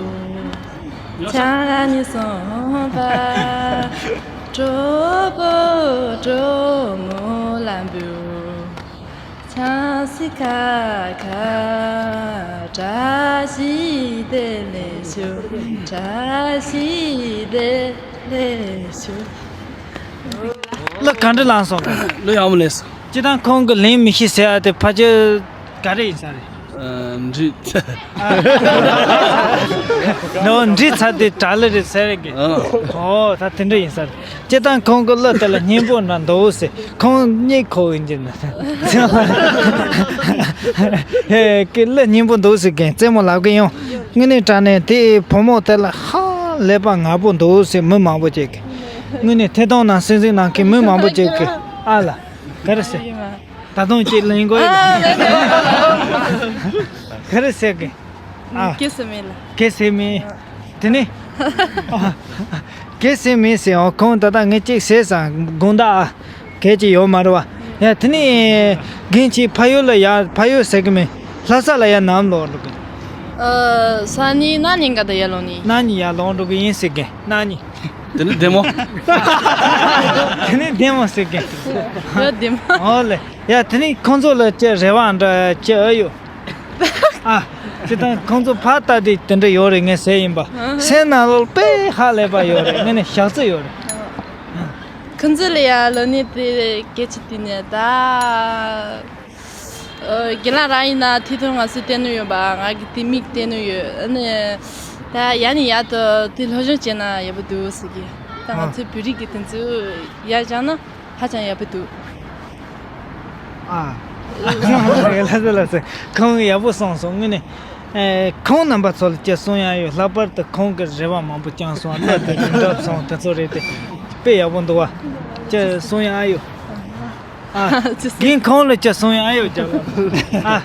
ཆང་ལ་ནི་གསུམ་པ་གྲོགས་པོ་གྲོགས་མོ་ལ་འབུལ། ཆང་སི་ཁ་ཁ་བཀྲ་ཤིས་བདེ་ལེགས་ཞུ། བཀྲ་ཤིས་བདེ་ལེགས་ཞུ། གླུ་ག་འདྲ་བླངས་སོང་། གླུ་ཡག་པོ་ལེན་སོང་། སྤྱིར་བཏང་ཁོང་གི་ལན་མི་ཤེས་ཟེར་ཡ་དེ་ཕལ་ཆེར་ག་རེ་ཡིན་ས་རེད། ཨ། འདྲི། ནོ། འདྲི་ཚར་དེ་དྲག་གླུ་རེད་ཟེར་གི། ཨ། ཨོ། ད་དེ་འདྲ་ཡིན་ས་རེད། སྤྱིར་བཏང་ཁོང་གི་གླུ་དེ་ལ་སྙན་པོ་འདྲ་འདུག་ཟེར། ཁོང་གཉིད་ཁུག་ཡིན་གྱི་ན། ཧེ། ཀི་གླུ་སྙན་པོ་འདུག་ཟེར་གི། རྩེད་མོ་ལབ་གི་ཡོང་། དངོས་གནས་དྲང་གནས་དེ་བུ་མོ་དེ་ལ་ཧ་ལས་པ་ངར་པོ་འདུག་ཟེར་མི་མང་པོ་ཅིག་གི། དངོས་གནས་ཐད་གཏོང་ནང་གསན་གཟིགས་གནང་མཁན་མི་མང་པོ་ཅིག་གི། ཨ་ལ། ག་རེ་ཟེར། ད་དུང་ཅིག་ལེན་དགོས་ཡོད། ཨ། ག་རེ་ཟེར་གི། ཨ། ཁེ་སི་མེད་ལ། ཁེ་སི་མེད། དེ་ནི། ཨ། ཁེ་སི་མེད་ཟེར། ཨོ། ཁོང་ད་ལྟ་ངས་ཅིག་ཟེར་སང་དགོངས་དག་ཨ། གལ་ཅིག་ཡོད་མ་རེད་བ། ཡ། དེ་ནི། རྒན་ཁྱེད་ཕ་ཡུལ་ལ་ཡ། ཕ་ཡུལ་ཟེར་གི་མེད། ལྷ་ས་ལ་ཡ་ནམ་ལོག་འགྲོ་གི། ཨ། སང་ཉིན་གནངས་ཉིན་ག་ད་ཡར་ལོག་ནི། གནངས་ཉིན་ཡར་ལོག་འགྲོ་གི་ཡིན་ཟེར་གི། གནངས་ཉིན། དེ་ནི་བདེ་མོ། དེ་ནི་བདེ་མོ་ཟེར་གི། ཡ། བདེ་མོ། ཨོ་ལེ། ཡ། དེ་ནི་ཁོང་ཚོ་ལ་ཅི་རེ་བ་འདྲ་ཅི་ཨ་ཡོད། ཨ། སྤྱིར་བཏང་ཁོང་ཚོ་ཕར་ལྟ་དེ་དེ་འདྲ་ཡོད་རེད། ངས་ཟེར་ཡིན་པ། སེམས་ནང་ལོགས་དཔེ་ཧ་ལས་པ་ཡོད་རེད། ངས་ནི་ཞག་རྩི་ཡོད་རེད། ཁོང་ཚོ་ལ་ཡ་ལོ་ནི་དེ་སྐད་ཆ་དེ་ནས་ད། ཨ། རྒན་ལགས་རང་ཡིན་ན་ཐད་གཏོང་ང་ཚོས་བལྟས་ནོ་ཡོད་པ། ང་གི་དེ་མིག་བལྟས་ནོ་ཡོད། ཨ་ནི། ད་ཡ་ནི་ཡ་ད་དེ་སློབ་སྦྱོང་བྱས་ན་ཡག་པོ་འདུག་ཟེར་གི། ད་ང་ཨ། ཚོའི་བོད་རིགས་ཀྱི་དེ་ཚོ་ཡར་སྦྱངས་ན་ཧ་ཅང་ཡག་པོ་འདུག། ཨ། ལགས་སོ་ལགས་སོ། ཁོང་ཡག་པོ་གསུངས་སོང་། དངོས་གནས། ཨེ། ཁོང་རྣམ་པ་ཚོ་ལ་ཅི་གསུང་ཡག་ཡོད། ལྷག་པར་དུ་ཁོང་གི་རེ་བ་མང་པོ་བཅངས་སོང་། གླུ་དེ་རིན་ཐང་སོང་དེ་ཚོ་རེད་དེ། དཔེ་ཡག་པོ་འདུག་བ། ཅི་གསུང་ཡག་ཡོད། ཨ། རྒན་ཁོང་ལ་ཅི་གསུང་ཡག་ཡོད་ཀྱང་། ཨ།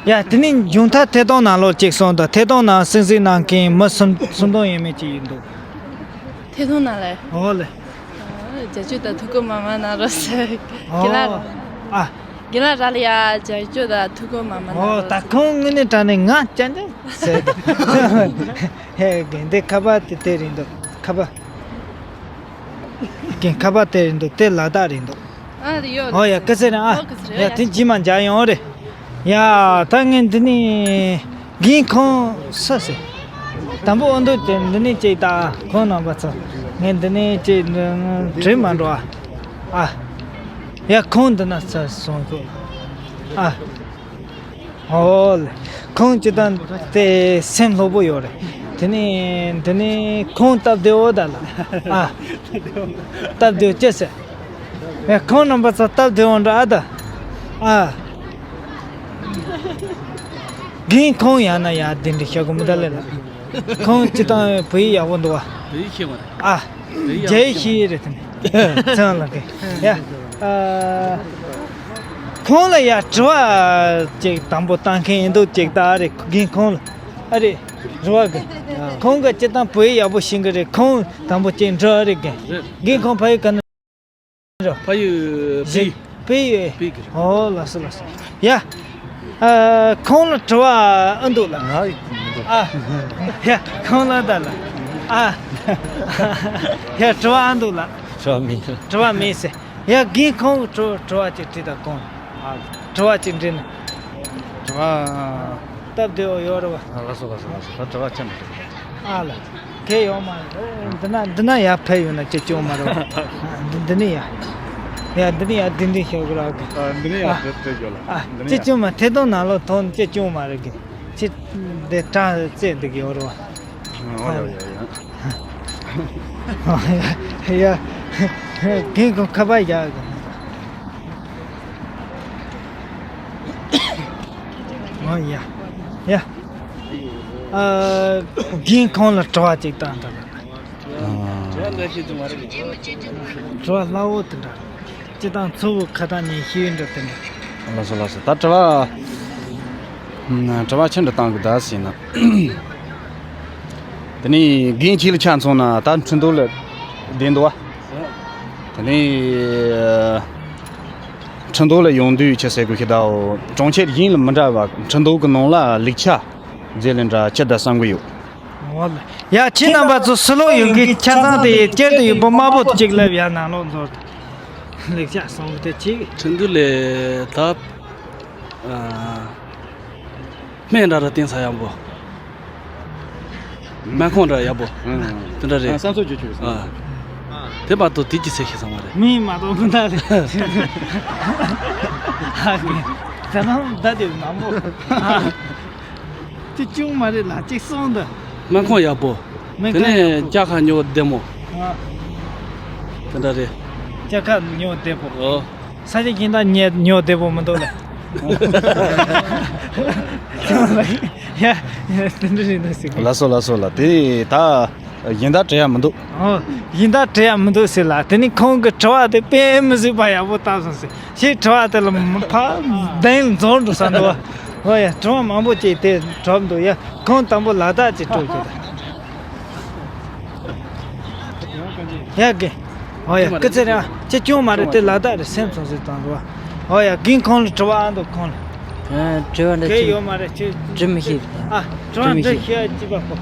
ཡ། དེ་ནི་མཇུག་མཐར་ཐད་གཏོང་ནང་ལོགས་ཅིག་སོང་དང་། ཐད་གཏོང་ནང་གསན་གཟིགས་གནང་མཁན་མི་སུམ་སུམ་སྟོང་ཡས་མས་ཅིག་ཡིན་འདུག། ཐད་གཏོང་ནང་ལ། ཨོ་ལེ། རྒྱབ་སྐྱོར་དང་ཐུགས་ཁུར་མང་མང་གནང་རོགས་ཟེར། རྒན་ལགས། ཨོ། ཨ། རྒན་ལགས་རང་ལ་ཡ་རྒྱབ་སྐྱོར་དང་ཐུགས་ཁུར་མང་མང་གནང་ཨོ། རོགས་ད་ཟེར། ཁོང་དངོས་གནས་དྲང་གནས་ང་ཅང་ཅང་ཟེར་འདུག། ཧེ། རྒན་དེ་ཁ་པར་དེ་དེ་རེད་འདུག། ཁ་པར། རྒན་ཁ་པར་དེ་རེད་འདུག། དེ་ལ་དྭགས་རེད་འདུག། ཨ། རེད་ཡོད། ཨོ་ཡ། སྐུ་ཚེ་རིང་ཨ། ཨོ། སྐུ་ཚེ་རིང་། ཡ། ཡ། དེ་རྗེས་མ་མཇལ་ཡོང་རེད། ཡ། ད་ངས་འདི་ནས་རྒན་ཁོང་སུ་ཟེར། དང་པོ་ཨོ་འདུག་དེ་འདི་ནས་ཅིག་ལྟ། ཁོང་རྣམ་པ་ཚོ། ངས་འདི་ནས་ཅིག་དྲན་མ་འགྲོ་ཨ། ཨ། ཡ། ཁོང་འདི་ན་ཚར་སོང་ཁོ། ཨ། ཨོ་ལེ། ཁོང་སྤྱིར་བཏང་དེ་སེམས་སློབ་པོ་ཡོད་རེད། དེ་ནས་དེ་ནས་ཁོང་སྟབས་བདེ་བོ་ད་ལ། ཨ། སྟབས་བདེ་བོ་ཅི་ཟེར། ཨེ། ཁོང་རྣམ་པ་ཚོ་སྟབས་བདེ་བོ་འདྲ་ཨ་ད། ཨ། རྒན་ཁོང་ཡང་ན་ཡང་དེ་འདྲ་ཤོད་གི་མི་ད་ལེ་ལ། ཁོང་སྤྱིར་བཏང་བོད་ཡིག་ཡག་པོ་འདུག་བ། བོད་ཡིག་ཤེས་པ་རེད། ཨ། རྒྱ་ཡིག་ཤེས་ཡི་རེད་དེ་ནས། ཚང་ལ་གི། ཡ། ཨ། ཁོང་ལ་ཡ་དྲི་བ་ཅིག་དང་པོ་བཏང་མཁན་ཡིན་འདུག་ཅིག་ད་ཨ་རེ་རྒན་ཁོང་ལ། ཨ་རེ། རེད་བ་གི། ཁོང་གི་སྤྱིར་བཏང་བོད་ཡིག་ཡག་པོ་ཤེས་གི་རེད། ཁོང་དང་པོ་ཅིག་འགྲོ་རེད་གི། རེད། རྒན་ཁོང་ཕ་ཡུལ་ག་ནས་རེད། ཕ་ཡུལ་པི་ཡུལ། པི་ཡུལ། པི་ཡུལ་རེད། ཨོ་ལགས་སོ་ལགས་སོ། ཡ། ཨ། ཁོང་ལ་དྲི་བ་ཨ་འདུག་ལ། ང་ཡི་འདུག་ཨ། ཡ། ཁོང་ལ་ད་ལ། ཨ། ཡ། དྲི་བ་ཨ་འདུག་ལ། དྲི་བ་མེད། དྲི་བ་མེད་ཟེར། ཡ། རྒན་ཁོང་གི་དྲི་དྲི་བ་ཅིག་དྲིས་དང་ཁོང་། ཨ། དྲི་བ་ཅིག་འདྲི་ན། དྲི་བ། སྟབས་བདེ་བོ་ཡོད་རེད་བ། ཨ། ལགས་སོ་ལགས་སོ་ལགས་སོ། ད་དྲི་བ་ཅི་འདྲ་འདུག་ཨ་ལ། གལ་ཡོད་མ་རེད། འདི་ན་འདི་ན་ཡར་ཕེབས་ཡོང་ན་ཅི་སྐྱོན་མ་རེད་བ། འདི་འདི་ནས་ཡར། ཡ། འདི་ནས་ཡར་འདི་འདི་ཤོག་གི་ར་གི། ཨ། འདི་ནས་ཡར་ཨ། འདི་འདི་ཤོག་ལ། ཨ། འདི་ནས་ཅི་ཡར། སྐྱོན་མ། ཐད་གཏོང་ནང་ལོགས་ཐོན་ཅི་སྐྱོན་མ་རེད་གི། ཅི་འདི་གྲ་རྩེ་འདི་གི་ཡོད་རེད་བ། ཨ། ཡ་ཡ་ཡ། ཡ། རྒན་ཁོང་ཁ་པར་བཞག་གི། ཨོ་ཡ། ཡ། ཨ། རྒན་ཁོང་ལ་དྲི་བ་ཅིག་བཏང་དང་། ཨ། དྲི་བ་སླ་བོ་དེ་འདྲ། སྤྱིར་བཏང་ཚོ་བོ་ཁ་ཐག་ཉེ་ཤོས་འདྲ་དེ་འདྲ། ལགས་སོ་ལགས་སོ། ད་དྲི་བ། ཨ། དྲི་བ་ཆི་འདྲ་བཏང་གི་ད་ཟེར་ན། དེ་ནས་རྒན་ཁྱེད་ལ་ཆ་མཚོན་ན་ད་ཁྲི་འདུལ་ལ་བསྡད་འདུག་བ། དེ་ནས་ཁྲི་འདུལ་ལ་ཡོང་དུས་ཆི་ཟེར་དགོས་ཤེས་དའོ། གྲོང་ཁྱེར་གཞན་ལ་མི་འདྲ་བ་ཁྲི་འདུལ་གི་ནང་ལ་ལེགས་ཆ་རྫས་ལ་འདྲ་ཅི་འདྲ་བསམ་གི་ཡོད། འོ་ལེ། ཡ། ཁྱེད་རྣམ་པ་ཚོ་ཕྱི་ལོགས་ཡོང་མཁན་ཆ་ཚང་དེ་ཡི་སྐྱེར་དུ་ཡོད་པ་དམར་པོ་གཅིག་སླེབས། ཡ། ནང་ལོགས་འཛུལ། ལེགས་ཆ་གསུང་དེ་གཅིག་ཁྲིན་ཏུའུ་ལས་ད། ཨ། སྨན་འདྲ་ར་བསྟེན་ས་ཡག་པོ། སྨན་ཁང་འདྲ་ཡག་པོ། ཨང་། དེ་འདྲ་རེད། ཨ། ས་མཚོ་རྒྱུ་ཆུ་ས། ཨ། དེ་མ་གཏོགས་དེ་གྱི་ཚད་ཤེས་ས་མ་རེད། མི་མ་གཏོགས་མི་འདྲ་རེད། ད་ནང་ད་དེ་མང་པོ། ཅི་བྱུང་མ་རེད་ལ་ཅིག་གསུངས་འདི། སྨན་ཁང་ཡག་པོ། སྨན་དེ་ཁང་ནས་ཡག་པོ། ལྕགས་ཁ་ཉོ་བདེ་མོ། ཨ། དེ་འདྲ་རེད། ལྕགས་ཁ་ཉོ་བདེ་པོ། ཨོ། ས་ཆ་གཞན་དག་ཉོ་ཉོ་བདེ་པོ་མི་འདུག་ལ། ཡ། ཡ། དེ་འདྲ་རེད་འདུག་ཟེར་གི། ལགས་སོ་ལགས་སོ་ལགས། དེ་ད་གཞན་དག་དྲི་ཡ་མི་འདུག་ཨོ། གཞན་དག་དྲི་ཡ་མི་འདུག་ཟེར་ལ། དེ་ནི་ཁོང་གི་དྲི་བ་དེ་དཔེ་མི་སྲིད་པ་ཡག་པོ་བཏང་སོང་ཟེར། ཞེས་དྲི་བ་དེ་ལ་ཕར་གདན་འཛོམས་འགྲོ་ས་འདུག་ཨོ་ཡ། དྲི་བ་མང་པོ་ཅིག་དེ་གྲུབ་འདུག་ཡ། ཁོང་དང་པོ་ལ་དྭགས་ཅིག་སྤྲོད་རྒྱུ་དང་། ཡ་གི། ཨོ་ཡ། སྐུ་ཚེ་རིང་། ཅི་སྐྱོན་མ་རེད། དེ་ལ་དྭགས་རེད། སེམས་ཚོང་ཟེར་དང་འདུག་ཨོ་ཡ། རྒན་ཁོང་ལ་དྲི་བ་ཨ་འདུག་ཁོང་ལ། ཨ། དྲི་བ་འདྲ་གལ་ཅི་ཡོད་མ་རེད། ཅི་དྲི་མི་ཤེས། ཨ། དྲི་བ་དྲི་མི་འདྲ་ཤེས། ཤེས་ཅི་པ་ཁོ།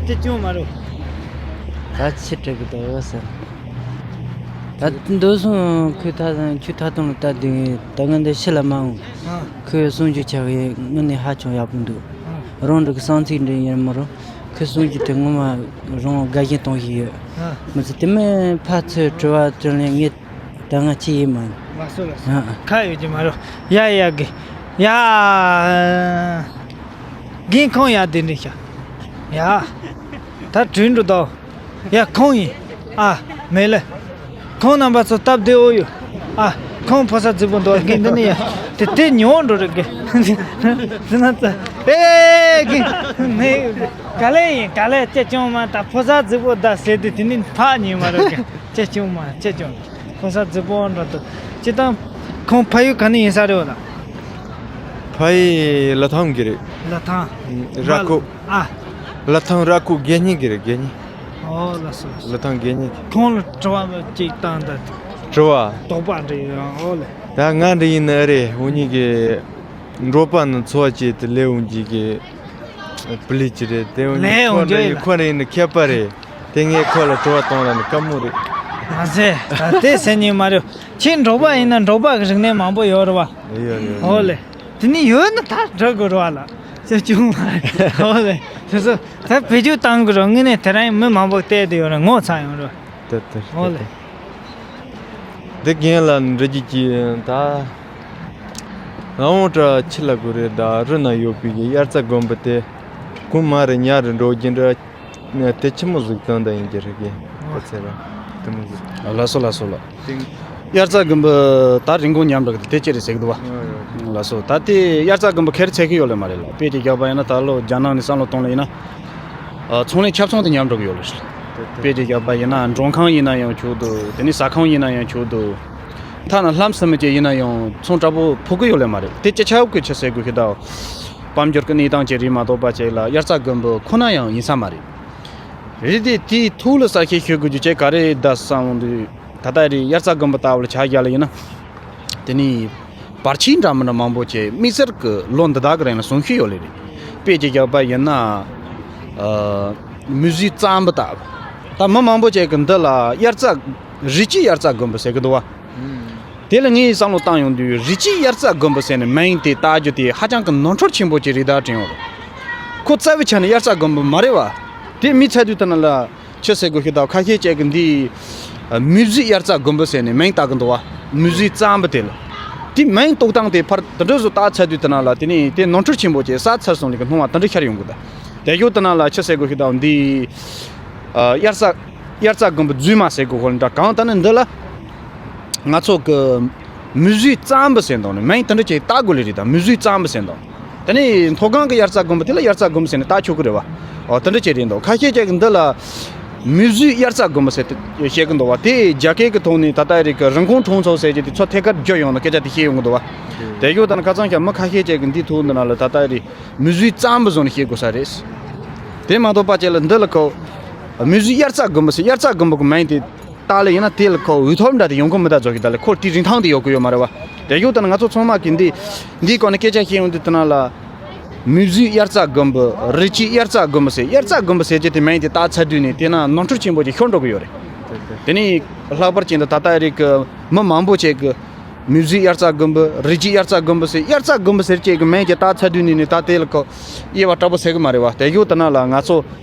ཅི་སྐྱོན་མ་རེད། ད་ཕྱི་དྲི་གི་འདུག་ཟེར། ད་འདུག་སོང་། ཁོས་ད་ཁྱོད་ཐ་དུང་ལ་ལྟ་དུས་ད་ང་འདི་ཕྱི་ལ་མ་འོང་། ཨ། ཁོས་གསུང་རྒྱུ་ཆགས་ཡོད། དངོས་གནས་ཧ་ཅང་ཡག་པོ་འདུག་ཨ། རང་འདྲ་གི་གསང་ཚིག་འདྲ་ཡིན་མ་རུང་། ཁོས་གསུང་རྒྱུ་དེ་ངོ་མ་རང་དགའ་ཞེན་གཏོང་བཞིན་ཡོད། ཨ། མི་ཚེ་དེ་མིན་ཕར་ཚུར་དྲི་བ་དྲིས་ལན་ངས་ད་ང་ཅི་ཡིན་མ། ལགས་སོ་ལགས་སོ། ཨ། ཁ་ཡོད་ཀྱི་མ་རེད། ཡ་ཡ་གི། ཡ། རྒན་ཁོང་ཡ་དེ་འདྲ་ཤག་ཡ། ད་དྲན་འགྲོ་དོ། ཡ། ཁོང་ཡིན། ཨ། མེད་ལེ། ཁོང་རྣམ་པ་ཚོ་སྟབས་བདེ་བོ་ཡོད། ཨ། ཁོང་ཕོ་གསར་རྫིག་པོ་འདུག་རྒན་འདི་ནི་ཡ། དེ་དེ་ཉོ་འགྲོ་རེད་གི། དེ་ན་ཙ། ཨེ་གི། མེད། ག་ལེ་ཡིན། ག་ལེ་ཅི་བྱུང་མ། ད་ཕོ་གསར་རྫིག་པོ་ད་ཟེར་དུས་དེ་ནི་ཕག་ཉོས་མ་རེད་གི། ཅི་བྱུང་མ། ཅི་བྱུང་། ཕོ་གསར་རྫིག་པོ་འདྲ་འདུག་ཅི་དང་། ཁོང་ཕ་ཡུལ་ག་ནས་ཡིན་ས་རེད་བ་ལ། ཕ་ཡུལ་ལི་ཐང་གི་རེད། ལི་ཐང་། ར་ཁུག་ཨ། ལི་ཐང་ར་ཁུག་དགེ་བསྙེན་གྱི་རེད། དགེ་བསྙེན། ཨོ་ལགས་སོ་ལགས་སོ། ལི་ཐང་དགེ་བསྙེན་གྱི། ཁོང་ལ་དྲི་བ་ཅིག་བཏང་ད། དྲི་བ། དོགས་པ་འདྲ་ཡོད་ཨོ་ལེ། ད་ང་འདྲ་ཡིན་ན་ཨེ་རེད། འུ་གཉིས་ཀྱི་འབྲོག་པ་ནི་འཚོ་བ་སྐྱེལ་ཏེ་ལས་འུ་གཉིས་ཀྱི་བུ་ལི་ཅི་རེད། དེ་འུ་གཉིས་ལས་འུ་ཁོ་འདྲ་ཡིན། ཁོ་འདྲ་ཡིན་ན་མཁས་པ་རེད། དེ་ངས་ཁོ་ལ་དྲི་བ་བཏང་ལ་ནི་དཀའ་མོ་རེད། མ་ཟད་ད་དེ་ཟེར་ཉན་མ་རེད། ཁྱེད་འབྲོག་པ་ཡིན་ན་འབྲོག་པ་གི་རིག་གནས་མང་པོ་ཡོད་རེད་བ། ཡོད་ཡོད། ཨོ་ལེ། དེ་ནི་ཡོད་ན་ད་འགྲོ་དགོས་རེད་བ་ལ། ཅི་བྱུང་བ་རེད། ཨོ་ལེ། དེ་ཚོ་ད་བེད་སྤྱོད་བཏང་དགོས་རེད། དངོས་གནས་དེ་རིང་མི་མང་པོ་བལྟས་བསྡད་ཡོད་རེད། ངོ་ཚ་ཡོང་རེད། དེ་དེ་ཨོ་ལེ། འདི་རྒན་ལ་འདྲི་རྒྱུ་ཅི་ད། ཨ་འོང་ཏྲ་ཕྱི་ལ་དགོས་རེད། ད་རི་ན་ཡོད་པའི་གི་དབྱར་རྩྭ་དགུན་འབུ་དེ་གོང་མ་རེ་ཉ་རེ་འགྲོ་རྒྱུ་འདྲ། དེ་ཆི་མོ་ཟིག་དོན་དག་ཡིན་གྱི་རེད་གི། ཨོ། དེ་ཚེ་ར་དེ་མོ་ཟིག་ལགས་སོ་ལགས་སོ་ལགས། དེང་། དབྱར་རྩྭ་དགུན་འབུ་ད་རིན་གོང་ཉམས་འགྲོ་གི་དེ་ཅི་རེད་ཟེར་གི་འདུག་བ། ཨོ་ཡོད། ལགས་སོ། ད་དེ་དབྱར་རྩྭ་དགུན་འབུ་ཁེར་ཚད་གི་ཡོད་ལེ་མ་རེད་ལ། དཔེ་ཅིག་བཞག་པ་ཡིན་ན་ད་ལོ་རྒྱ་ནག་ནས་བསམ་བློ་གཏོང་ལེ་ཡིན་ན། ཨ། ཚོང་ལས་ཁྱབ་ཚང་དེ་ཉམས་འགྲོ་གི་ཡོད་ལེ། དེ་དེ་དཔེ་ཅིག་བཞག་པ་ཡིན་ན་མགྲོན་ཁང་ཡིན་ན་ཡང་ཆོག་འདུག་དེ་ནས་ཟ་ཁང་ཡིན་ན་ཡང་ཆོག་འདུག་ཐ་ན་ལྷམ་སི་མི་ཅིག་ཡིན་ན་ཡང་ཚོང་དྲག་པོ་ཕོག་གི་ཡོད་ལེ་མ་རེད། དེ་ཅི་ཆ་གི་ཆི་ཟེར་དགོས་ཤེས་ད། དཔལ་འབྱོར་གྱི་གནས་སྟངས་ཅིག་རེད་མ་གཏོགས་པ་ཅིག་ལ་དབྱར་རྩྭ་དགུན་འབུ་ཁོ་ན་ཡང་ཡིན་ས་མ་རེད། རེད་དེ་དེའི་ཐོག་ལ་གསལ་བཤད་ཞུ་དགོས་རྒྱུ་ཅིག་ག་རེ་ད་བསམ་འོང་དུས་ད་ལྟ་རེད། དབྱར་རྩྭ་དགུན་འབུ་ལྟ་བུ་ལ་ཆ་བཞག་ལ་ཡིན་ན། དེ་ནི་བར་ཆད་འདྲ་མི་འདྲ་མང་པོ་ཅིག་དམིགས་བསལ་གྱི་ལོ་འདི་དག་གི་རིང་ལ་བྱུང་བཞིན་ཡོད་ལེ་རེད། དཔེ་ཅིག་བཞག་པ་ཡིན་ན། ཨ། མུ་ཟི་རྩམ་པ་ལྟ་བུ། ད་མི་མང་པོ་ཅིག་གིས་འདི་ལ་དབྱར་རྩྭ། རི་སྐྱེས་དབྱར་རྩྭ་དགུན་འབུ་ཟེར་གི་འདུག་བ། དེ་ལ་ངས་བསམ་བློ་བཏང་ཡོང་དུས་རི་སྐྱེས་དབྱར་རྩྭ་དགུན་འབུ་ཟེར་ནས་མིང་དེ་བཏགས་རྒྱུ་དེ་ཧ་ཅང་གི་ནོར་འཁྲུལ་ཆེན་པོ་ཅིག་རེད་ད་དྲན་ཡོང་རེད། ཁོ་རྩ་བའི་ཆ་ནས་དབྱར་རྩྭ་དགུན་འབུ་མ་རེད་བ། དེ་མི་ཚད་དུས་ད་ན་ལ་ཆི་ཟེར་དགོས་ཤེས་དང་ཁ་ཤས་ཅིག་གིས་འདི་མུ་ཟི་དབྱར་རྩྭ་དགུན་འབུ་ཟེར་ནས་མིང་བཏགས་གི་འདུག་བ། མུ་ཟི་རྩམ་པ་དེ་ལ། དེ་མིང་གཏོགས་སྟངས་དེ་ཕར་དེ་འདྲ་བཟོ་བཏགས་ཚར་དུས་ད་ན་ལ་དེ་ནས་དེ་ནོར་འཁྲུལ་ཆེན་པོ་ཅིག་བསགས་ཚར་སོང་ལེ་གི་སྣང་བ་དེ་འདྲ་ཤར་ཡོང་གི་འདུག་དེ་ཡོད་ད་ན་ལ་ཆི་ཟེར་དགོས་ཤེས་དང་འདི། ཨ། དབྱར་རྩྭ། དབྱར་རྩྭ་དགུན་འབུ་རྫུས་མ་ཟེར་དགོས་ཁོ་ལ་འདྲ་གང་ལྟར་ནི་འདི་ལ། ང་ཚོ་གི་མུ་ཟི་རྩམ་པ་ཟེར་འདུག་ནི་མིང་དེ་འདྲ་ཅིག་བཏགས་དགོས་ལེ་རེད་ད་མུ་ཟི་རྩམ་པ་ཟེར་འདུག་དེ་ནས་མཐོ་སྒང་གི་དབྱར་རྩྭ་དགུན་འབུ་དེ་ལ་དབྱར་རྩྭ་དགུན་འབུ་ཟེར་ནས་བཏགས་ཆོག་གི་རེད་བ། འོ་དེ་འདྲ་ཅིག་རེད་འདུག་ཁ་ཤས་ཅིག་གིས་འདི་ལ་མུ་ཟི་དབྱར་རྩྭ་དགུན་འབུ་ཟེར་ཏེ་བཤད་གི་འདུག་བ། དེ་རྒྱ་སྐད་ཀྱི་ཐོག་ནས་ད་ལྟ་རིག་གི་人工虫草ཟེར་གྱི་དེ་ཚོ་ཐད་ཀར་བརྗོད་ཡོང་ན་སྐད་ཆ་དེ་བཤད་ཡོང་གི་འདུག་བ། དེ་ཡོད་ད་ན་ཁ་ཚང་ཤ་མི་ཁ་ཤས་ཅིག་གིས་འདི་ཐོག་འདི་ན་ལ་ད་ལྟ་རིག་མུ་ཟི་རྩམ་པ་བཟོ་ནས་བཤད་དགོས་ས་རེད། དེ་མ་གཏོགས་པ་ཅིག་ལ་འདི་ལ་ཁོ། མུ་ཟི་དབྱར་རྩྭ་དགུན་འབུ་ཟེར་དབྱར་རྩྭ་དགུན་འབུ་གི་མིང་དེ་བཏགས་ལེ་ཡིན་ན་དེ་ལ་ཁོ་འོས་ཐོབ་འདྲ་དེ་ཡོང་གི་མི་ད་བཟོ་གི་ད་ལེ་ཁོ་དེ་རིན་ཐང་དེ་ཡོད་གི་ཡོད་མ་རེད་བ། དེ་ཡོད་ད་ན་ང་ཚོ་ཚང་མ་གིས་འདི། འདིའི་སྐོར་ནས་སྐད་ཆ་བཤད་ཡོང་དུས་དེ་ན་ལ། མུ་ཟི་དབྱར་རྩྭ་དགུན་འབུ་རི་སྐྱེས་དབྱར་རྩྭ་དགུན་འབུ་ཟེར་དབྱར་རྩྭ་དགུན་འབུ་ཟེར་གྱི་དེ་མིང་དེ་བཏགས་ཚར་དུས་ནས་དེ་ན་ནོར་འཁྲུལ་ཆེན་པོ་ཅིག་ཤོར་འགྲོ་གི་ཡོད་རེད། དེ་ནས་ལྷག་པར་ཅན་དུ་ད་ལྟ་རིག་གི་མི་མང་པོ་ཅིག་གིས། མུ་ཟི་དབྱར་རྩྭ་དགུན་འབུ་རི་སྐྱེས་དབྱར་རྩྭ་དགུན་འབུ་ཟེར་དབྱར་རྩྭ་དགུན་འབུ་ཟེར་ཅིག་གི་མིང་ཅིག་བཏགས་ཚར་དུས་ནས་ནི་ད་དེ་ལ་ཁོ་དབྱེ་བ་དྲག་པོ་ཟེར་གི་མ་རེད་བ། དེ་ཡོད་ད་ན་ལ་ང་ཚོ་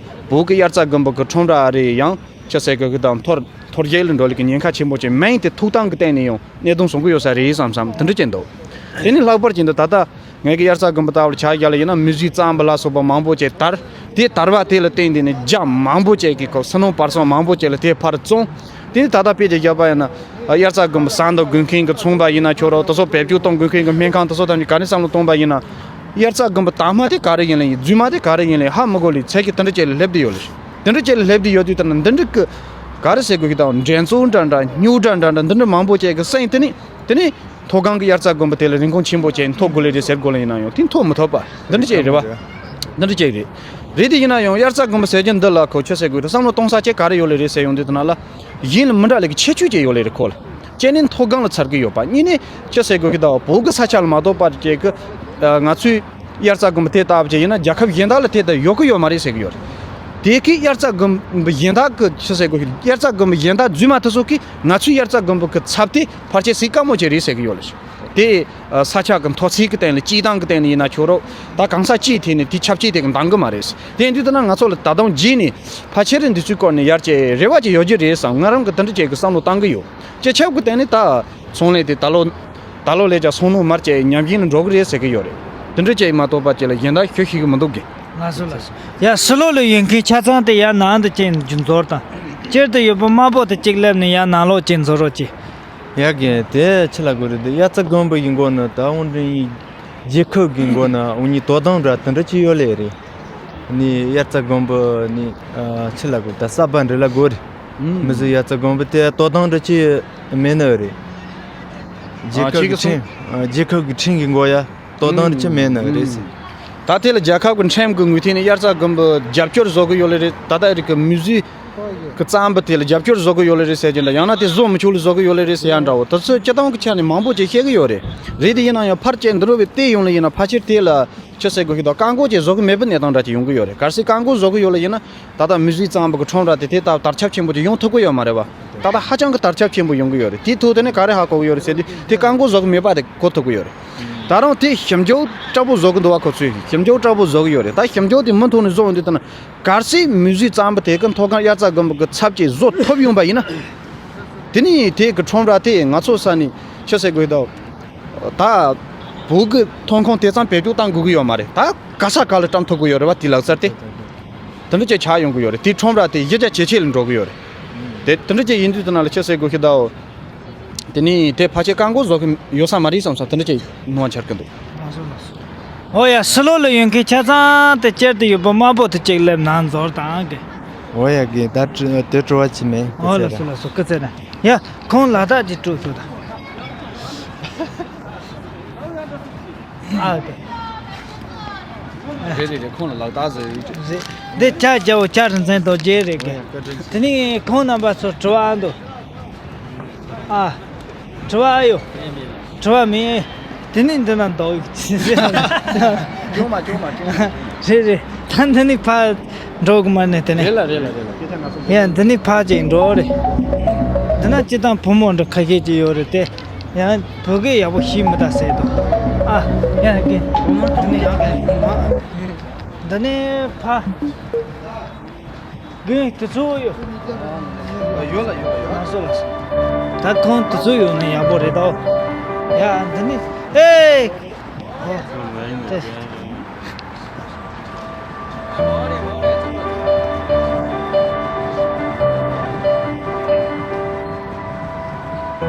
བོད་ཀྱི་དབྱར་རྩྭ་དགུན་འབུ་གི་ཁྲོམ་ར་རེ་ཡང་ཆི་ཟེར་གི་གི་དང་འཐོར་འཐོར་རྒྱས་ལ་འགྲོ་ལེ་གི་ཉེན་ཁ་ཆེན་པོ་ཅིག་མིང་དེ་ཐོགས་སྟངས་གི་སྟེང་ནས་ཡང་གནད་དོན་བཟོ་གི་ཡོད་ས་རེད་བསམ་བསམ་དེ་འདྲ་ཅིག་འདུག་དེ་ནི་ལྷག་པར་ཅན་དུ་ད་ལྟ་ངས་གི་དབྱར་རྩྭ་དགུན་འབུ་ལྟ་བུར་ཆ་བཞག་ལ་ཡིན་ན་མུ་ཟི་རྩམ་པ་ལ་སོགས་པ་མང་པོ་ཅིག་དར། དེ་དར་བ་དེ་ལ་བརྟེན་ཏེ་ནི་རྒྱ་མང་པོ་ཅིག་གིས་ཁོ་སུན་སྣང་བར་སོང་མང་པོ་ཅིག་ལ་དེ་ཕར་བཙོང་། དེ་ནི་ད་ལྟ་དཔེ་ཅིག་བཞག་པ་ཡིན་ན། དབྱར་རྩྭ་དགུན་འབུ་ཟ་འདོད་དགོས་མཁན་གྱི་ཚོང་པ་ཡིན་ན་ཆོག་རོགས་དེ་ཚོ་བེད་སྤྱོད་གཏོང་དགོས་མཁན་གྱི་སྨན་ཁང་དེ་ཚོ་ཐམས་ཅད་ག་རེ་བསམ་བློ་གཏོང་པ་ཡིན་ན། དབྱར་རྩྭ་དགུན་འབུ་དྭངས་མ་དེ་ག་རེ་ཡིན་ལེ་ཡིན་རྫུས་མ་དེ་ག་རེ་ཡིན་ལེ་ཧ་མི་གོ་ལེ་ཚད་ཀྱི་དེ་འདྲ་ཅིག་ལ་སླེབས་བསྡད་ཡོད་ལེ། དེ་འདྲ་ཅིག་ལ་སླེབས་བསྡད་ཡོད་དུས་ད་ནི་འདི་འདྲ་གི་ག་རེ་ཟེར་དགོས་ཀྱི་དང་འགྲན་རྩོད་འདྲ་འདྲ་རྙོག་དྲ་འདྲ་འདྲ་འདི་འདྲ་མང་པོ་ཅིག་གི་སེང་དེ་ནི་དེ་ནི་མཐོ་སྒང་གི་དབྱར་རྩྭ་དགུན་འབུ་དེ་ལ་རིན་གོང་ཆེན་པོ་ཅིག་ཐོབ་དགོས་ལེ་རེད་ཟེར་དགོས་ལེ་ཡིན་ན་ཡང་དེ་ཐོབ་མི་ཐུབ་པ་འདི་འདྲ་ཅིག་རེད་བ། འདི་འདྲ་ཅིག་རེད། རེད་དེ་ཡིན་ན་ཡང་དབྱར་རྩྭ་དགུན་འབུ་ཟེར་གྱི་འདི་ལ་ཁོ་ཆི་ཟེར་དགོས་རེད་བསམ་བློ་གཏོང་ས་ཅིག་ག་རེ་ཡོད་ལེ་རེད་ཟེར་ཡོང་དུས་ད་ན་ལ། གཞན་ལ་མི་འདྲ་ལེ་གི་ཁྱད་ཆོས་ཅིག་ཡོད་ལེ་རེད་ཁོ་ལ། སྐྱེ་གནས་མཐོ་སྒང་ལ་འཚར་གི་ཡོད་པ་གཉིས་ནས་ཅི་ཟེར་དགོས་ཀྱི་ད་བོད་ཀྱི་ས་ཆ་ལ་མ་གཏོགས་པ་ཅིག་གི་ང་ཚོའི་དབྱར་རྩྭ་དགུན་འབུ་དེ་ལྟ་བུ་ཅིག་ཡིན་ན་རྒྱལ་ཁབ་གཞན་དག་ལ་དེ་ལྟར་ཡོད་གི་ཡོད་མ་རེད་ཟེར་གི་ཡོད་རེད། དེ་གི་དབྱར་རྩྭ་དགུན་འབུ་གཞན་དག་གི་ཅི་ཟེར་དགོས་ཀྱི་དབྱར་རྩྭ་དགུན་འབུ་གཞན་དག་རྫུས་མ་དེ་ཚོ་གིས་ང་ཚོའི་དབྱར་རྩྭ་དགུན་འབུ་གི་ཚབ་དེ་ཕལ་ཆེར་སྲིད་དཀའ་མོ་ཅིག་རེད་ཟེར་གི་ཡོད་རེད། དེ་ས་ཆ་གི་མཐོ་ཚད་ཀྱི་སྟེང་ལ་སྐྱེ་སྟངས་ཀྱི་སྟེང་ལ་ཡིན་ན་ཆོག་རོགས་ད་གང་ས་ཅིའི་ཐད་ནས་དེ་ཁྱབ་ཆེ་དེ་གི་འདང་གི་མ་རེད། དེ་ཡིན་དུས་ད་ན་ང་ཚོ་ལ་ད་དུང་རྗེས་ནས་ཕལ་ཆེར་འདི་ཚོའི་སྐོར་ནས་ཡར་ཅིག་རེ་བ་ཅིག་ཡོད་རྒྱུ་རེད་བསམ་ང་རང་གི་དེ་འདྲ་ཅིག་གི་བསམ་བློ་བཏང་གི་ཡོད། སྤྱི་ཁྱབ་ཀྱི་སྟེང་ནས་ད་ཚོང་ལས་དེ་ད་ལོ་ད་ལོ་ལས་ཀྱང་སོང་ནོ་མར་ཅིག་ཉམས་ཞན་ལ་འགྲོ་གི་རེད་ཟེར་གི་ཡོད་རེད། དེ་འདྲ་ཅིག་མ་གཏོགས་པ་ཅིག་ལ་གཞན་དག་ཤོད་ཤེས་གི་མི་འདུག་གི། ལགས་སོ་ལགས་སོ། ཡ་ཕྱི་ལོགས་ལ་ཡོད་མཁན་ཆ་ཚང་དེ་ཡར་ནང་དུ་ཅིག་འཛུལ་དང་། སྤྱིར་དུ་ཡོད་པ་དམར་པོ་དེ་གཅིག་སླེབས་ནས་ཡར་ནང་ལོགས་ཅིག་འཛུལ་རོགས་གྱིས། ཡ་གི་དེ་ཕྱི་ལ་དགོས་རེད་དེ་དབྱར་རྩྭ་དགུན་འབུ་ཡིན་དགོས་ན་ད་འོང་དྲན་ཡིན། རྒྱལ་ཁབ་ཀྱི་མགོ་ན་འུ་གཉིས་དོ་དམ་འདྲ་དེ་འདྲ་ཅིག་ཡོད་ལེ་རེད། ནི་དབྱར་རྩྭ་དགུན་འབུ་ནི་ཕྱི་ལ་དགོས་ད་གསར་པ་འདྲ་ལ་དགོས་རེད། མི་ཟེར་དབྱར་རྩྭ་དགུན་འབུ་དེ་དོ་དམ་འདྲ་ཅིག་མེད་ནི་རེད། རྒྱལ་ཁབ་ཀྱི་ཁྲིམས་རྒྱལ་ཁབ་ཀྱི་ཁྲིམས་ཀྱི་མགོ་ཡ་དོ་དམ་འདྲ་ཅིག་མེད་ནི་རེད་ཟེར། ད་དེ་ལ་རྒྱལ་ཁབ་ཀྱི་ཁྲིམས་ཀྱི་ངོས་ཐད་ནས་དབྱར་རྩྭ་དགུན་འབུ་རྒྱབ་སྐྱོར་བཟོ་གི་ཡོད་ལེ་རེད། ད་ལྟ་རིག་གི་མུ་ཟི་གི་རྩམ་པ་དེ་ལ་རྒྱབ་སྐྱོར་བཟོ་གི་ཡོད་ལེ་རེད་ཟེར་གྱི་འདྲ། ཡང་ན་དེ་བཟོ་མི་ཆོག་ལེ་བཟོ་གི་ཡོད་ལེ་རེད་ཟེར་ཡ་འདྲ་བོ་དེ་ཚོ་སྤྱི་བཏང་གི་ཆ་ནས་མང་པོ་ཅིག་བཤད་གི་ཡོད་རེད། རེད་དེ་ཡིན་ན་ཡང་ཕར་ཅིག་འདི་རུ་བའི་བལྟས་ཡོང་ལེ་ཡིན་ན་ཕལ་ཆེར་དེ་ལ་ཆི་ཟེར་དགོས་ཤེས་དང་བཀག་འགོག་ཅིག་བཟོ་གི་མེད་པའི་གནས་སྟངས་འདྲ་ཅིག་ཡོང་གི་ཡོད་རེད། གལ་སྲིད་བཀག་འགོག་བཟོ་གི་ཡོད་ལེ་ཡིན་ན་ད་ལྟ་མུ་ཟི་རྩམ་པ་གི་ཁྲོམ་ར་དེ་དེ་ལྟར་དར་ཁྱབ་ཆེན་པོ་ཅིག་ཡོང་ཐུབ་གི་ཡོད་མ་རེད་བ། ད་ལྟ་ཧ་ཅང་གི་དར་ཁྱབ་ཆེན་པོ་ཡོང་གི་ཡོད་རེད། དེའི་ཐོག་དེ་ནས་ག་རེ་ཧ་གོ་གི་ཡོད་རེད་ཟེར་དུས་དེ་བཀག་འགོག་བཟོ་གི་མེད་པ་དེ་གོ་ཐུབ་གི་ཡོད་རེད། ད་རུང་དེ་ཞིབ་འཇུག་དྲག་པོ་བཟོ་གི་འདུག་བ། ཁོ་ཚོས་ཞིབ་འཇུག་དྲག་པོ་བཟོ་གི་ཡོད་རེད། ད་ཞིབ་འཇུག་དེ་མུ་མཐུད་ནས་བཟོ་འོང་དུས་ད་ན། གལ་སྲིད་མུ་ཟི་རྩམ་པ་དེ་གི་མཐོ་སྒང་དབྱར་རྩྭ་དགུན་འབུ་གི་ཚབ་ཅིག་བཟོ་ཐུབ་ཡོང་པ་ཡིན་ན། དེ་ནི་དེ་གི་ཁྲོམ་ར་དེ་ང་ཚོ་ས་ནས་ཆི་ཟེར་དགོས་དོ། ད་བོད་གི་ཐོན་ཁུངས་དེ་ཙམ་བེད་སྤྱོད་གཏང་དགོས་ཀྱི་ཡོད་མ་རེད། ད་ག་ས་ག་ལ་བཀྲམ་ཐུབ་ཀྱི་ཡོད་རེད་བ། དེ་ལག་རྩལ་དེ་དེ་འདྲ་ཅིག་ཆགས་ཡོང་གི་ཡོད་རེད། དེ་ཁྲོམ་ར་དེ་གཞི་རྒྱ་ཇེ་ཆེ་ལ་འགྲོ་གི་ཡོད་རེད། དེ་དེ་འདྲ་ཅིག་ཡིན་དུས་དེ་ན་ལ་ཆི་ཟེར་དགོས་ཤེས་དོ། དེ་ནི་དེ་ཕལ་ཆེར་བཀག་འགོག་བཟོ་གི་ཡོད་ས་མ་རེད་བསམ་ས་དེ་འདྲ་ཅིག་སྣང་བ་འཆར་གི་འདུག་ཨོ་ཡ་ཕྱི་ལོགས་ལ་ཡོད་མཁན་ཆ་ཚང་དེ་བསྐྱར་དུ་ཡོད་པ་དམར་པོ་དེ་གཅིག་སླེབས་ནང་འཛུལ་དང་གི། ཨོ་ཡ་གི་ད་དྲི་དེ་དྲི་བ་ཅི་མེད། ཨོ་ལགས་སོ་ལགས་སོ་སྐུ་ཚེ་ན་ཡ་ཁོང་ལ་དྭགས་ཀྱི་དྲུག་ཚོ་དང་། ཨ་གི། རེད་རེད་རེད། ཁོང་ལ་ལག་རྟགས་ཟེར་ཡོད་རེད། རེད། འདི་ལྕགས་རྒྱལ་པོ་ལྕགས་རིན་ཆེན་རྡོ་རྗེ་རེད་གི། དེ་ནི་ཁོང་རྣམ་པ་ཚོ་དྲི་བ་ཨ་འདུག་ཨ། དྲི་བ་ཨ་ཡོད། དྲི་བ་མེད། དེ་ནི་འདི་ན་འདུག་ཅི་ཟེར། ཅུང་མ་ཅུང་མ་ཅུང་མ། རེད་རེད། ད་འདི་ནི་ཕ་འགྲོ་གི་མ་ནི་དེ་ནི། རེད་ལ་རེད་ལ་རེད་ལ། ཡ་འདི་ནི་ཕ་ཅིག་འགྲོ་རེད། འདི་ན་སྤྱི་བཏང་བུ་མོ་འདྲ་ཁ་ཤས་ཅིག་ཡོད་རེད་དེ། ཡང་བོད་སྐད་ཡག་པོ་ཤེས་མི་ད་ཟེར་དོ། ཨ། ཡ་གི། བུ་མོ་འདི་ནི་ཡག་གི་མ། འདི་ནི་ཕ། དགུན་དུས་ཚོད་ཡོད། ཡོད་ལ་ཡོད་ལ་ཡོད། ལགས་སོ་ལགས་སོ། ད་ཁོང་དུས་ཚོད་ཡོད་ན་ཡག་པོ་རེད་དོ། ཡ་འདི་ནི་ཨེ། ཨོ། དེ།